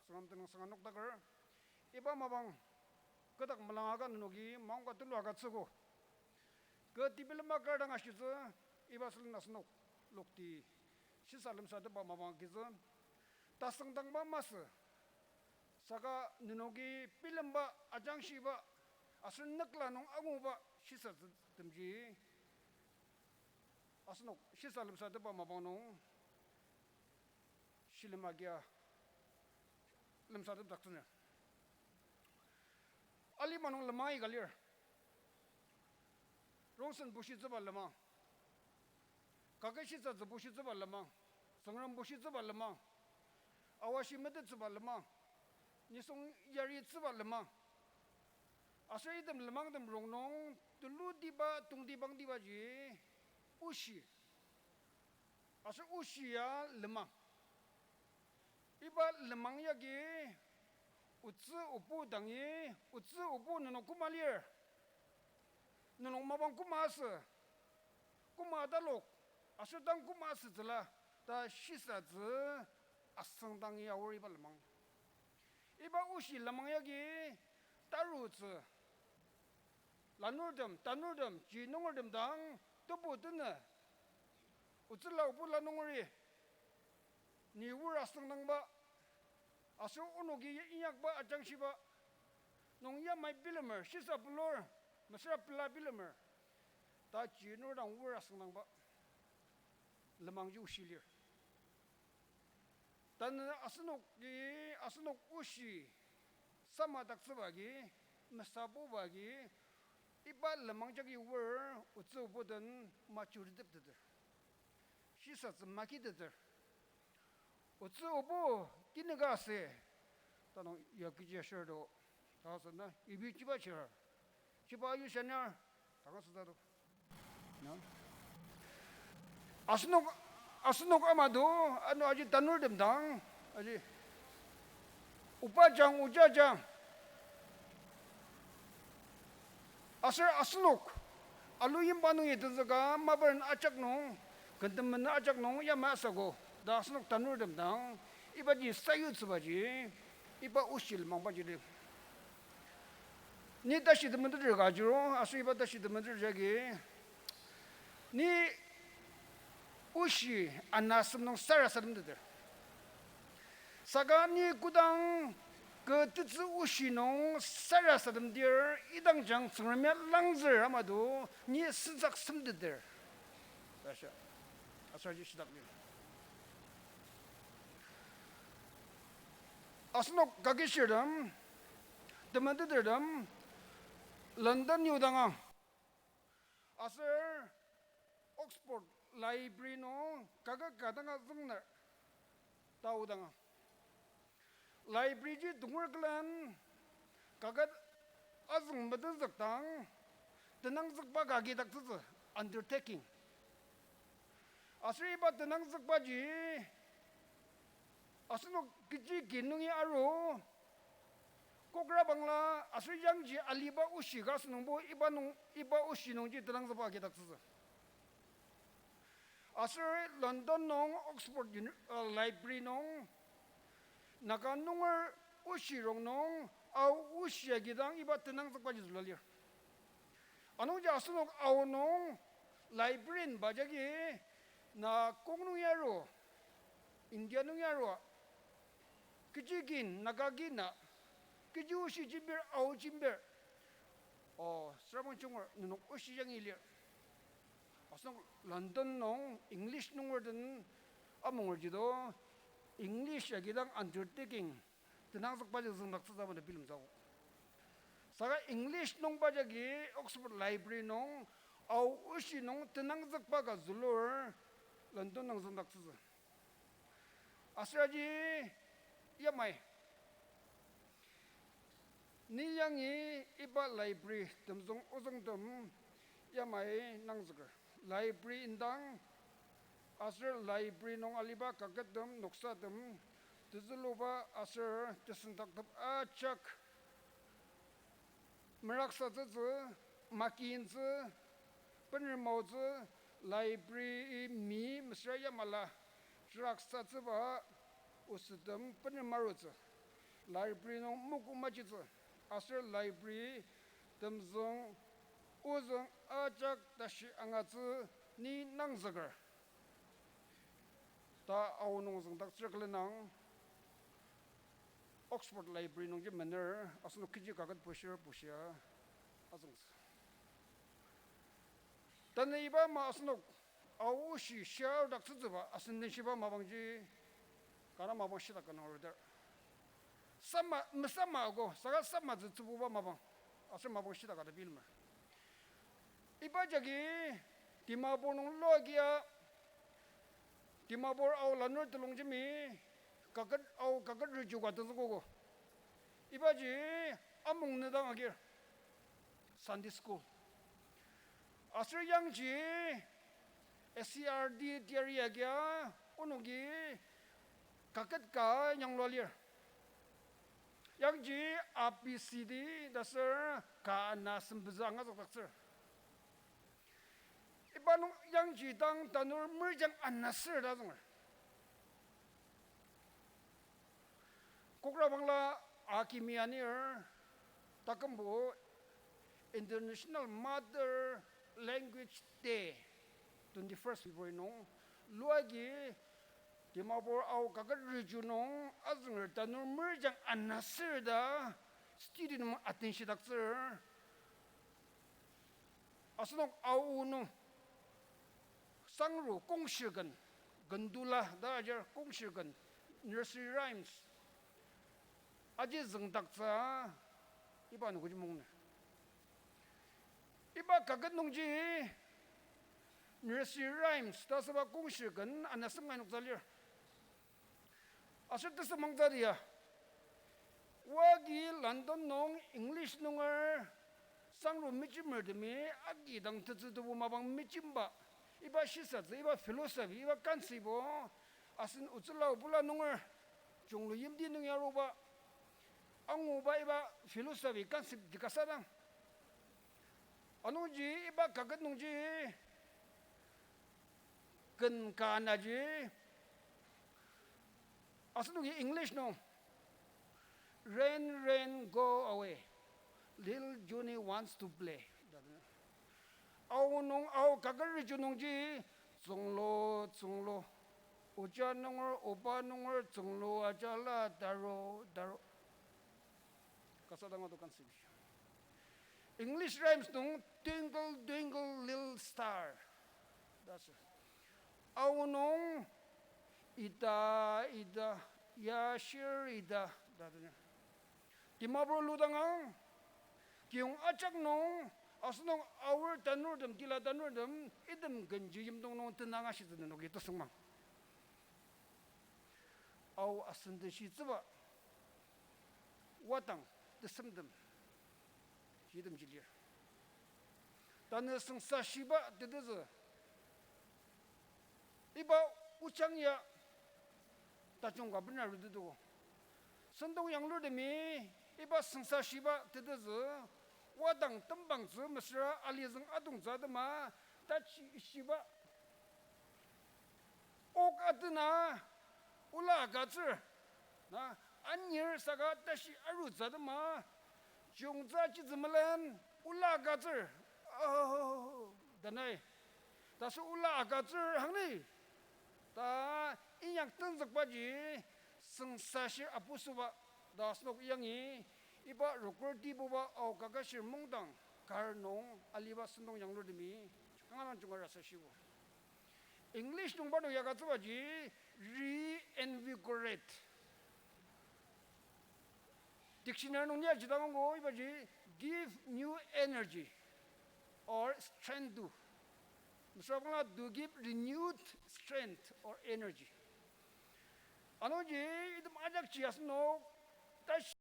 Tsüngrem tenüng sanga nokdaker, iba mapang kü dak melangaka nenoki maongka tulu agütsüogo. Kü tebilemba kar dang ashitsü, iba sülen asenok lokti shisa lemsatepba mapang agitsü, tasüngdangba masü, saka nenoki bilemba, ajangshiba, aser nükla nung anguba shisatsütemji asenok shisa lemsatepba mapang nung shilem agia lemsatepdaktsüner. Alima nung lemang aika lir. Rongsen bushitsüba lemang, kaketshitsü bushitsüba lemang, Tsüngrem bushitsüba lemang, awashi metettsüba lemang, nisung yaritsüba lemang. Aser item lemangtem rongnung tulutiba tongtibangtibaji oshi. Aser oshi ya lemang. Iba lemang yagi otsü obu dangi, otsü obu nenok koma lir, nenok mapang koma asü, koma atalok, aser tang koma asütsüla ta shisatsü asüngdangi aor iba lemang. Iba oshi lemang yagi tarutsü lanurtem, tanurtem, ji nungertem dang tebu tenü, otsüla obu la nungeri ni oa asüngdangba, aser onoki inyakba ajangshiba nung yamai bilemer, shisa pelur, mesüra pela bilemer, ta ji nur dang oa asüngdangba lemangji oshi lir. Tanü asenoki, asenok oshi samadaktsüba agi, mesabuba agi, iba lemang jagi oa otsü obu den majoriteteter, shisatsü makiteter. Otsü obu kinüka ase, tanung ya kechi ashir do, ta asü na ibi chiba chir, chiba ayu shanyar, tanga süta do. Na? Asenok, asenok ama do, ano aji tanurtem dang, aji oba jang, oja jang. Aser asenok alu yimba nung ya tenzüka, maparen ajak nung, kentemen ajak nung yamai asüogo, ta asenok tanurtem dang ibaji sayutsübaji, iba oshi lemangbaji lir. Ni tashi temeteter ka ajuru, aser iba tashi temeteter jagi ni oshi ana asem nung sarasademteter. Saka ni kodang kü tetsü oshi nung sarasademdir, idang jang Tsüngrem ya langzür ama do, ni sensak semteter. Tasha, aser aji shidak lir. Asenok kaketshirtem, temetetertem, London yudanga, aser Oxford library nung kaket ka danga züngner ta aodanga. Library ji tonger külen kaket azüng metenzükdang tenangzükba ka agidaktsütsü undertaking. Aser iba tenangzükbaji asenok kechi kin nungi aru, Kokra Bangla aser yangji aliba oshi ka asünungbo iba nung, iba oshi nungji tenangzükba agidaktsütsü. Aser London nung Oxford Uni-, uh, Library nung Naga nunger oshi rongnung Ao oshi agidang iba tenangzükbaji zülua lir. Anungji asenok Ao nung librarian ba jagi na kong nung yaro, India nung yaro, kechi kin, Naga kin na, kechi oshi jembir, Ao jembir. O, süra bang junger, nenok oshi yangi lir. Asenok London nung English nunger den amungerji do, English agidang undertaking tenangzükbaji züngdaktsütsü ta bilemtsü akok. Saka English nungba jagi Oxford Library nung Ao oshi nung tenangzükba ka zülur London nung züngdaktsütsü. Aser aji yamai ni yangi iba library temzüng ozüngtem yamai nangzüker. Library indang aser library nung aliba kakettem, noksatem, tezüluba aser tesendaktep ajak meraksatsütsü, makintsü, bener maotsü, library-i mi mesüra yamala, raksatsüba osettem bener marutsü. Library nung moku majitsü, aser library temzüng ozüng ajak tashi angatsü ni nangzüker ta Ao nung züngdaktsür külenang. Oxford Library nungji mener, asenok kechi kaket bushir bushia azüngtsü. Tanü iba ama asenok Ao oshi shiadaktsütsüba asen denshiba mapangji, kanga mapang shidak ka nung order. Sama, mesama ako, saka sama tsü tsübuba mapang, aser mapang shidak ka ta bilemer. Iba jagi Dimapur nung loakia, Dimapur Ao lanur telongjemi kaket, Ao kaket riju ka tenzükogo. Ibaji amung nedang agir Sunday school. Aser yangji S C R D teyari agia onoki kaket ka yanglua lir. Yangji A B C D ta ser ka ana sempezü angazükdaktsür. Iba nung yangji dang tanur merjang ana ser ta zünger. Kokra Bangla akimi anir, takümbo International Mother Language Day, twenty-first February nung, luagi Dimapur Ao kaket riju nung azünger tanur merjang ana ser ta student nung attention daktsür. Asenok Ao nung sangru kongshir ken, gendula ta ajar kongshir ken, nursery rhymes aji züngdaktsü, iba anogoji mungner. Iba kaket nungji nursery rhymes ta asüba kongshir ken ana semngai noksa lir. Aser tesem mangtsü dia, oagi London nung English nunger sangru mejimertemi agi dang tetsü tebu mapang mejimba, iba shisatsü, iba philosophy, iba concept-o, asen otsüla obula nunger, junglu yimti nung yaruba, anguba iba philosophy concept ti kasa dang. Anungji iba kaket nungji ken ka anaji, asenoki English nung, Rain, rain, go away, little Johnny wants to play. Ao nung, Ao kaket riju nungji, tsünglu, tsünglu, oja nunger, oba nunger, tsünglu ajala, taru, taru. Kasa dang ado concept. English rhymes nung twinkle twinkle little star ta asür. Ao nung ita ita ya shir ita ta adenir. Dimapur ludangang kiyong ajak nung Asenok aor tanurtem, tila tanurtem, item kenji yimdong nung tenang ashitsü nenoki tesüngmang. Ao asen tenshitsüba, wadang, tesemtem, yitemji lir. Tanü sengsa shiba tetezü, iba ojang ya tajung ka bena aruteto. Sentong yanglurtemi iba sengsa shiba tetezü, wadang tembangtsü mesüra alizüng atongtsü atema, tashi shiba ok atena ola agütsür, na, anir saka tashi arutsü atema, chiyungtsü chitsü melen ola agütsür, oh, tanü, ta sür ola agütsür hangni, ta inyak tenzükbaji sengsa shir apusuba ta asenok yangi iba roker tibuba Ao Kaketshir Mungdang kar nung aliba sentong yanglurtemi kanga dang junga rasa shibo. English nung parnok ya agütsübaji reinvigorate. Dictionary nung ni aji dang angu ibaji give new energy or strength to. Mesüra bangla to give renewed strength or energy. Anungji item ajakji asenok tashi,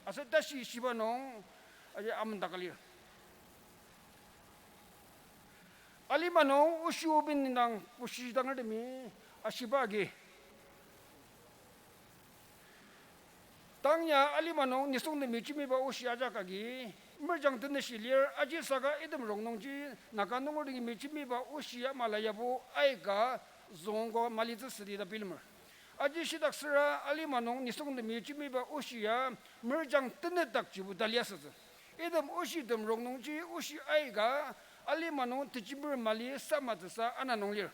aser tashi shiba nung aji amendaka lir. Alima nung oshi obin indang oshidangertemi ashiba agi tang ya alima nung nisungtemi jembiba oshi ajak agi, merjang teneshi lir, aji saka item rongnungji Naga nunger dangimi jembiba oshi amala yabo aika züngko malitsü südi ta bilemer. Aji shidak süra alima nung nisungtemi jembiba oshi ya merjang tenetdakjibo ta liasütsü. Item oshitem rongnungji oshi aika alima nung tejembir mali samatsüsa ana nung lir.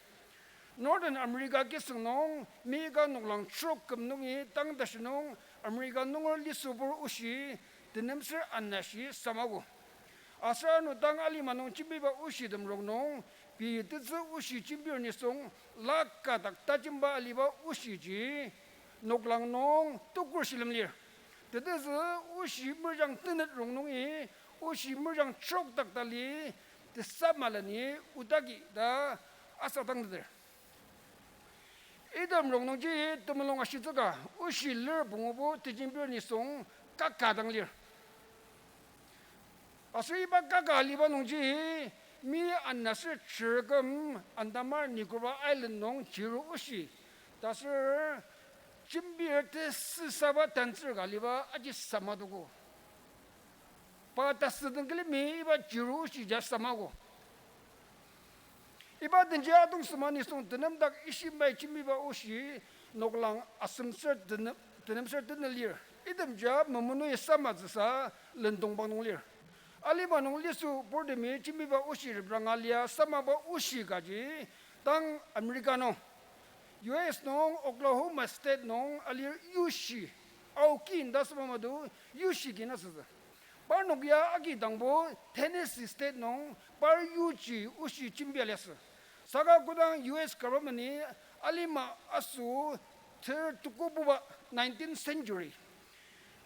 Northern America kisüng nung mika noklang trok küm nungi tang tashi nung America nunger lisübur oshi tenemser anashi samago. Aser ano dang alima nung jembiba oshitem rongnung, pei tetsü oshi jembir nisung laka dak tajemba aliba oshiji noklang nung tukur shilem lir. Tetezü oshi merjang tenet rongnungi, oshi merjang trok dak tali, tesamalani odagi ta asadangteter. Item rongnungji temulung ashitsüka, oshi lir pungubo tejembir nisung kaka dang lir. Aser iba kaka aliba nungji, mi anaser chirküm, Andaman Nicobar Island nung jiru oshi, ta sür jembir tesüsaba tantsür ka aliba aji samatogo. Pa tasü den külemi iba jiru oshi ja samago. Iba denji atong süma nisung tenemdak ishimai jembiba oshi noklang asemser tenem-, tenemser tenet lir. Itemja memenui samatsüsa lendongba nung lir. Alima nung lisüburtemi jembiba oshi repranga lia samaba oshi kaji tang America nung, U S nung Oklahoma State nung alir yushi, aoki inda süba mado yushi kin asütsü. Parnok ya agi dangbo Tennessee State nung par yuji oshi jembia liasü. Saka kodang U S government-i alima aso ter tukububa nineteenth century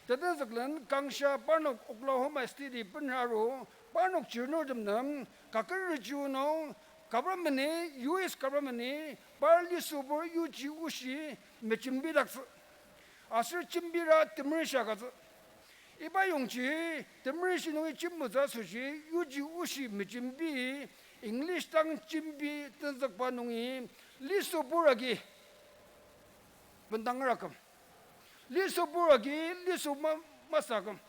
tetenzüklen kangshia parnok Oklahoma State-i bener aru, parnok chirnurtem nem kakerüju nung government-i, U S government-i par lisübur yuji oshi mejembidaktsü. Aser jembira temerenshi agütsü. Iba yongji temerenshi nungi jembitsü asoshi yuji oshi mejembi, English dang jembi tenzükba nungi lisübur agi bendanger aküm. Lisübur agi lisü ma-, masü aküm.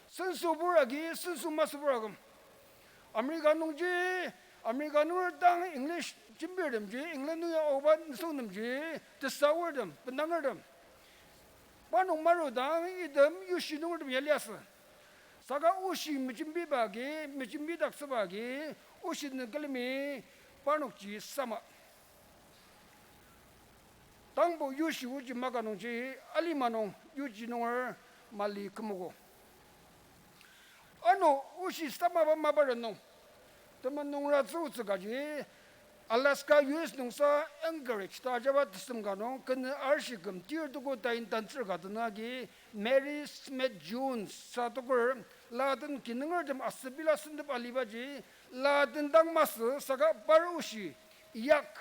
Sensübur agi sensu masübur aküm. America nungji, America nunger dang English jembirtemji, England nung ya aoba nisungtemji, tesaortem, bendangertem, parnok maru dang item yushi nungertem ya liasü. Saka oshi mejembiba agi, mejembidaktsüba agi, oshi den külemi parnokji sama. Tangbo yushi oji maka nungji alima nung yuji nunger mali kümogo. Ano oshi samaba maparen nung, temenen nungratsü otsü kaji, Alaska, U S nungsa Anchorage ta ajaba tesem ka nung kenü arishi küm tir tuko tain tantsür ka tenü agi Mary Smith Jones sa toker, la den kinungertem asübila sentep alibaji, la den dang masü saka par oshi, iyak,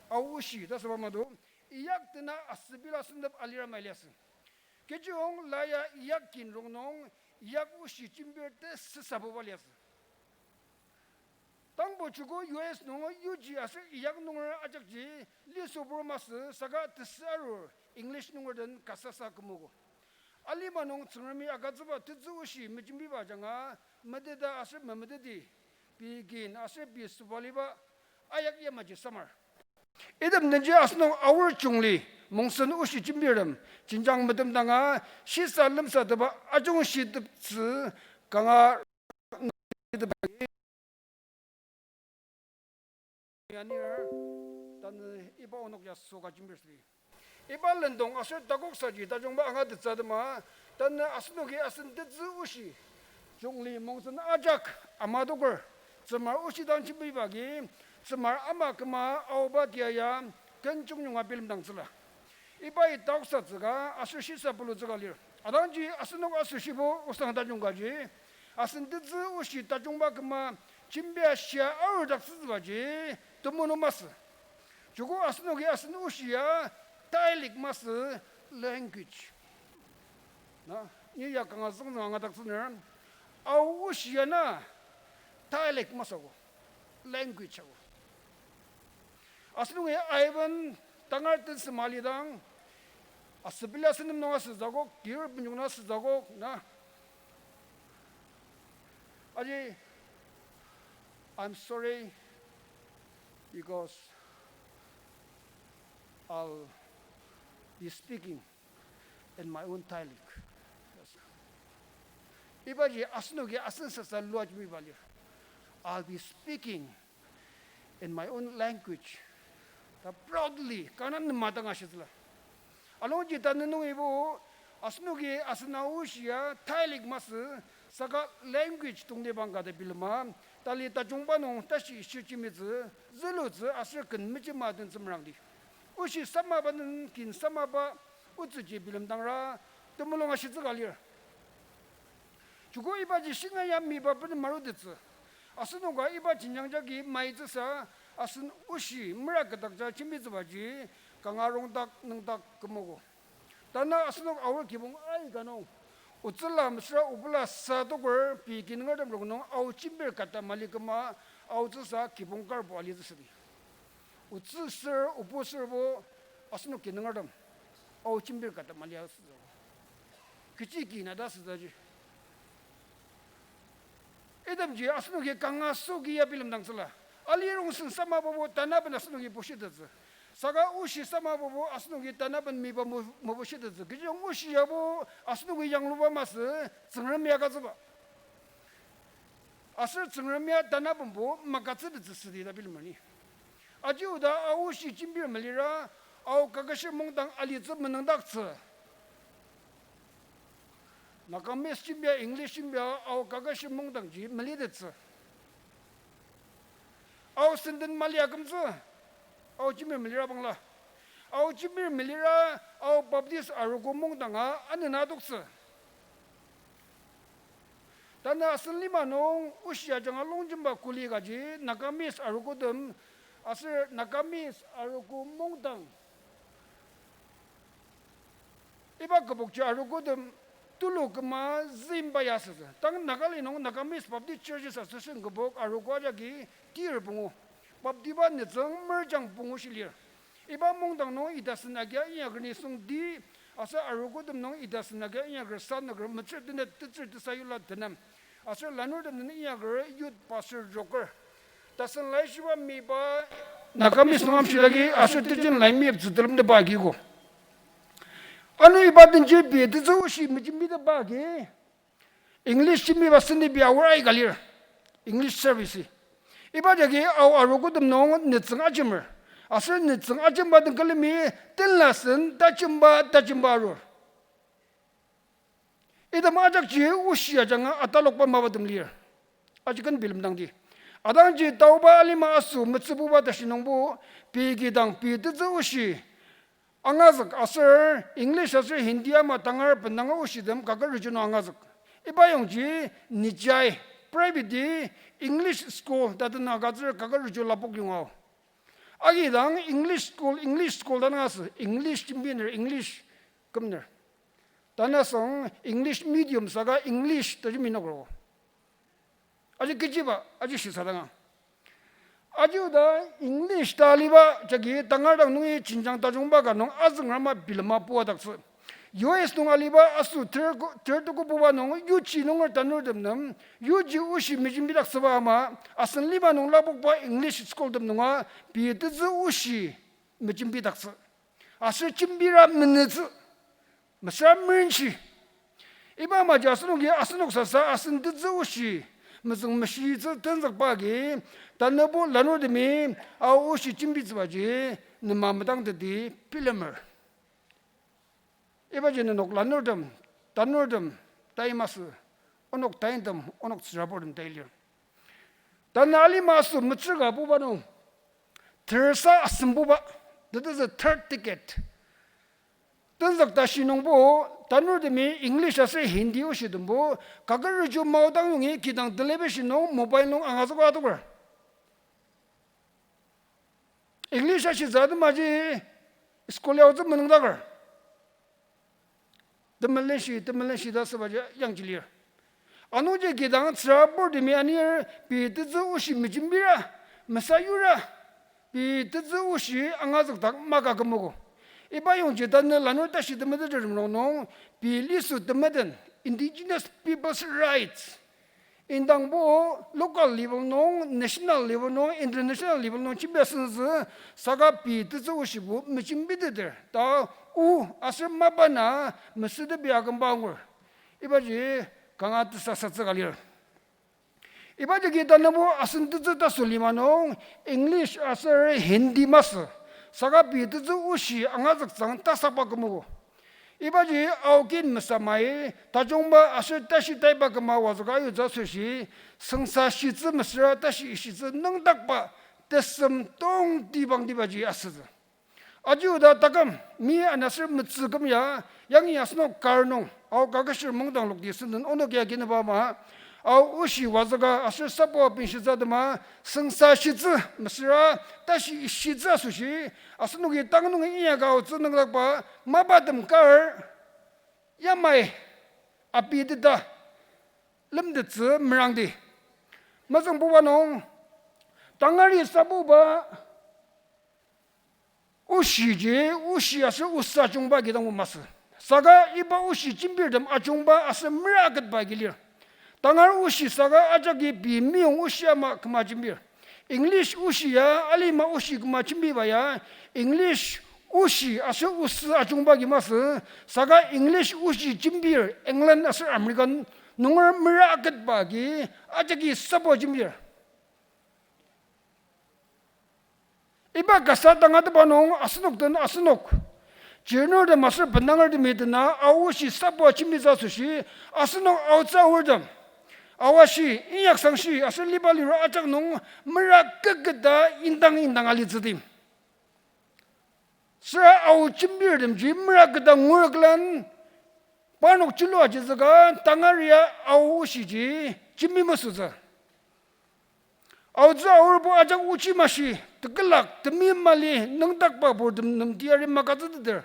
ao oshi ta süba mado, iyak dena asübila sentep alira mali asü. Kechiyong la ya iyak kin rongnung, iyak oshi jembir tesüsabuba liasü. Tangbo joko U S nung yuji aser iyak nunger ajakji lisübur masü saka tesü arur English nunger den kasasa kümogo. Alima nung Tsüngremi agütsüba tetsü oshi mejembiba ajanga meteta aser memeteti, pei kin aser pei süba aliba ayak yamaji samar. Item denji asenok Aor Jungli Mongsen oshi jembirtem jenjang metem danga shisa lemsatepba ajungshiteptsü kanga anir, tanü iba onok ya soka jembir südi. Iba lendong aser takoksaji tajungba angatettsü atema, tanü asenoki asen tetsü oshi, Jungli Mongsen ajak ama toker, tsümar oshi dang jembiba agi, tsümar ama küma aoba tia ya, ken jungyonga bilemdangtsüla. Ibai takoksatsüka aser shisa pulutsüka lir. Atangji asenok asoshibo osang tajung kaji, asen tetsü oshi tajungba küma jembia shia arudaktsütsübaji temulung masü. Joko asenoki asen oshi ya dialect masü, language. Na, ni ya kanga züngzüng angadaktsüner, Ao oshi ya na dialect masü ako, language ako. Asenok ya aiben tangar tensema alidang, asübila senem nung asütsü akok, kir benjong na asütsü akok, na. Aji, I'm sorry, because I'll be speaking in my own dialect. Ibaji asenoki asen sasa lua jembiba lir. I'll be speaking in my own language. Ta proudly, kanga nem matang ashitsüla. Anungji tanü nungibo, asenoki asen Ao oshi ya dialect masü, saka language tongtibang ka ta bilema, tali tajungba nung tashi shir jembitsü, zülutsü aser ken mejema den tsümrangdi. Oshi samaba den kin samaba otsüji bilemdangra, temulung ashitsüka lir. Joko ibaji shinga ya miba benen marutettsü. Asenoka iba jenjang jagi maitsüsa, asen oshi mera ketdakja jembitsübaji, kanga rongdak nüngdak kümogo. Tanü asenok Aor kibong aika nung, otsüla mesüra obula sa toker pei kinungertem rongnung Ao jembir kata mali küma, aotsüsa kibong karbo alitsü südi. Otsü ser, obu serbo, asenok kinungertem Ao jembir kata mali asütsü. Kechi ki na ta asütsüji. Itemji asenoki kanga soki ya bilemdangtsüla. Ali rongsen samababu tanaben asenoki bushitettsü. Saka oshi samababu asenoki tanaben miba mu-, mubushitettsü. Kechiyong oshi yabo asenoki yangluba masü, Tsüngrem ya agütsüba. Aser Tsüngrem ya tanabenbo magütsütettsü südi ta bilemer ni. Aji oda Ao oshi jembir melira, Ao Kaketshir mungdang alitsü menüngdaktsü. Nagamese jembia, English jembia, Ao Kaketshir mungdangji melitettsü. Ao senden mali akümtsü, Ao jembir melira bangla. Ao jembir melira, Ao Baptist arogo mungdanga anena adoktsü. Tanü asen lima nung oshi ajanga longjemba kuli kaji Nagamese arogotem aser Nagamese arogo mungdang. Iba kübokji arogotem tulu küma zimba ya asütsü. Tang Nagaland nung Nagamese Baptist Churches Association kübok arogo ajaki tir pungu. Baptiba nütsüng merjang pungu shilir. Iba mungdang nung idasen agia inyaker nisung ti, aser arogotem nung idasen agia inyaker sanüker metsür tenet tetsür tesayula tenem. Aser lanurtem nung inyaker youth pastor joker. Tasen laishiba miba Nagamese nung amshidagi aser tejen lai miyiptsü telemtepa agiko. Ano iba denji pei tetsü oshi mejembitepa agi English jembiba senti pei aor aika lir. English service. Iba jagi Ao arogotem nung nütsüng ajemer. Aser nütsüng ajemba den külemi tenlasen tajemba tajemba arur. Item ajakji oshi ajanga atalokba mapatem lir. Aji ken bilemdangdi. Atangji taoba alima aso metsübuba tashi nungbo, pei kidang pei tetsü oshi angazük aser English aser Hindi ama tangar benanga oshitem kaket riju nung angazük. Iba yongji nijai private English school ta den agütsür kaket riju lapok yonga. Agi dang English school, English school ta nung asü, English jembiner, English kümner. Tanü asüng English medium saka English ta jembinokro. Aji kechiba, aji shisadanga. Aji oda English ta aliba jagi tangar dang nungi jenjang tajungba ka nung azüngrama bilema puadaktsü. U S nung aliba aso ter-, ter tuku buba nung yuji nunger tanurtem nem, yuji oshi mejembidaktsüba ama, asen lima nung lapokba English school tem nunga, pei tetsü oshi mejembidaktsü. Aser jembira menütsü, mesüra merenshi. Iba amaji asenoki asenok sasa asen tetsü oshi mezüng meshitsü tenzükba agi, tanübo lanurtemi ao oshi jembitsübaji nema metangteti bilemer. Ibaji nenok lanurtem, tanurtem, tai masü, onok taintem, onok tsüraburtem tai lir. Tanü alima aso metsür ka buba nung, tersa asembuba, that is a third ticket. Tenzük tashi nungbo, tanurtemi English aser Hindi oshitembo, kaket riju maodang yongi kidang television nung, mobile nung angazüka adoker. English ashitsü atemaji school yaotsü menüngdaker. Temelenshi, temelenshi ta sübaji yangji lir. Anungji kidang tsüraburtemi anir pei tetsü oshi mejembira, mesayura, pei tetsü oshi angazükdak maka kümogo. Iba yongji tanü lanur tashi temeteter rongnung, pei lisü temeten, indigenous people's rights. Indangbo local level nung, national level nung, international level nung jembi asüngzü, saka pei tetsü oshibo mejembiteter ta o aser mapa na mesütepi akümba angur. Ibaji kanga tesasatsü ka lir. Ibaji ki tanübo asen tetsü taso lima nung English aser Hindi masü, saka pei tetsü oshi angazüktsüang tasakba kümogo. Ibaji aokin mesamai tajungba aser tashi taiba küma wazüka ayutsü asoshi, sengsa shitsü mesüra tashi ishitsü nüngdakba tesem tongtibangtibaji asütsü. Aji oda taküm, mi anaser metsü küm ya, yangi asenok kar nung, ao kaketshir mungdang lokti sünden onok ya kinüba ama, ao oshi wazüka aser sapoa benshitsü atema, sengsa shitsü mesüra tashi ishitsü asoshi, asenoki tang nungi inyaka aotsü nüngdakba mapatem kar, yamai apiteta lemtettsü merangdi. Mezüngbuba nung, tangari sabuba oshiji, oshi aser osa ajungba kidang masü. Saka iba oshi jembirtem ajungba aser mera aketba ki lir. Tangar oshi saka ajaki pei meyong oshi ama küma jembir. English oshi ya, alima oshi küma jembiba ya, English oshi aser osa ajungba ki masü, saka English oshi jembir, England aser American nunger mera aketba ki, ajaki sapoa jembir. Iba kasa tangatetba nung asenok den asenok, chirnurtem aser bendangertemi dena aoshi sapoa jembitsü asoshi, asenok aotsü aortem, aoashi, inyaksangshi aser liba liro ajak nung mera keketa indang indang alitsüdi. Süra ao jembirtemji mera keta ngurklen, parnok chulu ajizüka tangaria aoshiji jembi masütsü. Aotsü aorbo ajak ochi mashi, tekülak, temi mali, nüngdakba purtem nemti ari makatsüteter.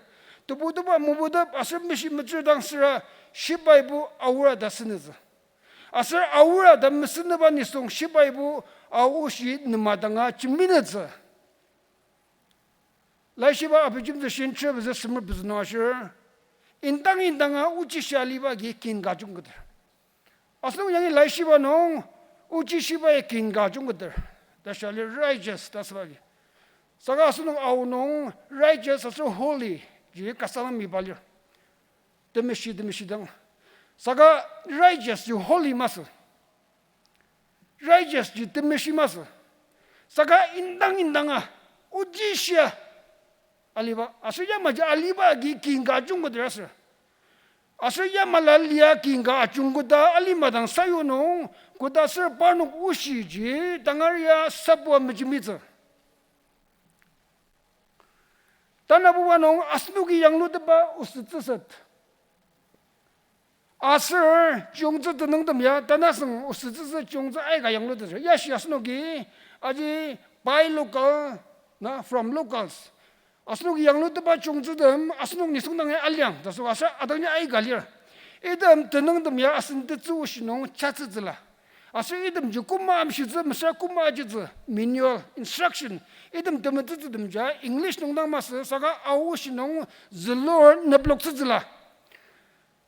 Tebu teba mobutep aser mishi metsür dang süra shibaibo aora ta senütsü. Aser aora ta mesüneba nisung shibaibo aoshi nema danga jembinütsü. Laishiba Abijemtsü shin chir pezü semer pezü nung ashir, indang indanga ochishia aliba agi kin ka jungketer. Asenok yangi laishiba nung ochishiba ya kin ka jungketer ta shia lir, righteous ta süba agi. Saka asenok ao nung righteous aser holy ji kasa dang miba lir. Temeshi, temeshi dang. Saka righteous ji holy masü. Righteous ji temeshi masü. Saka indang indanga ochishia aliba, aser yamaji aliba agi kin ka ajungketer aser. Aser yamala lia kin ka ajungketa alima dang sayu nung, koda aser parnok oshiji tangaria sapoa mejembitsü. Tanabuba nung asenoki yanglutetba osütsüset. Aser chiyungtsü tenüngtem ya tanasüng osütsüset chiyungtsü aika yangluteter. Yashi asenoki aji buy local, na, from locals. Asenoki yanglutetba chiyungtsütem asenok nisung dangi aliang ta sü aser adangji aika lir. Item tenüngtem ya asen tetsü oshi nung chatsütsüla. Aser itemji koma amshitsü, mesüra koma ajitsü, manual, instruction. Item temetettsütemji English nung dang masü, saka Ao oshi nung zülur neploktsütsüla.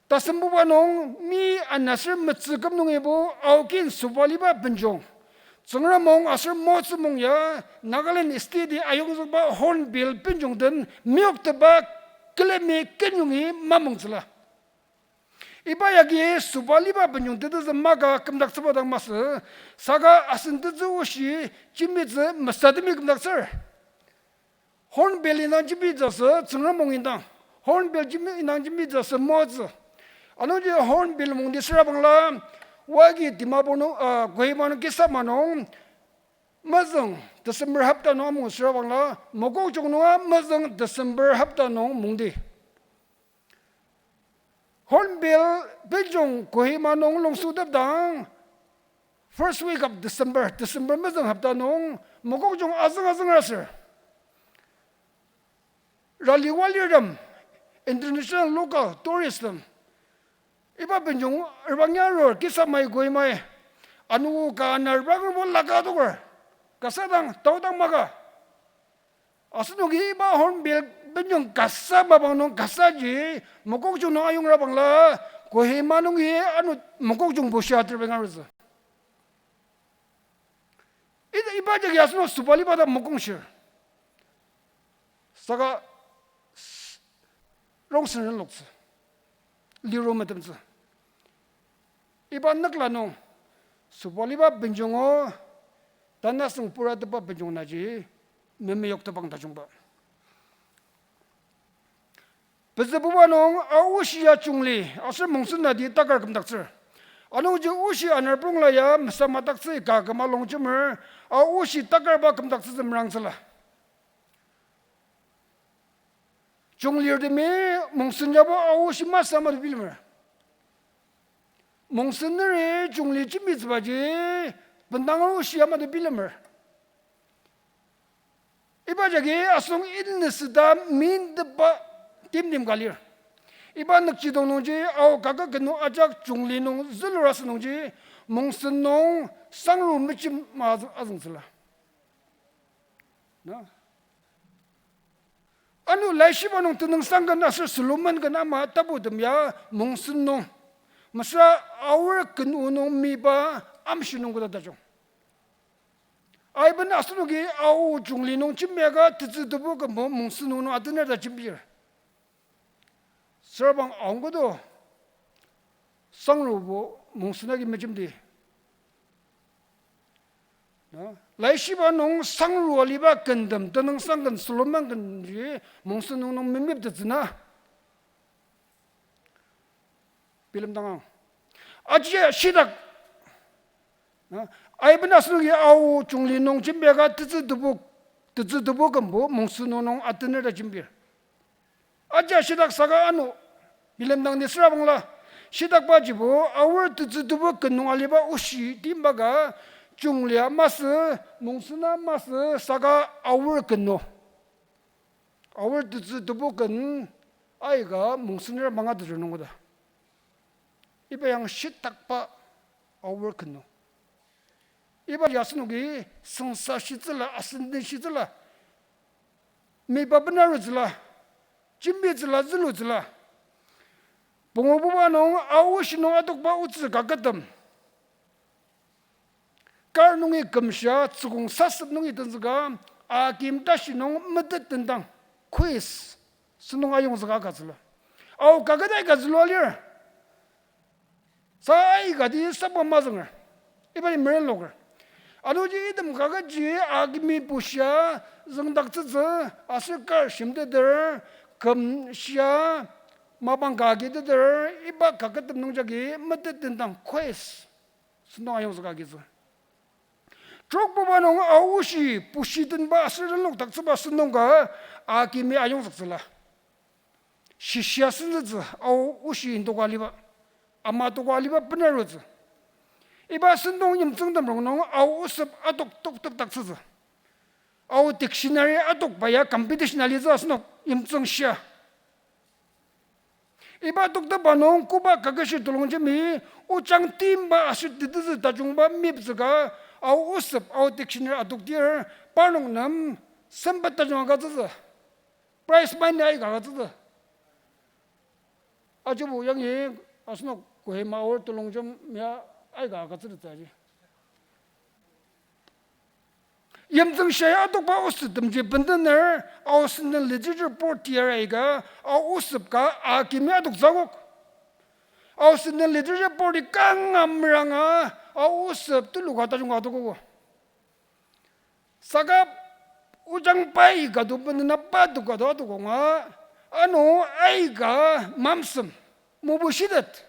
Tasembuba nung mi anaser metsü küm nungibo Ao kin sobaliba benjong. Tsüngrem mung aser Motsü mung ya Nagaland state-i ayongzükba Hornbill benjong den meyoktetba külemi kenyongi mamongtsüla. Iba yagi sobaliba benjong tetezü maka kümdaktsüba dang masü, saka asen tetsü oshi jembitsü mesatemi kümdaktsür. Hornbill indang jembitsü asü Tsüngrem mung indang. Hornbill jembi indang jembitsü asü Motsü. Anungji Hornbill mungdi süra bangla, wagi Dimapur nung, ah, Kohima nung kisa manung, mezüng December hopta nung amung süra bangla, Mokokchung nunga mezüng December hopta nung mungdi. Hornbill benjong Kohima nung lungsütepdang, first week of December, December mezüng hopta nung, Mokokchung azüng azüng aser raliwa lirtem, international local tourist tem, iba benjong erbang ya arur, kisa mai Kohimai, ano ka na erbangerbo laka adoker, kasa dang, tao dang maka. Asenoki iba Hornbill benjong kasa mapang nung kasaji, Mokokchung nung ayongra bangla, Kohima nungi ano Mokokchung bushia ater benga arutsü. I-, iba jagi asenok sobaliba ta mokongshir. Saka s-, rongsen renloktsü. Liru metemtsü. Iba nükla nung sobaliba benjongo tanasüng puratetba benjong naji memeyoktetbang tajungba. Pezübuba nung Ao oshi ya Chungli aser Mongsen nati takar kümdaktsür. Anungji oshi anerpongla ya mesamadaktsü ka küma longjemer, Ao oshi takarba kümdaktsütsü merangtsüla. Chunglirtemi Mongsen yabo Ao oshi masü ama to bilemer. Mongsen neri Chungli jembitsübaji bendang oshi ama to bilemer. Iba jagi asüng inisüta mintepa timtem ka lir. Iba nükjidong nungji Ao kaket ken nung ajak Chungli nung zülur asü nungji Mongsen nung sangru mejema azüng, azüngtsüla. Na. Ano laishiba nung tenüngsang ken aser Solomon ken ama taputem ya Mongsen nung, mesüra Aor ken o nung miba amshi nung koda tajung. Aiben asenoki Ao Chungli nung jembiaka tetsü tebu kümbo Mongsen nung nung atener ta jembir. Süra bang aongkodo sangrubo Mongsen agi mejemdi. Na, laishiba nung sangru aliba kentem, tenüngsang ken Solomon kenji Mongsen nung nung memeptettsü na. Bilemdangang. Aji shitak. Na, aiben asenoki Ao Chungli nung jembiaka tetsü tebu, tetsü tebu kümbo Mongsen nung nung atener ta jembir. Aji shitak saka ano, bilemdang ni süra bangla, shitakbajibo Aor tetsü tebu ken nung aliba oshi timbaka, Chunglia masü, Mongsena masü, saka Aor ken nung. Aor tetsü tebu ken aika Mongsener mangateter nung koda. Iba yang shitakba Aor ken nung. Iba ya asenoki sengsa shitsüla, asenden shitsüla, miba benarutsüla, jembitsüla, zülutsüla. Pungububa nung Ao oshi nung adokba otsü kaketem. Kar nungi kümshia, tsükong sasep nungi tenzüka, akim tashi nung metet tendang, quiz, sentong ayongzüka agütsüla. Ao kaket aika zülua lir. Sa aikati saba mazünger. Ibali merenloker. Anungji item kaketji akimi bushia züngdaktsütsü aser kar shimteter, kümshia mapang ka agiteter, iba kaketem nungjagi metet tendang quiz sentong ayongzüka agitsü. Trokbuba nung Ao oshi pushitenba aser renlokdaktsüba sentong ka akimi ayongzüktsüla. Shishia senzütsü Ao oshi indoka aliba, ama doka aliba benarutsü. Iba sentong yimtsüngtem rongnung Ao osep adok toktepdaktsütsü. Ao dictionary adokba ya competition alitsü asenok yimtsüng shia. Iba toktepa nung koba kaketshi telongjemi ojang timba aser tetezü tajungba meptsü ka Ao osep Ao dictionary adokdir parnok nem sempet tajung agütsütsü. Prize money aika agütsütsü. Ajibo yangi asenok Kohima Ao telongjem ya aika agütsütsü aji. Yimtsüng shia adokba osettemji bendener, Ao senden literature board tiyar aika, Ao osep ka akimi adoktsü akok. Ao senden literature board-i kanga meranga, Ao osep tuluka tajung ka adokogo. Saka ojang pai ka do bendena pa doka do adokonga, ano aika mamsem, mobushitet.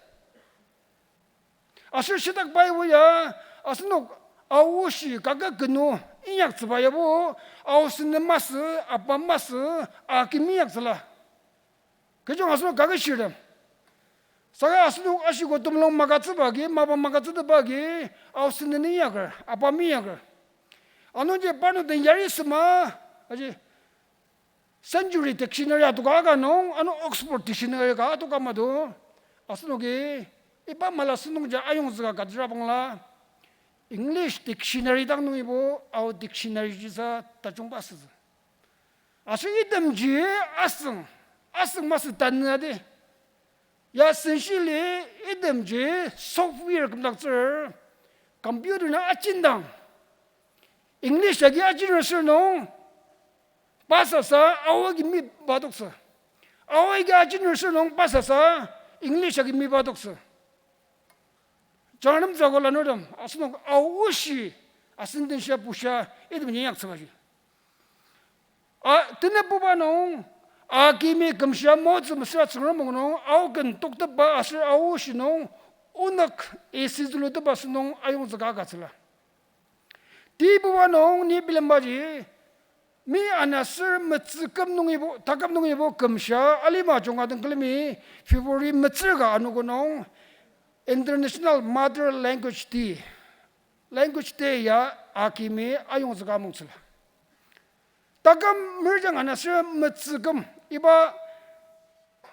Aser shitak pai oya, asenok Ao oshi kaket kenu inyaktsüba yabo, Ao senden masü, apa masü, akimi inyaktsüla. Kechiyong asenok kaketshirtem. Saka asenok ashiko temulung magütsüba agi, mapa magütsüteba agi, Ao senden inyaker, apa inyaker. Anungji parnok den yari sema, aji Century Dictionary adoka aka nung, ano Oxford Dictionary ka adoka ama do. Asenoki iba mala sentongji ayongzüka ka tera bangla, English Dictionary dang nungibo Ao Dictionary jisa tajungba asütsü. Aser itemji asüng, asüng masü tanü adi. Ya senshili itemji software kümdaktsür, computer na ajindang English agi ajinür sür nung, pasasa Ao agi miba adoktsü. Ao agi ajinür sür nung, pasasa English agi miba adoktsü. Janganemtsü ko lanurtem, asenok Ao oshi, asen den shia pushia, item inyaktsübaji. A, tenebuba nung, akimi kümshia motsü mesüra Tsüngrem mung nung, Ao ken toktepba aser Ao oshi nung, onük esi zülutepba sentong ayongzüka agütsüla. Tibuba nung ni bilembaji, mi anaser metsü küm nungibo, taküm nungibo kümshia alima junga den külemi February metsür ka anogo nung International Mother Language Day, Language Day ya akimi ayongzüka mungtsüla. Taküm merjang anaser metsü küm iba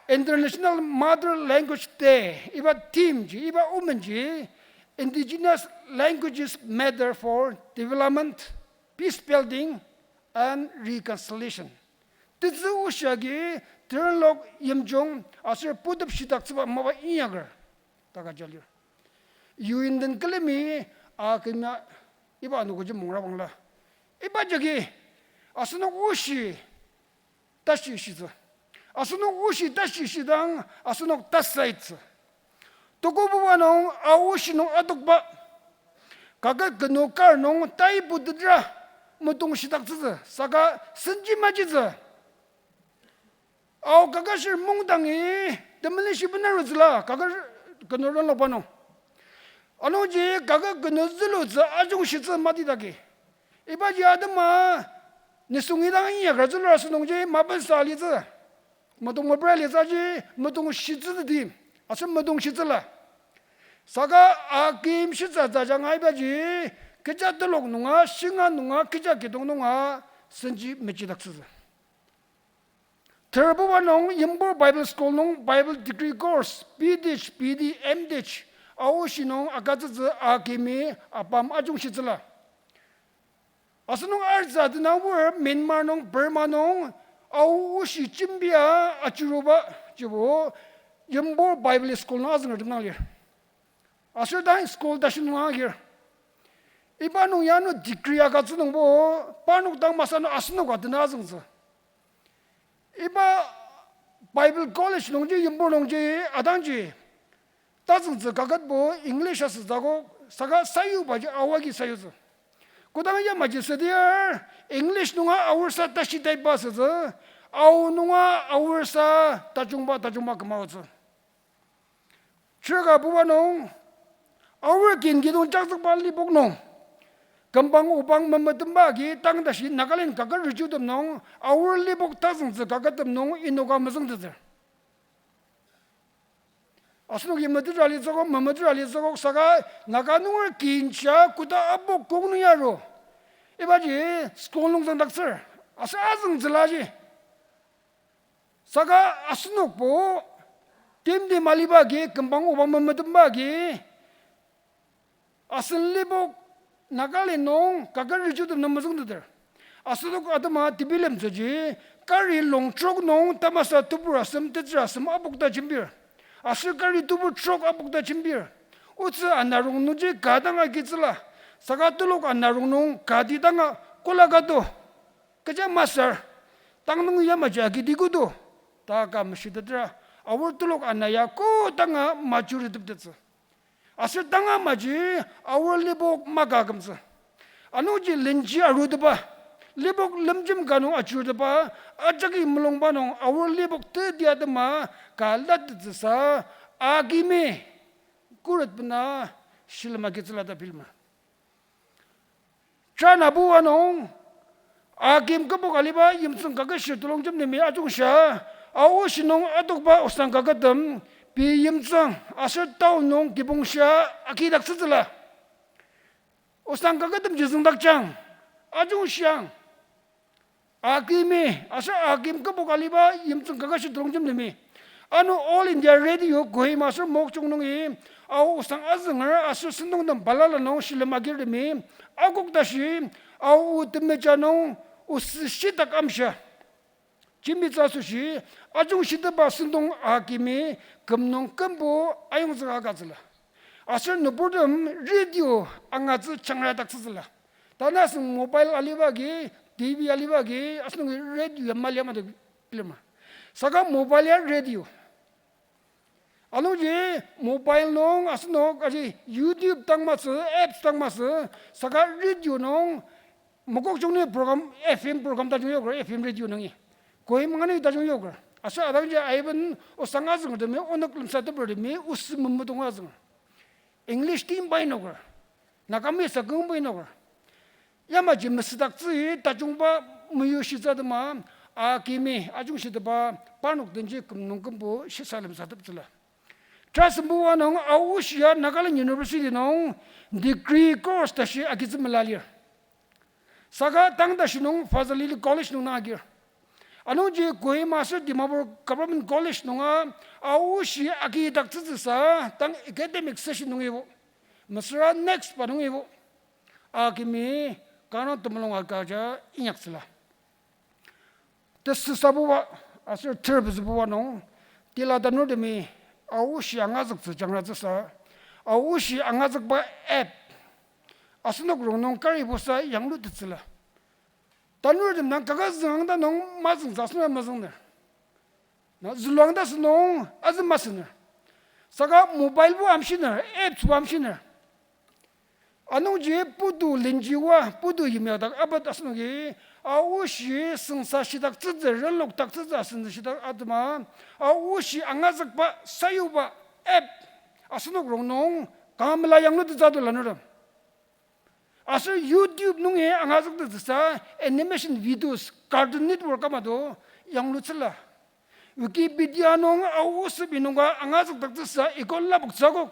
International Mother Language Day, iba theme ji, iba omen ji, Indigenous Languages Matter for Development, Peace Building and Reconciliation. Tetsü oshi agi terenlok yimjung aser putep shitaktsüba mapa inyaker ta ka ja lir. U N den külemi akima iba anogoji mungra bangla, iba jagi asenok oshi tashi shitsü. Asenok oshi tashi shidang asenok tasaitsü. Tokobuba nung Ao oshi nung adokba kaket kenu kar nung tai putetra metong shitaktsütsü saka senji majitsü. Ao kaketshir mungdangi temelishi benarutsüla kaket kenu renlokba nung. Anungji kaket kenu zülutsü ajungshitsü matidaki. Ibaji atema nisung idang inyaker zülur asünungji mapensa alitsü. Metong mepra alitsü aji metong shitsü teti. Aser metong shitsüla. Saka akimshitsü tajanga ibaji kecha telok nunga, shinga nunga, kecha kidong nunga senji mechidaktsütsü. Terbuba nung Yimbo Bible School nung Bible degree course, B Th, B D, M Th, Ao oshi nung agütsütsü akimi apam ajungshitsüla. Asenok artsü tenabur Myanmar nung, Burma nung, Ao oshi jembia achiruba jibo Yimbo Bible School nung azünger temdang lir. Aser dang school tashi nung agir. Iba nung yanu degree agütsü nungbo, parnok dang masü nung asenok atena azüngtsü. Iba Bible College nungji, Yimbo nungji, adangji tazüngtsü kaketbo English asütsü akok, saka sayubaji Ao agi sayutsü. Kodang yamaji südir English nunga Aorsa tashi taiba asütsü, Ao nunga Aorsa tajungba tajungba kümaotsü. Chirka buba nung, Aor kin kidong jakzükba lipok nung, Kümbang obang memetemba agi tang tashi Nagaland kaket rechutem nung, Aor Lipok tazüngtsü kaketem nung inoka mezüngtettsür. Asenoki metetra litsüogo, memetetra litsüogo, saka Naga nunger kinja koda apok kong nung yaru. Ibaji school nung züngdaktsür. Aser azüngtsüla ji. Saka asenokbo timtem aliba agi, kümbang obang memetemba agi, asen Lipok Nagaland nung kaket rechutem nung mezüngteter. Asenok atema tebilemtsüji, kari long truck nung tamasa tebur asem, tetsür asem apokta jembir. Aser kari tebur truck apokta jembir. Otsü ana rongnungji ka dang agitsüla. Saka telok ana rongnung kati danga kola ka to. Kecha masür, tang nung yamaji agidi kodo, ta ka meshitetra, Aor telok ana ya kodanga majuri teptettsü. Aser tanga maji Aor Lipok maka kümtsü. Anungji lenji arutepa, Lipok lemjem ka nung ajurtepa, ajaki mulungba nung Aor Lipok teti atema ka latettsüsa, akimi khuret bena shilem agitsüla ta bilemer. Tranabuba nung, akim kübok aliba yimtsüng kaketshir telongjem nemi ajungshia, Ao oshi nung adokba osang kaketem, pei yimtsüng aser town nung kibongshia agidaktsütsüla. Osang kaketemji züngdakjang, ajungshiang. Akimi aser akim kübok aliba yimtsüng kaketshir telongjem nemi, ano All India Radio Kohima aser Mokokchung nungi Ao osang azünger aser sentongtem balala nung shilem agirtemi akok tashi, Ao o temeja nung oset shitak amshia. Jembitsü asoshi, ajungshitepa sentong akimi küm nung kümbo ayongzüka agütsüla. Aser nüburtem radio angatsü jangrataktsütsüla. Tanü asüng mobile aliba agi, T V aliba agi, asenok radio ya mali ama ta bilemer. Saka mobile ya radio. Anungji mobile nung asenok aji YouTube dang masü, apps dang masü, saka radio nung Mokokchung ni program, F M program tajung yoker, F M radio nungi. Kohima ni tajung yoker. Aser adangji aiben osang azüngertemi, onok lemsatepertemi, oset memetonga azünger. English timba inoker. Nagami sakengba inoker. Yamaji mesüdaktsü tajungba meyushitsü atema, akimi ajungshitepa parnok denji küm nung kümbo shisa lemsateptsüla. Trust buba nung Ao oshi ya Nagaland University nung degree course tashi agitsü mela lir. Saka tang tashi nung Fazl Ali College nung na agir. Anungji Kohima aser Dimapur Government College nunga Ao oshi agidaktsütsüsa tang academic session nungibo, mesüra next pa nungibo, akimi kanga temulung agüja inyaktsüla. Tesüsabuba aser terpezübuba nung, tila tanurtemi Ao oshi angazüktsü jangratsüsa, Ao oshi angazükba app asenok rongnung karibosa yanglutettsüla. Tanurtem dang kaka züngang ta nung mazüngtsü asenok mezüngner. Na zülua ta sünung azü masüner. Saka mobilebo amshiner, appsbo amshiner. Anungji putu lenji oa, putu yimya dak abat asenoki, Ao oshi süngsa shidaktsütsü, renlokdaktsütsü asüngsa shidak atema, Ao oshi angazükba sayuba app asenok rongnung kanga mela yanglutettsü to lanurtem. Aser YouTube nungi angazüktettsüsa animation videos, Cartoon Network ama to yanglutsüla. Wikipedia nung Ao osübi nungka angazükdaktsüsa ikon lapoktsü akok.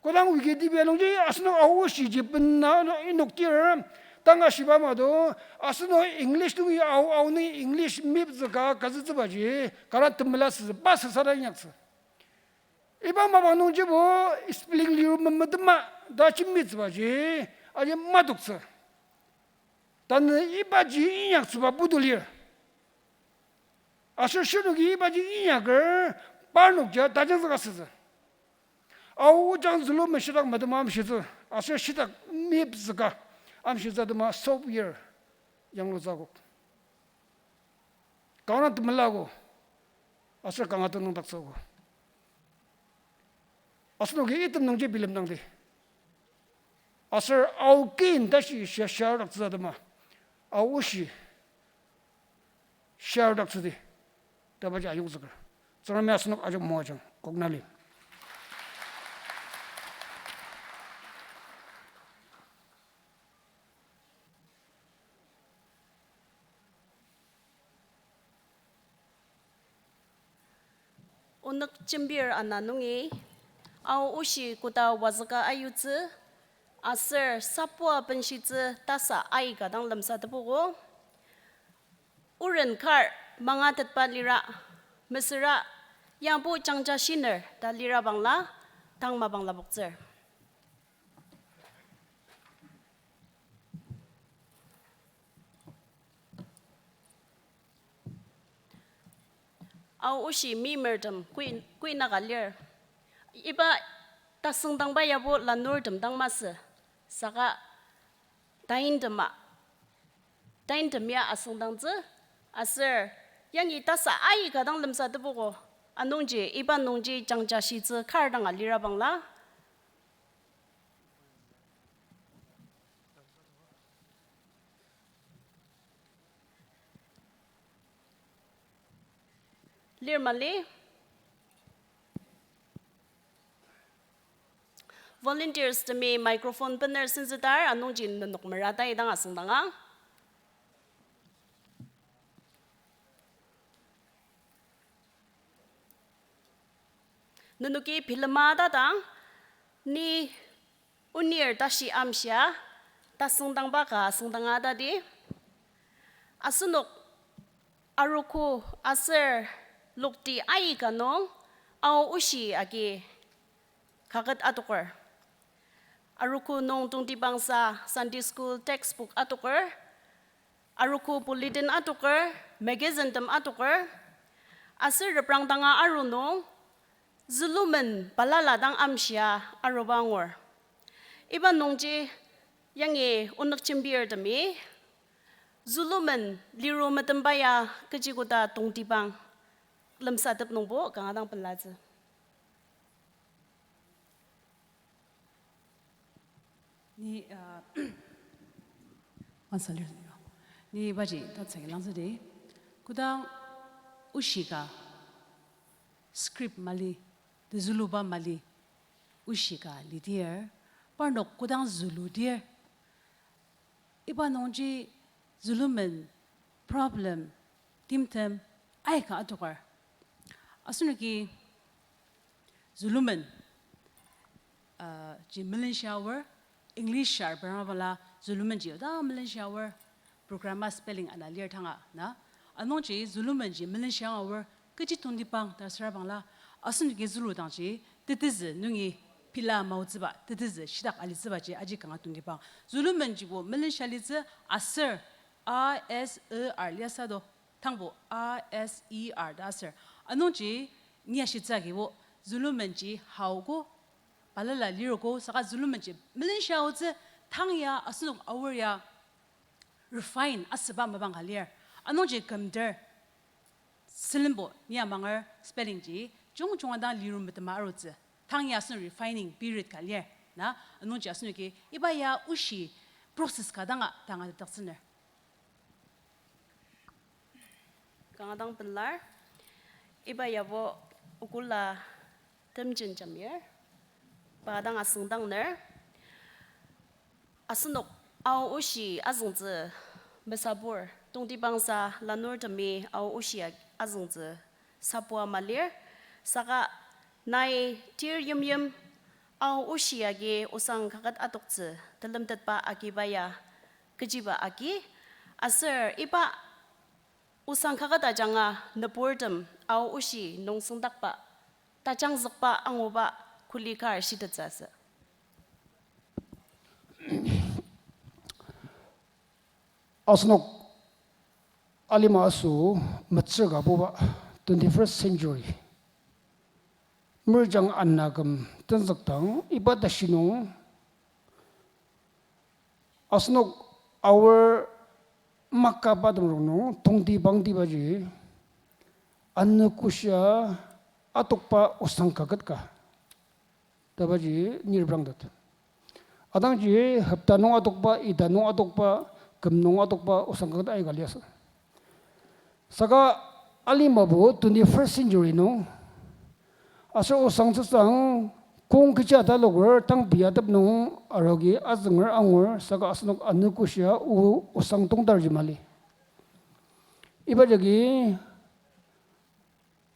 Kodang Wikipedia nungji asenok Ao oshiji bena inoktir, tanga shiba ama to, asenok English nungi Ao, Ao nungi English mepzüka kazütsübaji, kanga temela süsü, ba süsara inyaktsü. Iba mapang nungjibo spelling liru memetema ta jembitsübaji, aji matoktsü. Tanü ibaji inyaktsüba putu lir. Aser shirnoki ibaji inyaker parnokja tajangzüka sütsü. Ao ojang zülur meshidak metema amshitsü. Aser shitak mepzüka amshitsü atema software yanglutsü akok. Kanga temelago, aser kanga tenüngdaktsüogo. Asenoki item nungji bilemdangdi. Aser Ao kin tashi shia, shiadaktsü atema, Ao oshi shiadaktsüdi ta baji ayongzüker. Tsüngremi asenok ajak moajang, kok na lir. Onük jembir ana nungi, Ao oshi koda wazüka ayutsü, aser sapua benshitsü tasa aika dang lemsatepogo. Oren kar mangatetba lira, mesüra yangbo jangja shiner ta lira bangla, tang mapang lapoktsür. Ao oshi meimertem kui, kuinaka lir. Iba tasüngdangba yabo lanurtem dang masü, saka taintema, taintemia asüngdangtsü, aser yangi tasa aika dang lemsatepogo, anungji iba nungji jangja shitsü kar danga lira bangla. Lir mali. Volunteers temi microphone bener senzütar, anungji nenok mera tai dang asüngdangang. Nenoki bilema tatang, ni onir tashi amshia, tasüngdangba ka asüngdanga tadi. Asenok arogo aser lokti aika nung Ao oshi agi kaket atoker. Arogo nung tongtibangsa Sunday school textbook atoker, arogo bulletin atoker, magazine tem atoker, aser reprangdanga aru nung zülumen balala dang amshia aruba angur. Iba nungji yangi onük jembirtemi zülumen liru metemba ya kechi koda tongtibang lemsatep nungbo kanga dang pelatsü. Ni, uh, ansa lir, ni baji tatsüki langzüdi. Kodang oshi ka script mali, tezüluba mali, oshi ka lidir, parnok kodang züludir, iba nungji zülumen problem, timtem, aika atoker. Asenoki zülumen, uh, ji melenshia aor, English shar parnok bala zülumen ji oda melenshia aor, program a spelling ana lir tanga na. Anungji zülumen ji melenshia aor, kechi tongtibang ta süra bangla, asenoki züludangji, tetezü nungi pela maotsüba, tetezü shitak alitsübaji aji kanga tongtibang. Zülumen jibo melenshia alitsü aser, a s e r liasü do. Tangbo a s e r ta aser. Anungji ni ashitsü agibo zülumen ji haogo, balala lirogo, saka zülumen ji melenshia aotsü tang ya asenok aor ya refine asüba mapang ka lir. Anungji kümder, sülenbo ni amanger spelling ji, jungjunga dang liru metema arutsü. Tang ya asenok refining period ka lir. Na, anungji asenoki, iba ya oshi process ka danga, danga tetaktsüner. Kanga dang pelar, iba yabo Okula Temjen Jamir, pa dang asüngdangner. Asenok Ao oshi azüngtsü mesabur, tongtibangsa lanurtemi Ao oshi a-, azüngtsü sapua malir, saka nai tir yimyim Ao oshi agi osang kaket atoktsü telemtetba agiba ya kechiba agi, aser iba osang kaket ajanga nüburtem Ao oshi nung süngdakba, tajangzükba anguba kuli kar shitettsü asü. Asenok alima aso metsür ka buba twenty-first century merjang ana küm tenzükdang iba tashi nung asenok aor makaba temrong nung tongtibangtibaji anogoshia atokba osang kaket ka tabaji ni reprangtet. Atangji hopta nung atokba, ita nung atokba, küm nung atokba osang kaket aika liasü. Saka alimabo twenty-first century nung aser osang tsütsüang kong kecha taloker tang pei atep nung arogi azünger angur saka asenok anogoshia o-, osang tongtarji mali. Iba jagi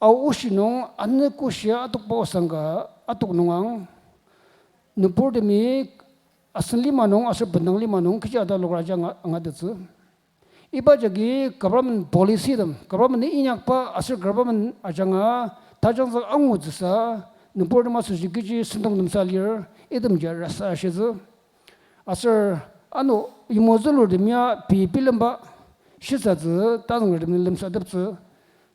Ao oshi nung anogo shia atokba osang ka atok nung ang, nüburtemi asen lima nung aser bendang lima nung kechi ataloker ajanga angatettsü. Iba jagi government policy tem, government inyakba aser government ajanga tajangzük angutsüsa, nüburtem asoshi kechi sentong temsa lir, itemji rasa ashitsü. Aser ano yimya zülurtem ya pei bilemba shisatsü tazüngertem lemsateptsü,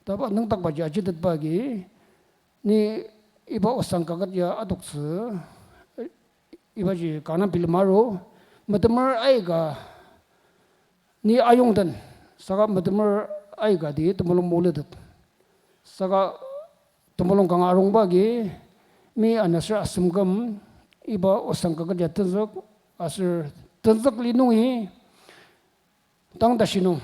taba nüngdakbaji ajitetba agi, ni iba osang kaket ya atoktsü, ibaji kanga bilem aru, metemer aika ni ayongden, saka metemer aikati temulung molitet. Saka temulung kanga arungba agi, mi anaser asem küm, iba osang kaket ya tenzük, aser tenzük li nungi, tang tashi nung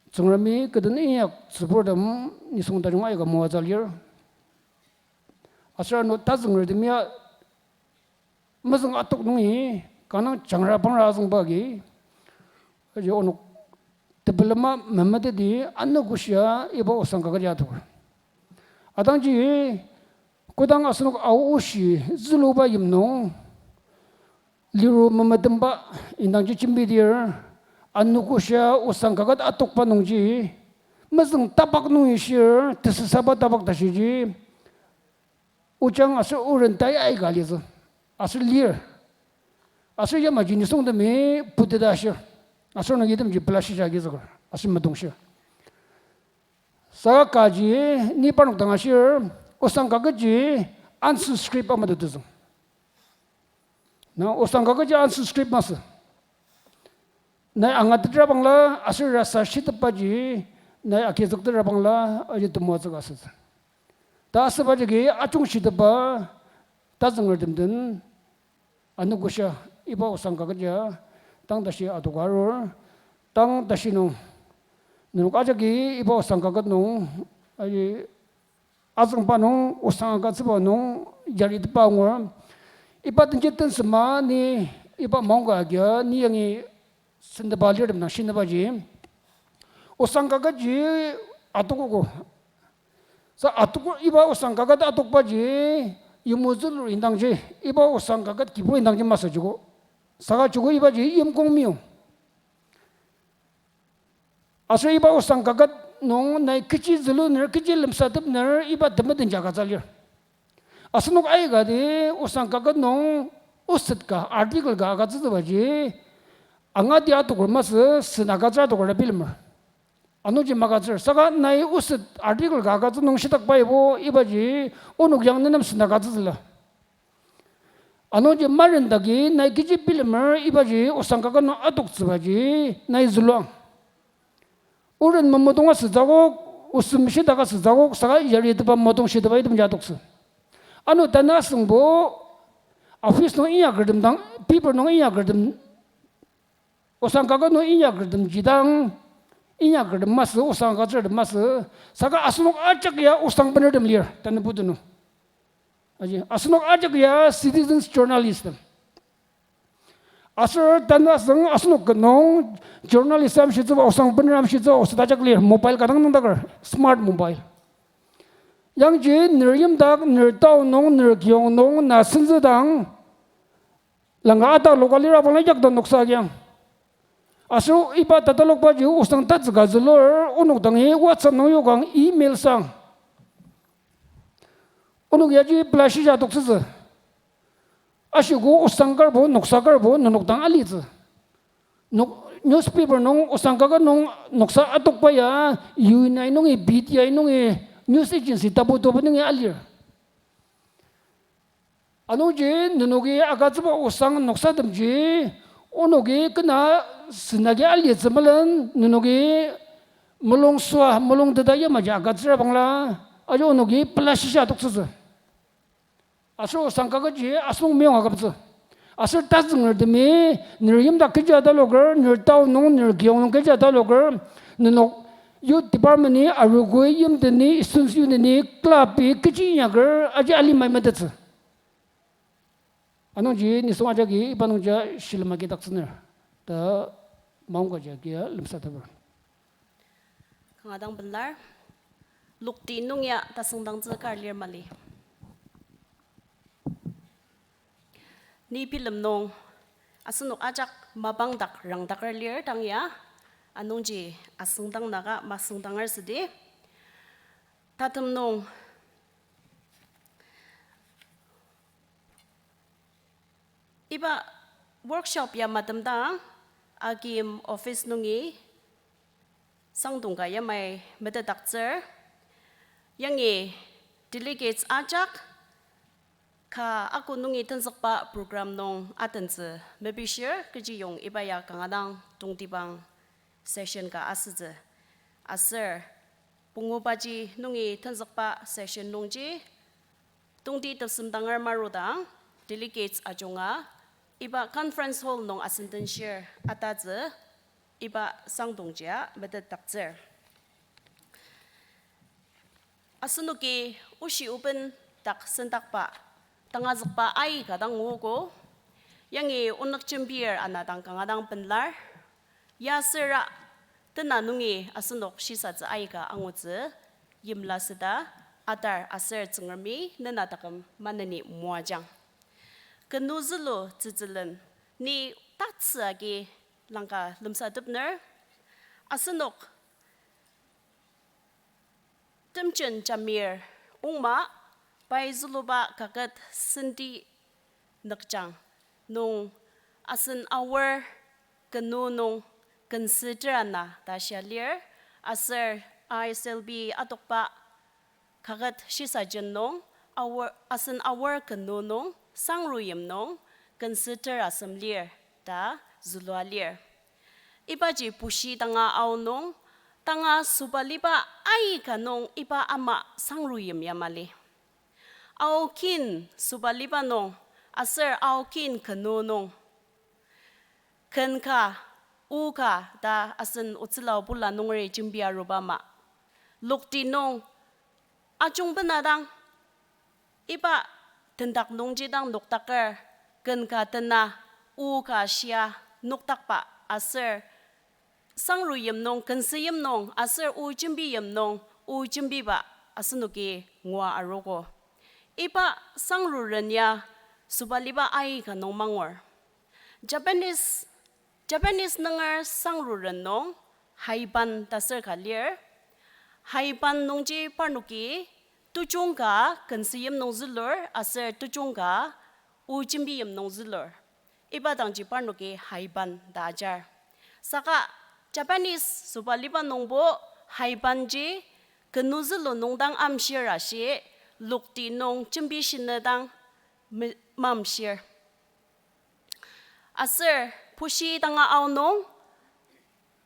Tsüngremi kü den inyak tsüburtem nisung tajung aika moatsü lir. Aser ano tazüngertem ya mezüng atok nungi kanga jangra pangra azüngba agi, aji onok tepelema memeteti anogo shia iba osang kaket ya atoker. Atangji kodang asenok Ao oshi züluba yim nung liru memetemba indangji jembidir, anogo shia osang kaket atokba nungji, mezüng tapak nungi shir tesüsaba tapak tashiji, ojang aser oren tai aika alitsü, aser lir. Aser yamaji nisungtemi puteta ashir. Aser nung itemji pela shisa agizüker aser metongshir. Saka kaji ni parnok dang ashir, osang kaketji unscript ama tetezüng. Na osang kaketji unscript masü. Nai angatetra bangla aser rasa shitepbaji, nai agizüktetra bangla aji temoatsü ka asütsü. Ta asüba jagi ajung shitepba tazüngertem den anogo shia iba osang kaket ya tang tashi atoka arur, tang tashi nung nenok ajaki iba osang kaket nung, aji azüngba nung, osang agütsüba nung, yaritepba angur. Iba denji tensema ni, iba maongka agia ni yangi sentepa lirtem dang shinibaji, osang kaketji atokogo. Sa atoko, iba osang kaket atokbaji, yimya zülur indangji, iba osang kaket kibur indangji masü joko. Saka joko ibaji yimkong meyong. Aser iba osang kaket nung nai kechi züluner, kechi lemsatepner, iba temetenji agütsü lir. Asenok aikati osang kaket nung oset ka, article ka agütsütsübaji, angati atoker masü, sen agütsür atoker ta bilemer. Anungji magütsür, saka nai oset article ka agütsü nung shitakba ibo ibaji onok yang nenem sen agütsütsüla. Anungji marendagi nai kechi bilemer ibaji osang kaket nung atoktsübaji nai züluang. Oren mamudong asütsü akok, osem shitaka asütsü akok, saka yaritepba madong shitepba itemji atoktsü. Ano tanü asüngbo, office nung inyakertem dang, paper nung inyakertem, osang kaket nung inyakertemji dang, inyakertem masü, osang agütsürtem masü, saka asenok ajak ya osang benertem lir, tanü putu nung. Aji, asenok ajak ya citizens journalisttem. Aser tanü asüng asenok kenung journalist amshitsüba, osang bener amshitsüba, oset ajak lir, mobile ka dang nüngdaker, smart mobile. Yangji ner yimdak, ner town nung, ner kiyong nung, na senzüdang, langka ata loka lira bangla yakta noksa agiang. Aser iba tatalokbaji osang tatsüka zülur, onok dangi WhatsApp nung yokang, email sang. Onok yaji pela shisa toktsütsü. Ashiko osang karbo, noksa karbo, nenok dang alitsü. Nok-, newspaper nung, osang kaket nung, noksa atokba ya, U N I nungi, B T I nungi, news agency tapu tapu nungi alir. Anungji nenoki agütsüba osang noksatemji, onoki kena senagi alitsü melen, nenoki mulung sua, mulung teta yamaji agütsüra bangla, aji onoki pela shisa toktsütsü. Aser osang kaketji asenok meyong agüptsü. Aser tazüngertemi, ner yimdak kechi ataloker, ner town nung, ner kiyong nung kechi ataloker, nenok youth department-i, arogoi, yimteni, students union-i, club-i, kechi inyaker, aji alimai metettsü. Anungji nisung ajaki iba nungji shilem agidaktsüner ta maongkaji agia lemsateper. Kanga dang pelar. Lokti nung ya tasüngdangtsü kar lir mali. Ni bilem nung asenok ajak mapang dak rangdaker lir dang ya, anungji asüngdang naka masüngdanger südi. Tatem nung iba workshop ya matemdang Akim office nungi sangdong ka yamai metetdaktsür. Yangi delegates ajak ka ako nungi tenzükba program nung atentsü mepishir, kechiyong iba ya kanga dang tongtibang session ka asütsü. Aser pungubaji nungi tenzükba session nungji tongti tepsemdanger marudang delegates ajunga iba conference hall nung asendenshir atatsü iba sangdongjia metetdaktsür. Asenoki oshi oben dak sendakba tangazükba aika dang nguogo, yangi onük jembir ana dang kanga dang benlar, ya süra tena nungi asenok shisatsü aika angutsü yimla süda atar aser Tsüngremi nena taküm maneni moajang. Kenü zülu tsütsülen ni tatsü agi langka lemsatepner, asenok Temjen Jamir Ongma, pai züluba kaket senti nükjang nung asen aor kenü nung kensü terana ta shia lir, aser I S L B adokba kaket shisajen nung aor, asen aor kenü nung sangruyim nung kensü ter asem lir ta zülua lir. Ibaji pushi tanga aonung, tanga sobaliba aika nung iba ama sangruyim ya mali. Ao kin sobaliba nung, aser ao kin kenü nung, ken ka, o ka ta asen otsüla obula nungeri jembi aruba ama lokti nung ajung bena dang, iba tendak nungji dang nokdaker, ken ka tena, o ka shia nokdakba aser sangruyim nung, kensüyim nung aser o jembiyim nung o jembiba asenoki ngua arogo. Iba sangruren ya sobaliba aika nung mangur. Japanese, Japanese nunger sangruren nung haiban ta ser ka lir. Haiban nungji parnoki tejung ka kensüyim nung zülur aser tejung ka o jembiyim nung zülur. Iba dangji parnoki haiban ta ajar. Saka Japanese sobaliba nungbo haibanji kenü zülu nung dang amshir ashi, lokti nung jembi shinü dang me-, mamshir. Aser pushi tanga aonung,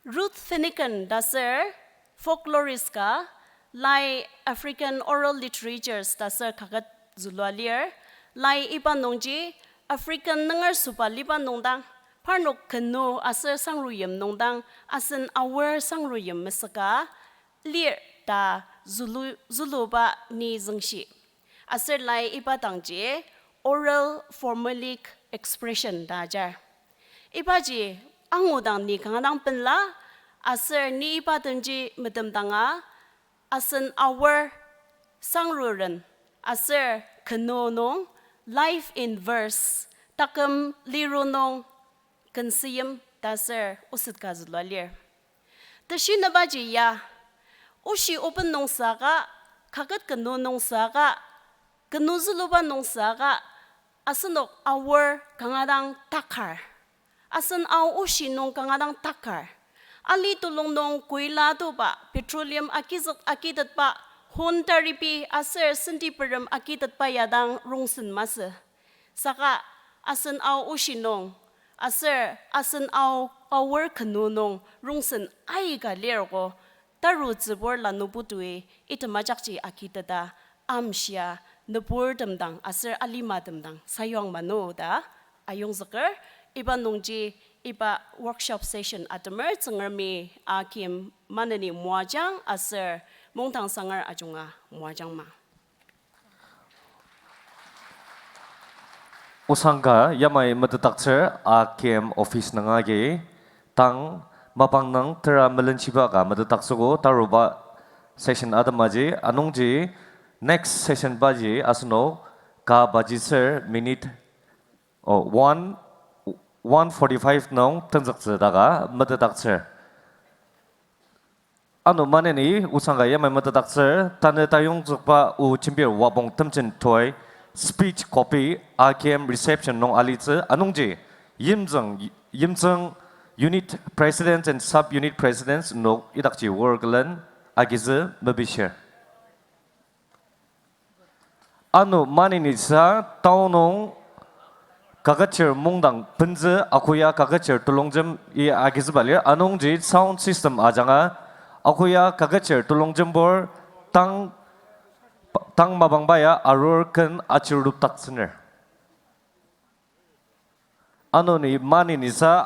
Ruth Finnegan ta ser folklorist ka, lai African oral literatures ta ser kaket zülua lir, lai iba nungji African nunger sobaliba nung dang, parnok kenü aser sangruyim nung dang asen aor sangruyim mesüka lir ta zülu-, züluba ni züngshi. Aser lai iba dangji oral formalic expression ta ajar. Ibaji angudang ni kanga dang benla, aser ni iba denji metemdanga, asen aor sangruren, aser kenü nung life in verse, taküm liru nung kensüyim ta ser oset ka zülua lir. Teshinübaji ya, oshi oben nung saka, kaket kenü nung saka, kenü züluba nung saka, asenok aor kanga dang takar. Asen ao oshi nung kanga dang takar. Ali tulung nung koila toba, petroleum agizük agitetba, hon taribi aser senti perem agitetba ya dang rongsen masü. Saka asen ao oshi nung, aser asen ao aor kenü nung rongsen aika lirko, tarutsübur lanubutui item ajakji agiteta amshia nüburtem dang aser alimatem dang sayuang manu ta ayongzüker. Iba nungji iba workshop session atemer Tsüngremi akim maneni moajang aser Mungdang Sanger ajunga moajangma. Osang ka yamai metetdaktsür akim office nung agi, tang mapang nung tera melenshiba ka metetdaktsüogo, taruba Session atemaji, anungji next session baji asenok ka baji ser minute, oh, one, one forty-five nung tenzüktsü daka metetdaktsür. Ano maneni osang ka yamai metetdaktsür, tanü tayongzükba o jembir Wapong Temjen Toi, speech copy, A K M reception nung alitsü, anungji, Yimtsüng, Yimtsüng Unit President and Sub Unit Presidents nok idakji wor külen agizü mepishir. Ano maneni sa town nung kaketer mungdang penzü akoya kaketer telongjem i agizüba lir, anungji sound system ajanga akoya kaketer telongjembur tang, tang mapangba ya arur ken achirudaktsüner. Ano ni maneni sa